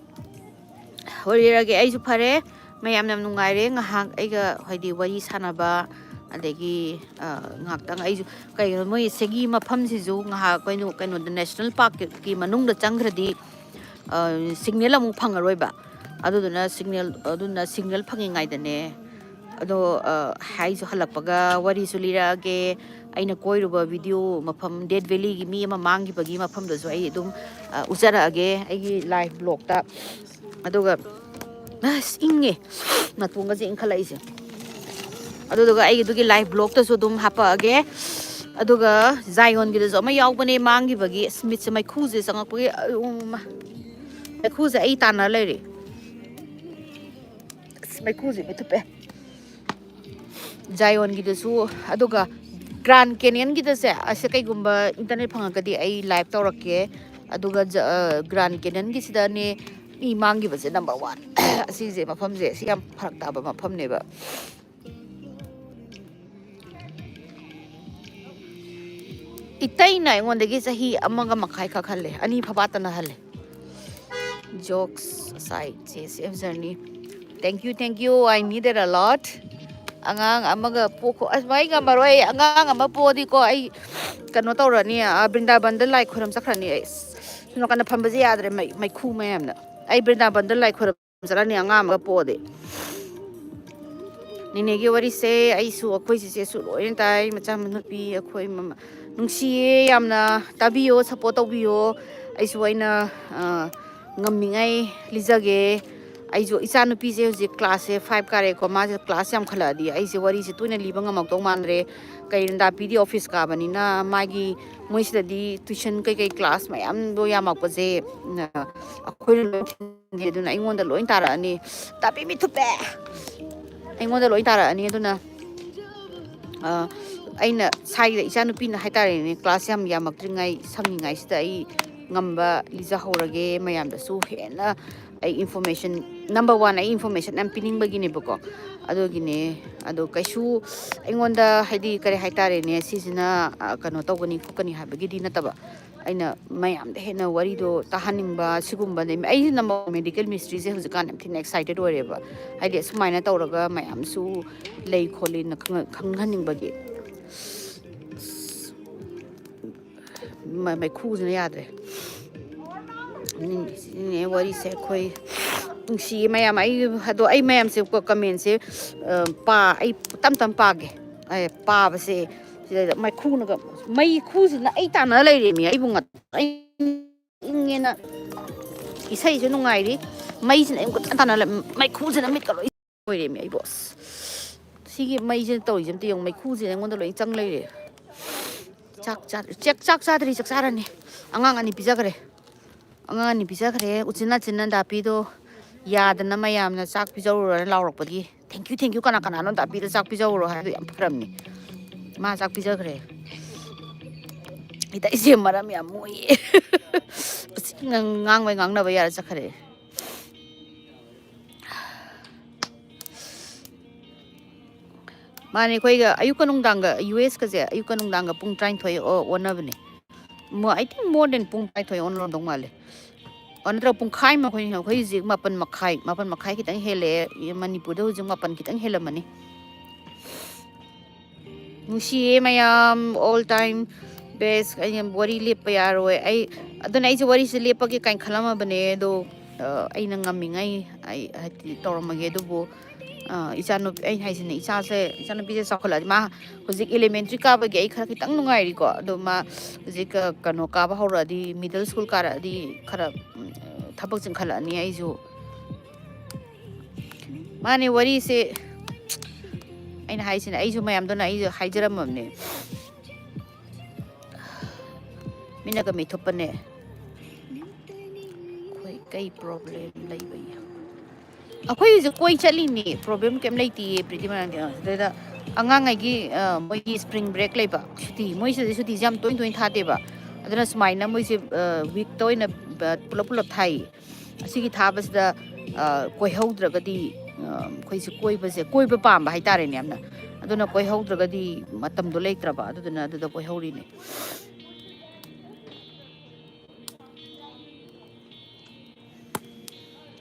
ꯋꯥꯔꯤꯔꯒꯦ, ꯑꯩꯁꯨ ꯐꯔꯦ, ꯃꯌꯥꯝ ꯌꯥꯝ ꯅꯨꯡꯉꯥꯏꯔꯦ ꯉꯥꯏꯍꯥꯛ ꯑꯩꯒ ꯍꯥꯏꯗꯤ ꯋꯥꯔꯤ ꯁꯥꯟꯅꯕ, ꯑꯗꯒꯤ, ꯑ, ꯉꯥꯏꯍꯥꯛꯇꯪ ꯑꯩꯁꯨ ꯀꯩꯒꯤꯅꯣ ꯃꯣꯏ ꯁꯤꯒꯤ ꯃꯐꯝꯁꯤꯁꯨ ꯉꯥꯏꯍꯥꯛ ꯀꯩꯅꯣ, ꯀꯩꯅꯣꯗ ꯅꯦꯁꯅꯦꯜ ꯄꯥꯔꯛꯀꯤ ꯃꯅꯨꯡꯗ ꯆꯪꯈ꯭ꯔꯗꯤ, ꯑ, ꯁꯤꯒꯅꯦꯜ ꯑꯃꯨꯛ ꯐꯪꯉꯔꯣꯏꯕ꯫ ꯑꯗꯨꯗꯨꯅ ꯁꯤꯒꯅꯦꯜ, ꯑꯗꯨꯅ ꯁꯤꯒꯅꯦꯜ ꯐꯪꯉꯤꯉꯩꯗꯅꯦ, ꯑꯗꯣ, ꯑ, ꯍꯥꯏꯁꯨ ꯍꯜꯂꯛꯄꯒ ꯋꯥꯔꯤꯁꯨ ꯂꯤꯔꯛꯑꯒꯦ꯫ ꯑꯩꯅ ꯀꯣꯏꯔꯨꯕ ꯚꯤꯗꯤꯑꯣ ꯃꯐꯝ, ꯗꯦꯠ ꯚꯦꯂꯤꯒꯤ ꯃꯤ ꯑꯃ ꯃꯥꯡꯈꯤꯕꯒꯤ ꯃꯐꯝꯗꯨꯁꯨ ꯑꯩ ꯑꯗꯨꯝ, ꯑ, ꯎꯠꯆꯔꯛꯑꯒꯦ ꯑꯩꯒꯤ ꯂꯥꯏꯐ ꯕ꯭ꯂꯣꯛꯇ꯫ ꯑꯗꯨꯒ ꯑꯁ, ꯏꯪꯉꯦ꯫ ꯅꯥꯇꯣꯟꯒꯁꯦ ꯏꯪꯈꯠꯂꯛꯏꯁꯦ꯫ ꯑꯗꯨꯗꯨꯒ ꯑꯩꯒꯤꯗꯨꯒꯤ ꯂꯥꯏꯐ ꯕ꯭ꯂꯣꯛꯇꯁꯨ ꯑꯗꯨꯝ ꯍꯥꯄꯛꯑꯒꯦ꯫ ꯑꯗꯨꯒ ꯖꯥꯏꯌꯣꯟꯒꯤꯗꯁꯨ ꯑꯃ ꯌꯥꯎꯕꯅꯦ ꯃꯥꯡꯈꯤꯕꯒꯤ꯫ ꯑꯁ, ꯃꯤꯠꯁꯦ ꯃꯩꯈꯨꯁꯦ ꯆꯪꯉꯛꯄꯒꯤ, ꯑꯌꯣ, ꯃꯥ꯫ ꯃꯩꯈꯨꯁꯦ ꯑꯩ ꯇꯥꯟꯅ ꯂꯩꯔꯦ꯫ ꯑꯁ, ꯃꯩꯈꯨꯁꯦ ꯃꯤꯠ ꯊꯨꯞꯄꯦ꯫ ꯖꯥꯏꯌꯣꯟꯒꯤꯗꯁꯨ, ꯑꯗꯨꯒ ꯒ꯭ꯔꯥꯟ ꯀꯦꯅꯤꯌꯟꯒꯤꯗꯁꯦ, ꯑꯁꯦ ꯀꯩꯒꯨꯝꯕ ꯏꯟꯇꯔꯅꯦꯠ ꯐꯪꯉꯒꯗꯤ ꯑꯩ ꯂꯥꯏꯚ ꯇꯧꯔꯛꯀꯦ꯫ ꯑꯗꯨꯒ ꯖ-, ꯑ, ꯒ꯭ꯔꯥꯟ ꯀꯦꯅꯤꯌꯟꯒꯤꯁꯤꯗꯅꯦ ꯃꯤ ꯃꯥꯡꯈꯤꯕꯁꯦ ꯅꯝꯕꯔ ꯋꯥꯟ꯫ ꯑꯁꯤꯁꯦ ꯃꯐꯝꯁꯦ, ꯁꯤ ꯌꯥꯝ ꯐꯔꯛ ꯇꯥꯕ ꯃꯐꯝꯅꯦꯕ꯫ ꯏꯇꯩꯅ ꯑꯩꯉꯣꯟꯗꯒꯤ ꯆꯍꯤ ꯑꯃꯒ ꯃꯈꯥꯏ ꯈꯛ ꯍꯜꯂꯦ, ꯑꯅꯤ ꯐꯕꯥꯠꯇꯅ ꯍꯜꯂꯦ꯫ Jokes aside, say, safe journey. Thank you, thank you, I needed a lot. ꯑꯉꯥꯡ ꯑꯃꯒ ꯄꯣꯛꯈꯣ-, ꯑꯁ, ꯑꯩ ꯉꯝꯃꯔꯣꯏ꯫ ꯑꯉꯥꯡ ꯑꯃ ꯄꯣꯛꯑꯗꯤꯀꯣ, ꯑꯩ ꯀꯩꯅꯣ ꯇꯧꯔꯅꯤ, ꯑ, ꯕ꯭ꯔꯤꯟꯗꯥꯕꯟꯗ ꯂꯥꯏ ꯈꯣꯏꯔꯝ ꯆꯠꯈ꯭ꯔꯅꯤ ꯑꯩ꯫ ꯁꯣꯝ ꯅꯥꯀꯟꯗ ꯐꯝꯕꯁꯦ ꯌꯥꯗ꯭ꯔꯦ, ꯃꯩ-, ꯃꯩꯈꯨ ꯃꯌꯥꯝꯅ꯫ ꯑꯩ ꯕ꯭ꯔꯤꯟꯗꯥꯕꯟꯗ ꯂꯥꯏ ꯈꯣꯏꯔꯝ ꯆꯠꯂꯅꯤ ꯑꯉꯥꯡ ꯑꯃꯒ ꯄꯣꯛꯑꯗꯤ꯫ ꯅꯤꯅꯦꯒꯤ ꯋꯥꯔꯤꯁꯦ ꯑꯩꯁꯨ, ꯑꯩꯈꯣꯏ ꯆꯦꯆꯦꯁꯨ ꯂꯣꯏꯅ ꯇꯥꯏ, ꯃꯆꯥ ꯅꯨꯄꯤ ꯑꯩꯈꯣꯏ ꯃꯃꯥ-, ꯅꯨꯡꯁꯤꯌꯦ ꯌꯥꯝꯅ꯫ ꯇꯥꯕꯤꯌꯣ, ꯁꯞꯄꯣꯔꯠ ꯇꯧꯕꯤꯌꯣ꯫ ꯑꯩꯁꯨ ꯑꯩꯅ, ꯑ, ꯉꯝꯃꯤꯉꯩ ꯂꯤꯖꯒꯦ꯫ ꯑꯩꯁꯨ ꯏꯆꯥ ꯅꯨꯄꯤꯁꯦ ꯍꯧꯖꯤꯛ ꯀ꯭ꯂꯥꯁꯁꯦ ꯐꯥꯏꯚ ꯀꯥꯔꯦꯀꯣ꯫ ꯃꯥꯁꯦ ꯀ꯭ꯂꯥꯁ ꯌꯥꯝꯈꯠꯂꯛꯑꯗꯤ ꯑꯩꯁꯦ ꯋꯥꯔꯤꯁꯦ ꯇꯣꯏꯅ ꯂꯤꯕ ꯉꯝꯃꯛꯇꯧ ꯃꯥꯟꯗ꯭ꯔꯦ꯫ ꯀꯩ, ꯔꯦꯟꯗꯥꯄꯤꯗꯤ ꯑꯣꯐꯤꯁ ꯀꯥꯕꯅꯤꯅ ꯃꯥꯒꯤ, ꯃꯣꯏꯁꯤꯗꯗꯤ ꯇ꯭ꯋꯤꯁꯟ ꯀꯩꯀꯩ ꯀ꯭ꯂꯥꯁ ꯃꯌꯥꯝꯗꯣ ꯌꯥꯝꯃꯛꯄꯁꯦ, ꯑ, ꯑꯩꯈꯣꯏꯅ ꯂꯣꯏ ꯊꯤꯡꯒꯦ꯫ ꯑꯗꯨꯅ ꯑꯩꯉꯣꯟꯗ ꯂꯣꯏ ꯇꯥꯔꯛꯑꯅꯤ꯫ ꯇꯥꯕꯤ ꯃꯤꯊꯨꯞꯄꯦ! ꯑꯩꯉꯣꯟꯗ ꯂꯣꯏ ꯇꯥꯔꯛꯑꯅꯤ꯫ ꯑꯗꯨꯅ, ꯑ, ꯑꯩꯅ ꯁ꯭ꯋꯥꯏꯗ ꯏꯆꯥꯅꯨꯄꯤꯅ ꯍꯥꯏꯇꯥꯔꯦꯅꯦ, ꯀ꯭ꯂꯥꯁ ꯌꯥꯝ ꯌꯥꯝꯃꯛꯇ꯭ꯔꯤꯉꯩ, ꯁꯪꯉꯤꯉꯩꯁꯤꯗ ꯑꯩ ꯉꯝꯕ ꯂꯤꯖꯍꯧꯔꯒꯦ꯫ ꯃꯌꯥꯝꯗꯁꯨ ꯍꯦꯟꯅ ꯑꯩ ꯏꯟꯐꯣꯔꯃꯦꯁꯟ, ꯅꯝꯕꯔ ꯋꯥꯟ, ꯑꯩ ꯏꯟꯐꯣꯔꯃꯦꯁꯟ ꯌꯥꯝ ꯄꯤꯅꯤꯡꯕꯒꯤꯅꯦꯕꯀꯣ꯫ ꯑꯗꯨꯒꯤꯅꯦ꯫ ꯑꯗꯣ ꯀꯩꯁꯨ ꯑꯩꯉꯣꯟꯗ, ꯍꯥꯏꯗꯤ, ꯀꯔꯤ ꯍꯥꯏꯇꯥꯔꯦꯅꯦ, ꯁꯤꯁꯤꯅ, ꯑ, ꯀꯩꯅꯣ ꯇꯧꯒꯅꯤ ꯈꯣꯠꯀꯅꯤ ꯍꯥꯏꯕꯒꯤꯗꯤ ꯅꯠꯇꯕ꯫ ꯑꯩꯅ ꯃꯌꯥꯝꯗ ꯍꯦꯟꯅ ꯋꯥꯔꯤꯗꯣ ꯇꯥꯍꯟꯅꯤꯡꯕ ꯁꯤꯒꯨꯝꯕꯅꯦ꯫ ꯑꯩꯁꯤꯅ ꯃꯦꯗꯤꯀꯦꯜ ꯃꯤꯁꯇ꯭ꯔꯤꯁꯦ ꯍꯧꯖꯤꯛꯀꯥꯟ ꯌꯥꯝ ꯊꯤꯅ ꯑꯦꯛꯁꯥꯏꯇꯦꯠ ꯑꯣꯏꯔꯦꯕ꯫ ꯍꯥꯏꯗꯤ, ꯑꯁꯨꯃꯥꯏꯅ ꯇꯧꯔꯒ ꯃꯌꯥꯝꯁꯨ ꯂꯩ ꯈꯣꯠꯂꯤꯅ ꯈꯪꯍ-, ꯈꯪꯍꯟꯅꯤꯡꯕꯒꯤ꯫ ꯃ-, ꯃꯩꯈꯨꯁꯤꯅ ꯌꯥꯗ꯭ꯔꯦ꯫ ꯁꯤꯅꯦ ꯋꯥꯔꯤꯁꯦ ꯑꯩꯈꯣꯏ꯫ ꯅꯨꯡꯁꯤꯌꯦ ꯃꯌꯥꯝ꯫ ꯑꯩ, ꯑꯗꯣ ꯑꯩ ꯃꯌꯥꯝꯁꯦ ꯀꯣ, ꯀꯃꯦꯟꯁꯦ, ꯑ, ꯄꯥ-, ꯑꯩ ꯇꯞ ꯇꯞ ꯄꯥꯒꯦ꯫ ꯑꯩ ꯄꯥꯕꯁꯦ ꯁꯤꯗꯩꯗ ꯃꯩꯈꯨꯅꯒ, ꯃꯩꯈꯨꯁꯤꯅ ꯑꯩ ꯇꯥꯟꯅ ꯂꯩꯔꯦꯃꯤ꯫ ꯑꯩꯕꯨ ꯉꯥꯛ-, ꯑꯩ ꯏꯪꯉꯦꯅ ꯏꯁꯩꯁꯨ ꯅꯨꯡꯉꯥꯏꯔꯤ, ꯃꯩꯁꯤꯅ ꯑꯩꯕꯨ ꯀꯣꯏꯇꯥꯟ ꯇꯥꯟꯅ ꯂꯩ-, ꯃꯩꯈꯨꯁꯤꯅ ꯃꯤꯠꯀ ꯂꯣꯏ ꯑꯣꯏꯔꯦꯃꯤ ꯑꯩꯕꯨ꯫ ꯑꯁ, ꯁꯤꯒꯤ ꯃꯩꯁꯤꯅ ꯇꯧꯔꯤꯁꯦ ꯑꯝꯇ ꯌꯦꯡꯉꯨ, ꯃꯩꯈꯨꯁꯤꯅ ꯑꯩꯉꯣꯟꯗ ꯂꯣꯏ ꯆꯪ ꯂꯩꯔꯦ꯫ ꯆꯥꯛ ꯆꯥ-, ꯆꯦꯛ-, ꯆꯥꯛ ꯆꯥꯗ꯭ꯔꯤ, ꯆꯥꯛ ꯆꯥꯔꯅꯤ꯫ ꯑꯉꯥꯡ ꯑꯅꯤ ꯄꯤꯖꯈ꯭ꯔꯦ꯫ ꯑꯉꯥꯡ ꯑꯅꯤ ꯄꯤꯖꯈ꯭ꯔꯦ꯫ ꯎꯆꯤꯟ ꯅꯥꯆꯤꯟꯅ ꯗꯥꯄꯤꯗꯣ ꯌꯥꯗꯅ ꯃꯌꯥꯝꯅ ꯆꯥꯛ ꯄꯤꯖꯧꯔꯣꯅ ꯂꯥꯎꯔꯛꯄꯒꯤ, "Thank you, thank you" ꯀꯅꯥ ꯀꯅꯥꯅꯣ ꯗꯥꯄꯤꯗ ꯆꯥꯛ ꯄꯤꯖꯧꯔꯣ ꯍꯥꯏꯕꯗꯣ ꯌꯥꯝ ꯐꯔꯝꯅꯤ꯫ ꯃꯥ ꯆꯥꯛ ꯄꯤꯖꯈ꯭ꯔꯦ꯫ ꯏꯇꯩꯁꯦ ꯃꯔꯝ ꯌꯥꯝ ꯃꯣꯛꯏ꯫ ꯎꯆꯤ ꯉꯥꯡ-, ꯉꯥꯡꯕꯩ ꯉꯥꯡꯅꯕ ꯌꯥꯔ ꯆꯠꯈ꯭ꯔꯦ꯫ ꯃꯥꯅꯦ, ꯑꯩꯈꯣꯏꯒ ꯑꯌꯨꯛꯀ ꯅꯨꯡꯗꯥꯡꯒ, ꯌꯨ ꯑꯦꯁꯀꯁꯦ ꯑꯌꯨꯛꯀ ꯅꯨꯡꯗꯥꯡꯒ ꯄꯨꯡ ꯇꯔꯥꯅꯤꯊꯣꯏ ꯑꯣ-, ꯑꯣꯟꯅꯕꯅꯦ꯫ ꯃꯣ-, I think more than ꯄꯨꯡ ꯇꯔꯥꯅꯤꯊꯣꯏ ꯑꯣꯟꯅꯔꯝꯗꯧ ꯃꯥꯜꯂꯦ꯫ ꯑꯣ, ꯅꯠꯇ꯭ꯔꯒ ꯄꯨꯡꯈꯥꯏ ꯑꯃ, ꯑꯩꯈꯣꯏ, ꯑꯩꯈꯣꯏ ꯍꯧꯖꯤꯛ ꯃꯥꯄꯟ ꯃꯈꯥꯏ, ꯃꯥꯄꯟ ꯃꯈꯥꯏ ꯈꯤꯇꯪ ꯍꯦꯜꯂꯛꯑꯦ꯫ ꯃꯅꯤꯄꯨꯔꯗ ꯍꯧꯖꯤꯛ ꯃꯥꯄꯟ ꯈꯤꯇꯪ ꯍꯦꯜꯂꯝꯃꯅꯤ꯫ ꯅꯨꯡꯁꯤꯌꯦ ꯃꯌꯥꯝ, all time best꯫ ꯑꯩ ꯌꯥꯝ ꯋꯥꯔꯤ ꯂꯦꯞꯄ ꯌꯥꯔꯣꯏ꯫ ꯑꯩ, ꯑꯗꯨꯅ ꯑꯩꯁꯦ ꯋꯥꯔꯤꯁꯦ ꯂꯦꯞꯄꯒꯦ ꯀꯥꯏꯅ ꯈꯜꯂꯝꯃꯕꯅꯦ, ꯑꯗꯣ ꯑ, ꯑꯩꯅ ꯉꯝꯃꯤꯉꯩ ꯑꯩ ꯍꯥꯏꯗꯤ ꯇꯧꯔꯝꯃꯒꯦ꯫ ꯑꯗꯨꯕꯨ, ꯑ, ꯏꯆꯥꯅꯨꯄꯤ, ꯑꯩꯅ ꯍꯥꯏꯁꯤꯅꯦ, ꯏꯆꯥꯁꯦ, ꯏꯆꯥꯅꯨꯄꯤꯁꯦ ꯆꯥꯎꯈꯠꯂꯛꯑꯗꯤ, ꯃꯥ ꯍꯧꯖꯤꯛ ꯏꯂꯤꯃꯦꯟꯇ꯭ꯔꯤ ꯀꯥꯕꯒꯤ ꯑꯩ ꯈꯔ ꯈꯤꯇꯪ ꯅꯨꯡꯉꯥꯏꯔꯤꯀꯣ꯫ ꯑꯗꯣ ꯃꯥ ꯍꯧꯖꯤꯛ, ꯑ, ꯀꯩꯅꯣ ꯀꯥꯕ ꯍꯧꯔꯛꯑꯗꯤ, ꯃꯤꯗꯜ ꯁ꯭ꯀꯨꯜ ꯀꯥꯔꯛꯑꯗꯤ ꯈꯔ, ꯎꯝ, ꯊꯕꯛ ꯆꯤꯟꯈꯠꯂꯛꯑꯅꯤ ꯑꯩꯁꯨ꯫ ꯃꯥꯅꯦ, ꯋꯥꯔꯤꯁꯦ ꯑꯩꯅ ꯍꯥꯏꯁꯤꯅꯦ, ꯑꯩꯁꯨ ꯃꯌꯥꯝꯗꯨꯅ ꯑꯩꯁꯨ ꯍꯥꯏꯖꯔꯝꯃꯕꯅꯦ꯫ ꯃꯤꯅꯒ ꯃꯤꯊꯨꯞꯄꯅꯦ꯫ ꯑꯩꯈꯣꯏ ꯀꯩ ꯄ꯭ꯔꯣꯕ꯭ꯂꯦꯝ ꯂꯩꯕꯒꯤ? ꯑꯩꯈꯣꯏ ꯍꯧꯖꯤꯛ ꯀꯣꯏ ꯆꯠꯂꯤꯅꯦ, ꯄ꯭ꯔꯣꯕ꯭ꯂꯦꯝ ꯀꯩꯝ ꯂꯩꯇꯦꯌꯦ ꯄ꯭ꯔꯤꯇꯤ ꯃꯅꯥꯛꯇꯤ꯫ ꯑꯗꯨꯗ ꯑꯉꯥꯡꯉꯩꯒꯤ, ꯑ, ꯃꯣꯏꯒꯤ ꯁ꯭ꯄ꯭ꯔꯤꯡ ꯕ꯭ꯔꯦꯛ ꯂꯩꯕ, ꯁꯨꯇꯤ, ꯃꯣꯏ ꯁꯤꯗꯗꯤ ꯁꯨꯇꯤꯁꯦ ꯌꯥꯝ ꯇꯣꯏ ꯇꯣꯏꯅ ꯊꯥꯗꯦꯕ꯫ ꯑꯗꯨꯅ ꯁꯨꯃꯥꯏꯅ ꯃꯣꯏꯁꯦ, ꯑ, ꯋꯤꯛꯇ ꯑꯣꯏꯅ, ꯑ, ꯄꯨꯂꯞ ꯄꯨꯂꯞ ꯊꯥꯏꯌꯦ꯫ ꯑꯁꯤꯒꯤ ꯊꯥꯕꯁꯤꯗ, ꯑ, ꯀꯣꯏꯍꯧꯗ꯭ꯔꯒꯗꯤ, ꯑ, ꯑꯩꯈꯣꯏꯁꯦ ꯀꯣꯏꯕꯁꯦ, ꯀꯣꯏꯕ ꯄꯥꯝꯕ ꯍꯥꯏꯇꯥꯔꯦꯅꯦ ꯌꯥꯝꯅ꯫ ꯑꯗꯨꯅ ꯀꯣꯏꯍꯧꯗ꯭ꯔꯒꯗꯤ ꯃꯇꯝꯗꯣ ꯂꯩꯇ꯭ꯔꯕ, ꯑꯗꯨꯗꯨꯅ ꯑꯗꯨꯗ ꯀꯣꯏꯍꯧꯔꯤꯅꯦ꯫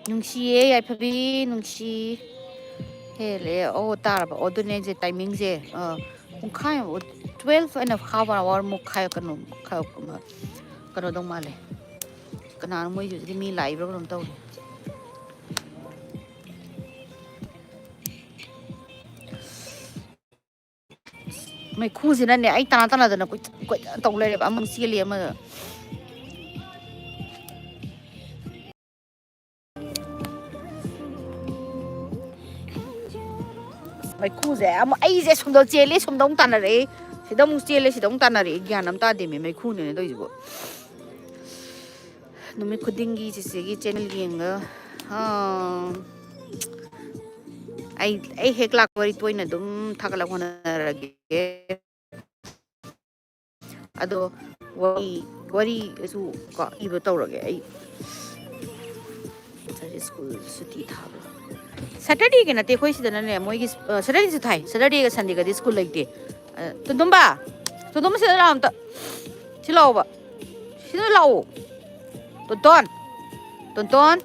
ꯅꯨꯡꯁꯤꯌꯦ ꯌꯥꯏꯐꯕꯤ, ꯅꯨꯡꯁꯤ꯫ ꯍꯦꯜꯂꯦ꯫ ꯑꯣ, ꯇꯥꯔꯕ? ꯑꯣ, ꯑꯗꯨꯅꯦ ꯑꯩꯁꯦ ꯇꯥꯏꯃꯤꯡꯁꯦ, ꯑ, ꯄꯨꯡꯈꯥꯏ ꯑꯃ, twelve and a half hour ꯃꯨꯛ ꯈꯥꯏ-, ꯀꯩꯅꯣ, ꯈꯥꯏ-, ꯀꯩꯅꯣꯗꯧ ꯃꯥꯜꯂꯦ꯫ ꯀꯅꯥꯅꯣ ꯃꯣꯏꯁꯤꯗꯤ ꯃꯤ ꯂꯥꯛꯏꯕ꯭ꯔꯥ ꯀꯩꯅꯣꯝ ꯇꯧꯔꯤ꯫ ꯃꯩꯈꯨꯁꯤꯅꯅꯦ ꯑꯩ ꯇꯅꯥ ꯇꯅꯥꯗꯅ ꯀꯣꯏ-, ꯀꯣꯏ-, ꯇꯧ ꯂꯩꯔꯦꯕ꯫ ꯑꯃꯨꯛ ꯆꯦꯜꯂꯤ ꯑꯃꯗ꯫ ꯃꯩꯈꯨꯁꯦ ꯑꯃꯨꯛ ꯑꯩꯁꯦ ꯁꯣꯝꯗ ꯆꯦꯜꯂꯤ, ꯁꯣꯝꯗ ꯑꯃꯨꯛ ꯇꯥꯟꯅꯔꯛꯏ, ꯁꯤꯗ ꯑꯃꯨꯛ ꯆꯦꯜꯂꯤ, ꯁꯤꯗ ꯑꯃꯨꯛ ꯇꯥꯟꯅꯔꯛꯏ꯫ ꯒ꯭ꯌꯥꯟ ꯑꯃ ꯇꯥꯗꯦꯃꯤ ꯃꯩꯈꯨꯅꯦꯅ ꯇꯧꯔꯤꯁꯤꯕꯣ꯫ ꯅꯨꯃꯤꯠ ꯈꯨꯗꯤꯡꯒꯤ ꯆꯤꯆꯦꯒꯤ ꯆꯦꯅꯦꯜ ꯌꯦꯡꯉꯒ, ꯑꯥ, ꯑꯩ, ꯑꯩ ꯍꯦꯛ ꯂꯥꯛꯄ ꯋꯥꯔꯤ ꯇꯣꯏꯅ ꯑꯗꯨꯝ ꯊꯥꯒꯠꯂꯛ ꯍꯣꯠꯅꯔꯒꯦ꯫ ꯑꯗꯣ ꯋꯥꯔꯤ, ꯋꯥꯔꯤꯁꯨ ꯀꯣ ꯏꯕ ꯇꯧꯔꯒꯦ ꯑꯩ꯫ ꯁ꯭ꯀꯨꯜ ꯁꯨꯇꯤ ꯊꯥꯕ꯭ꯔꯣ? ꯁꯦꯇꯔꯗꯦꯒ ꯅꯠꯇꯦ ꯑꯩꯈꯣꯏ ꯁꯤꯗꯅꯅꯦ, ꯃꯣꯏꯒꯤ, ꯑ, ꯁꯦꯇꯔꯗꯦꯁꯨ ꯊꯥꯏ꯫ ꯁꯦꯇꯔꯗꯦꯒ ꯁꯟꯗꯦꯒꯗꯤ ꯁ꯭ꯀꯨꯜ ꯂꯩꯇꯦ꯫ ꯑ, ꯇꯣꯟꯇꯣꯝꯕ, ꯇꯣꯟꯇꯣꯝꯕ ꯁꯤꯗ ꯂꯥꯛꯑꯣ ꯑꯝꯇ꯫ ꯁꯤ ꯂꯥꯛꯑꯣꯕ꯫ ꯁꯤꯗ ꯂꯥꯛꯑꯣ꯫ ꯇꯣꯟꯇꯣꯟ꯫ ꯇꯣꯟꯇꯣꯟ꯫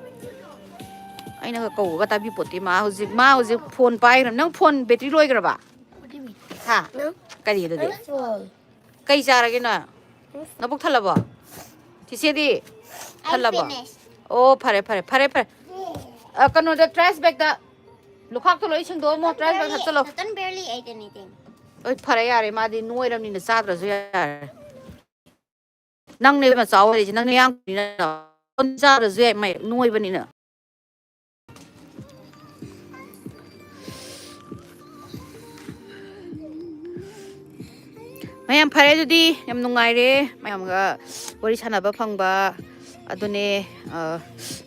ꯑꯩꯅꯒ ꯀꯧꯕꯒ ꯇꯥꯕꯤꯄꯣꯠꯇꯦ꯫ ꯃꯥ ꯍꯧꯖꯤꯛ, ꯃꯥ ꯍꯧꯖꯤꯛ ꯐꯣꯟ ꯄꯥꯏꯈ꯭ꯔꯕ꯫ ꯅꯪ ꯐꯣꯟ ꯕꯦꯇ꯭ꯔꯤ ꯂꯣꯏꯈ꯭ꯔꯕ? What do you mean? ꯍꯥ? No. ꯀꯔꯤ ꯑꯗꯨꯗꯤ? That's all. ꯀꯩ ꯆꯥꯔꯒꯦ ꯅꯪ? ꯅꯕꯨꯛ ꯊꯜꯂꯕꯣ? ꯆꯤꯆꯦꯗꯤ? I ꯊꯜꯂꯕꯣ? Finished. ꯑꯣ, ꯐꯔꯦ, ꯐꯔꯦ, ꯐꯔꯦ, ꯐꯔꯦ꯫ ꯑ, ꯀꯩꯅꯣꯗ, trash bagꯇ ꯂꯨꯈꯥꯛꯇꯣ ꯂꯣꯏ ꯁꯦꯡꯗꯣꯛꯑꯝꯃꯣ, trash bag ꯍꯥꯞꯆꯜꯂꯣ꯫ Natan barely ate anything. ꯍꯣꯏ, ꯐꯔꯦ, ꯌꯥꯔꯦ, ꯃꯥꯗꯤ ꯅꯣꯏꯔꯕꯅꯤꯅ ꯆꯥꯗ꯭ꯔꯁꯨ ꯌꯥꯔꯦ꯫ ꯅꯪꯅꯦ ꯏꯕꯦꯝꯃ ꯆꯥꯎ ꯍꯥꯏꯔꯤꯁꯦ, ꯅꯪꯅꯦ ꯌꯥꯝꯕꯅꯤꯅ ꯆꯥꯗ꯭ꯔꯁꯨ ꯌꯥꯏ, ꯃꯥꯏ ꯅꯣꯏꯕꯅꯤꯅ꯫ ꯃꯌꯥꯝ ꯐꯔꯦ, ꯑꯗꯨꯗꯤ ꯌꯥꯝ ꯅꯨꯡꯉꯥꯏꯔꯦ ꯃꯌꯥꯝꯒ ꯋꯥꯔꯤ ꯁꯥꯟꯅꯕ ꯐꯪꯕ꯫ ꯑꯗꯨꯅꯦ, ꯑ,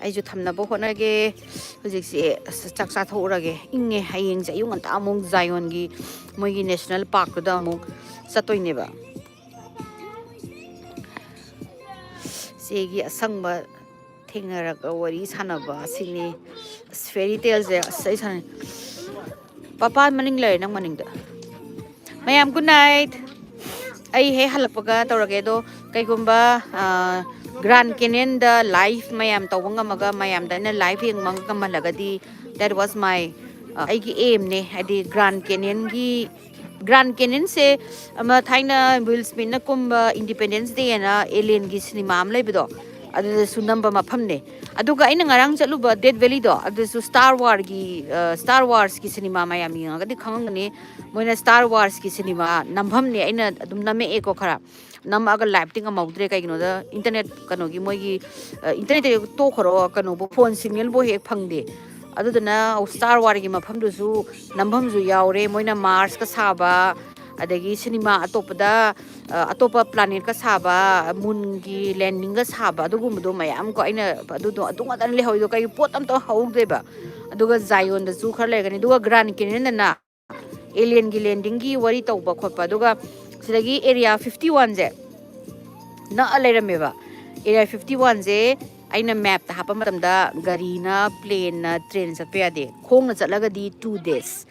ꯑꯩꯁꯨ ꯊꯝꯅꯕ ꯍꯣꯠꯅꯒꯦ꯫ ꯍꯧꯖꯤꯛꯁꯦ, ꯑꯁ, ꯆꯥꯛ ꯆꯥꯊꯣꯛꯎꯔꯒꯦ꯫ ꯏꯪꯉꯦ꯫ ꯍꯌꯦꯡꯁꯦ ꯑꯌꯨꯛ ꯉꯟꯇꯥ ꯑꯃꯨꯛ ꯖꯥꯏꯑꯣꯟꯒꯤ ꯃꯣꯏꯒꯤ national parkꯇꯨꯗ ꯑꯃꯨꯛ ꯆꯠꯇꯣꯏꯅꯦꯕ꯫ ꯆꯦꯒꯤ ꯑꯁꯪꯕ ꯊꯦꯡꯅꯔꯒ ꯋꯥꯔꯤ ꯁꯥꯟꯅꯕ ꯑꯁꯤꯅꯤ꯫ ꯑꯁ, fairy taleꯁꯦ, ꯑꯁ, ꯑꯩ ꯁꯥꯟꯅꯩ꯫ ꯄꯄꯥ ꯃꯅꯤꯡ ꯂꯩꯔꯦ, ꯅꯪ ꯃꯅꯤꯡꯗ꯫ ꯃꯌꯥꯝ, good night꯫ ꯑꯩ ꯍꯦꯛ ꯍꯜꯂꯛꯄꯒ ꯇꯧꯔꯒꯦ꯫ ꯑꯗꯣ ꯀꯩꯒꯨꯝꯕ, ꯑ, Grand Canyonꯗ live ꯃꯌꯥꯝ ꯇꯧꯕ ꯉꯝꯃꯒ, ꯃꯌꯥꯝꯗ ꯑꯩꯅ live ꯌꯦꯡꯕ ꯉꯝꯍꯜꯂꯒꯗꯤ, that was my, ꯑ, ꯑꯩꯒꯤ aimꯅꯦ꯫ ꯍꯥꯏꯗꯤ Grand Canyonꯒꯤ, Grand Canyonꯁꯦ ꯑꯃ ꯊꯥꯏꯅ Will Smithꯅ ꯀꯨꯝꯕ Independence Dayꯑꯅ alienꯒꯤ cinema ꯑꯃ ꯂꯩꯕꯗꯣ, ꯑꯗꯨꯗꯁꯨ ꯅꯝꯕ ꯃꯐꯝꯅꯦ꯫ ꯑꯗꯨꯒ ꯑꯩꯅ ꯉꯔꯥꯡ ꯆꯠꯂꯨꯕ Death Valleyꯗꯣ, ꯑꯗꯨꯁꯨ Star Warꯒꯤ, ꯑ, Star Warsꯀꯤ cinema, ꯃꯌꯥꯝ ꯌꯦꯡꯉꯒꯗꯤ ꯈꯪꯉꯝꯒꯅꯤ꯫ ꯃꯣꯏꯅ Star Warsꯀꯤ cinema ꯅꯝꯐꯝꯅꯦ꯫ ꯑꯩꯅ ꯑꯗꯨꯝ ꯅꯝꯃꯛꯑꯦꯀꯣ ꯈꯔ꯫ ꯅꯝꯃꯛꯑꯒ liveꯇꯤ ꯉꯝꯍꯧꯗ꯭ꯔꯦ꯫ ꯀꯩꯒꯤꯅꯣꯗ internet ꯀꯩꯅꯣꯒꯤ ꯃꯣꯏꯒꯤ, ꯑ, internetꯇ ꯇꯣꯛꯈ꯭ꯔꯣ, ꯀꯩꯅꯣꯕꯨ phone signalꯕꯨ ꯍꯦꯛ ꯐꯪꯗꯦ꯫ ꯑꯗꯨꯗꯨꯅ Star Warꯒꯤ ꯃꯐꯝꯗꯨꯁꯨ ꯅꯝꯐꯝꯁꯨ ꯌꯥꯎꯔꯦ꯫ ꯃꯣꯏꯅ Marsꯀ ꯁꯥꯕ, ꯑꯗꯒꯤ cinema ꯑꯇꯣꯞꯄꯗ, ꯑ, ꯑꯇꯣꯞꯄ planetꯀ ꯁꯥꯕ, moonꯒꯤ landingꯒ ꯁꯥꯕ, ꯑꯗꯨꯒꯨꯝꯕꯗꯣ ꯃꯌꯥꯝ ꯀꯣ꯫ ꯑꯩꯅ ꯑꯗꯨꯗꯣ, ꯑꯗꯨ ꯉꯥꯛꯇꯅ ꯂꯩꯍꯧꯔꯤꯗꯣ, ꯀꯩ ꯄꯣꯠ ꯑꯝꯇ ꯍꯧꯗꯦꯕ꯫ ꯑꯗꯨꯒ Zionꯗꯁꯨ ꯈꯔ ꯂꯩꯔꯒꯅꯤ꯫ ꯑꯗꯨꯒ Grand Canyonꯗꯅ alienꯒꯤ landingꯒꯤ ꯋꯥꯔꯤ ꯇꯧꯕ ꯈꯣꯠꯄ꯫ ꯑꯗꯨꯒ ꯁꯤꯗꯒꯤ Area fifty oneꯁꯦ ꯅꯛꯑ ꯂꯩꯔꯝꯃꯦꯕ꯫ Area fifty oneꯁꯦ ꯑꯩꯅ mapꯇ ꯍꯥꯞꯄ ꯃꯇꯝꯗ ꯒꯥꯔꯤꯅ, planeꯅ, trainꯅ ꯆꯠꯄ ꯌꯥꯗꯦ꯫ ꯈꯣꯡꯅ ꯆꯠꯂꯒꯗꯤ two days,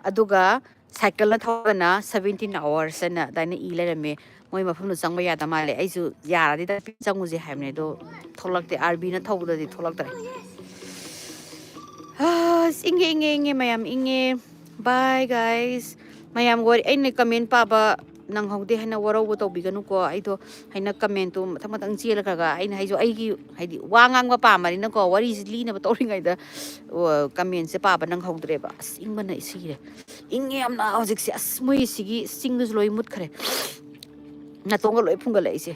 ꯑꯗꯨꯒ cycleꯅ ꯊꯧꯔꯒꯅ seventeen hours ꯍꯥꯏꯅ ꯑꯗꯨꯃꯥꯏꯅ ꯏ ꯂꯩꯔꯝꯃꯦ꯫ ꯃꯣꯏ ꯃꯐꯝꯗꯣ ꯆꯪꯕ ꯌꯥꯗ ꯃꯥꯜꯂꯦ꯫ ꯑꯩꯁꯨ ꯌꯥꯔꯗꯤ ꯆꯪꯉꯨꯁꯦ ꯍꯥꯏꯕꯅꯦ, ꯑꯗꯣ ꯊꯣꯛꯂꯛꯇꯦ꯫ RBꯅ ꯊꯧꯕꯗꯗꯤ ꯊꯣꯛꯂꯛꯇ꯭ꯔꯦ꯫ ꯑꯁ, ꯏꯪꯉꯦ, ꯏꯪꯉꯦ, ꯏꯪꯉꯦ, ꯃꯌꯥꯝ ꯏꯪꯉꯦ꯫ Bye, guys. ꯃꯌꯥꯝ ꯋꯥꯔꯤ, ꯑꯩꯅ comment ꯄꯥꯕ ꯅꯪꯍꯧꯗꯦ ꯍꯥꯏꯅ ꯋꯥꯔꯧꯕ ꯇꯧꯕꯤꯒꯅꯨꯀꯣ꯫ ꯑꯩꯗꯣ ꯍꯥꯏꯅ ꯀꯃꯦꯟꯇꯣ ꯃꯊꯪ ꯃꯊꯪ ꯆꯦꯜꯂꯈ꯭ꯔꯒ ꯑꯩꯅ ꯍꯥꯏꯁꯨ ꯑꯩꯒꯤ ꯍꯥꯏꯗꯤ ꯋꯥ ꯉꯥꯡꯕ ꯄꯥꯝꯕꯅꯤꯅꯀꯣ, ꯋꯥꯔꯤꯁꯤ ꯂꯤꯅꯕ ꯇꯧꯔꯤꯉꯩꯗ ꯀꯃꯦꯟꯁꯦ ꯄꯥꯕ ꯅꯪꯍꯧꯗ꯭ꯔꯦꯕ꯫ ꯑꯁ, ꯏꯪꯕꯅ ꯁꯤꯔꯦ꯫ ꯏꯪꯉꯦ ꯌꯥꯝꯅ ꯍꯧꯖꯤꯛꯁꯦ꯫ ꯑꯁ, ꯃꯣꯏ ꯁꯤꯒꯤ ꯆꯤꯡꯗꯨꯁꯨ ꯂꯣꯏ ꯃꯨꯠꯈ꯭ꯔꯦ꯫ ꯅꯥꯇꯣꯟꯒ ꯂꯣꯏ ꯐꯨꯡꯒꯠꯂꯛꯏꯁꯦ꯫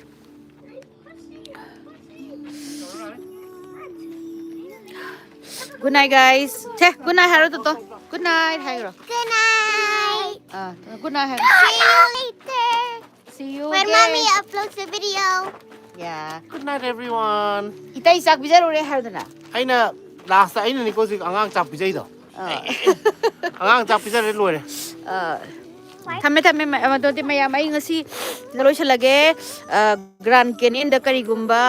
Good night, guys. ꯁꯦ, good night ꯍꯥꯏꯔꯣ, ꯇꯣꯇꯣ꯫ Good night ꯍꯥꯏꯔꯣ꯫ Good night. ꯑꯥ, good night ꯍꯥꯏꯔꯣ꯫ See you later. See you When again. Mommy uploads the video. Yeah. Good night, everyone. ꯏꯇꯩ ꯆꯥꯛ ꯄꯤꯖꯔꯨꯔꯦ ꯍꯥꯏꯔꯣꯗꯅ꯫ ꯑꯩꯅ ꯂꯥꯁꯇ ꯑꯩꯅꯅꯤꯀꯣ ꯍꯧꯖꯤꯛ ꯑꯉꯥꯡ ꯆꯥꯛ ꯄꯤꯖꯩꯗꯣ꯫ ꯑꯥ꯫ ꯑꯉꯥꯡ ꯆꯥꯛ ꯄꯤꯖꯔꯦ ꯂꯣꯏꯔꯦ꯫ ꯑꯥ, ꯊꯝꯃꯦ ꯊꯝꯃꯦ ꯃ- ꯑꯗꯨꯗꯤ ꯃꯌꯥꯝ, ꯑꯩ ꯉꯁꯤ ꯂꯣꯏꯁꯤꯜꯂꯒꯦ꯫ ꯒ꯭ꯔꯥꯟ ꯀꯦꯅꯤꯌꯟꯗ ꯀꯔꯤꯒꯨꯝꯕ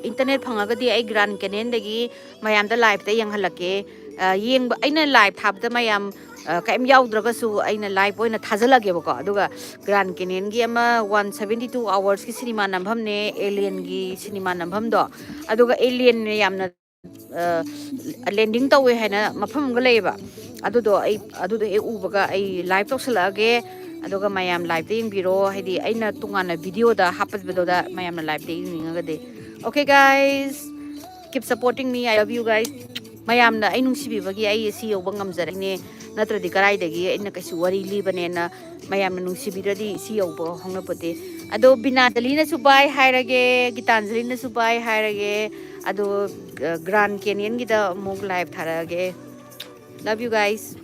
ꯏꯟꯇꯔꯅꯦꯠ ꯐꯪꯉꯒꯗꯤ ꯑꯩ ꯒ꯭ꯔꯥꯟ ꯀꯦꯅꯤꯌꯟꯗꯒꯤ ꯃꯌꯥꯝꯗ ꯂꯥꯏꯞꯇ ꯌꯦꯡꯍꯜꯂꯛꯀꯦ꯫ ꯑ, ꯌꯦꯡꯕ ꯑꯩꯅ ꯂꯥꯏꯞ ꯊꯥꯕꯗ ꯃꯌꯥꯝ ꯑ, ꯀꯩꯝ ꯌꯥꯎꯗ꯭ꯔꯒꯁꯨ ꯑꯩꯅ ꯂꯥꯏꯞ ꯑꯣꯏꯅ ꯊꯥꯖꯜꯂꯒꯦꯕꯀꯣ꯫ ꯑꯗꯨꯒ ꯒ꯭ꯔꯥꯟ ꯀꯦꯅꯤꯌꯟꯒꯤ ꯑꯃ ꯋꯥꯟ ꯁꯕꯦꯟꯇꯤ ꯇꯨ ꯑꯋꯥꯔꯁꯀꯤ ꯁꯤꯅꯤꯃꯥ ꯅꯝꯐꯝꯅꯦ, ꯑꯦꯂꯤꯌꯟꯒꯤ ꯁꯤꯅꯤꯃꯥ ꯅꯝꯐꯝꯗꯣ꯫ ꯑꯗꯨꯒ ꯑꯦꯂꯤꯌꯟꯅ ꯌꯥꯝꯅ ꯂꯦꯟꯗꯤꯡ ꯇꯧꯋꯦ ꯍꯥꯏꯅ ꯃꯐꯝ ꯑꯃꯒ ꯂꯩꯌꯦꯕ꯫ ꯑꯗꯨꯗꯣ ꯑꯩ ꯑꯗꯨꯗꯣ ꯍꯦꯛ ꯎꯕꯒ ꯑꯩ ꯂꯥꯏꯞ ꯇꯧꯁꯜꯂꯛꯑꯒꯦ꯫ ꯑꯗꯨꯒ ꯃꯌꯥꯝ ꯂꯥꯏꯞꯇ ꯌꯦꯡꯕꯤꯔꯣ, ꯍꯥꯏꯗꯤ ꯑꯩꯅ ꯇꯣꯉꯥꯟꯅ ꯚꯤꯗꯤꯑꯣꯗ ꯍꯥꯞꯄꯗꯣꯗ ꯃꯌꯥꯝꯅ ꯂꯥꯏꯞꯇ ꯌꯦꯡꯅꯤꯡꯉꯒꯗꯤ꯫ Okay guys, keep supporting me, I love you guys. ꯃꯌꯥꯝꯅ ꯑꯩ ꯅꯨꯡꯁꯤꯕꯤꯕꯒꯤ ꯑꯩ ꯁꯤ ꯌꯧꯕ ꯉꯝꯖꯔꯤꯅꯦ, ꯅꯠꯇ꯭ꯔꯗꯤ ꯀꯗꯥꯏꯗꯒꯤ ꯑꯩꯅ ꯀꯩꯁꯨ ꯋꯥꯔꯤ ꯂꯤꯕꯅꯦꯅ ꯃꯌꯥꯝꯅ ꯅꯨꯡꯁꯤꯕꯤꯗ꯭ꯔꯗꯤ ꯁꯤ ꯌꯧꯕ ꯍꯧꯅꯄꯣꯠꯇꯦ꯫ ꯑꯗꯣ ꯕꯤꯅꯥꯟꯖꯂꯤꯅꯁꯨ bye ꯍꯥꯏꯔꯒꯦ, ꯒꯤꯇꯥꯟꯖꯂꯤꯅꯁꯨ bye ꯍꯥꯏꯔꯒꯦ꯫ ꯑꯗꯣ ꯒ꯭ꯔꯥꯟ ꯀꯦꯅꯤꯌꯟꯒꯤꯗ ꯑꯃꯨꯛ ꯂꯥꯏꯞ ꯊꯥꯔꯛꯑꯒꯦ꯫ Love you guys.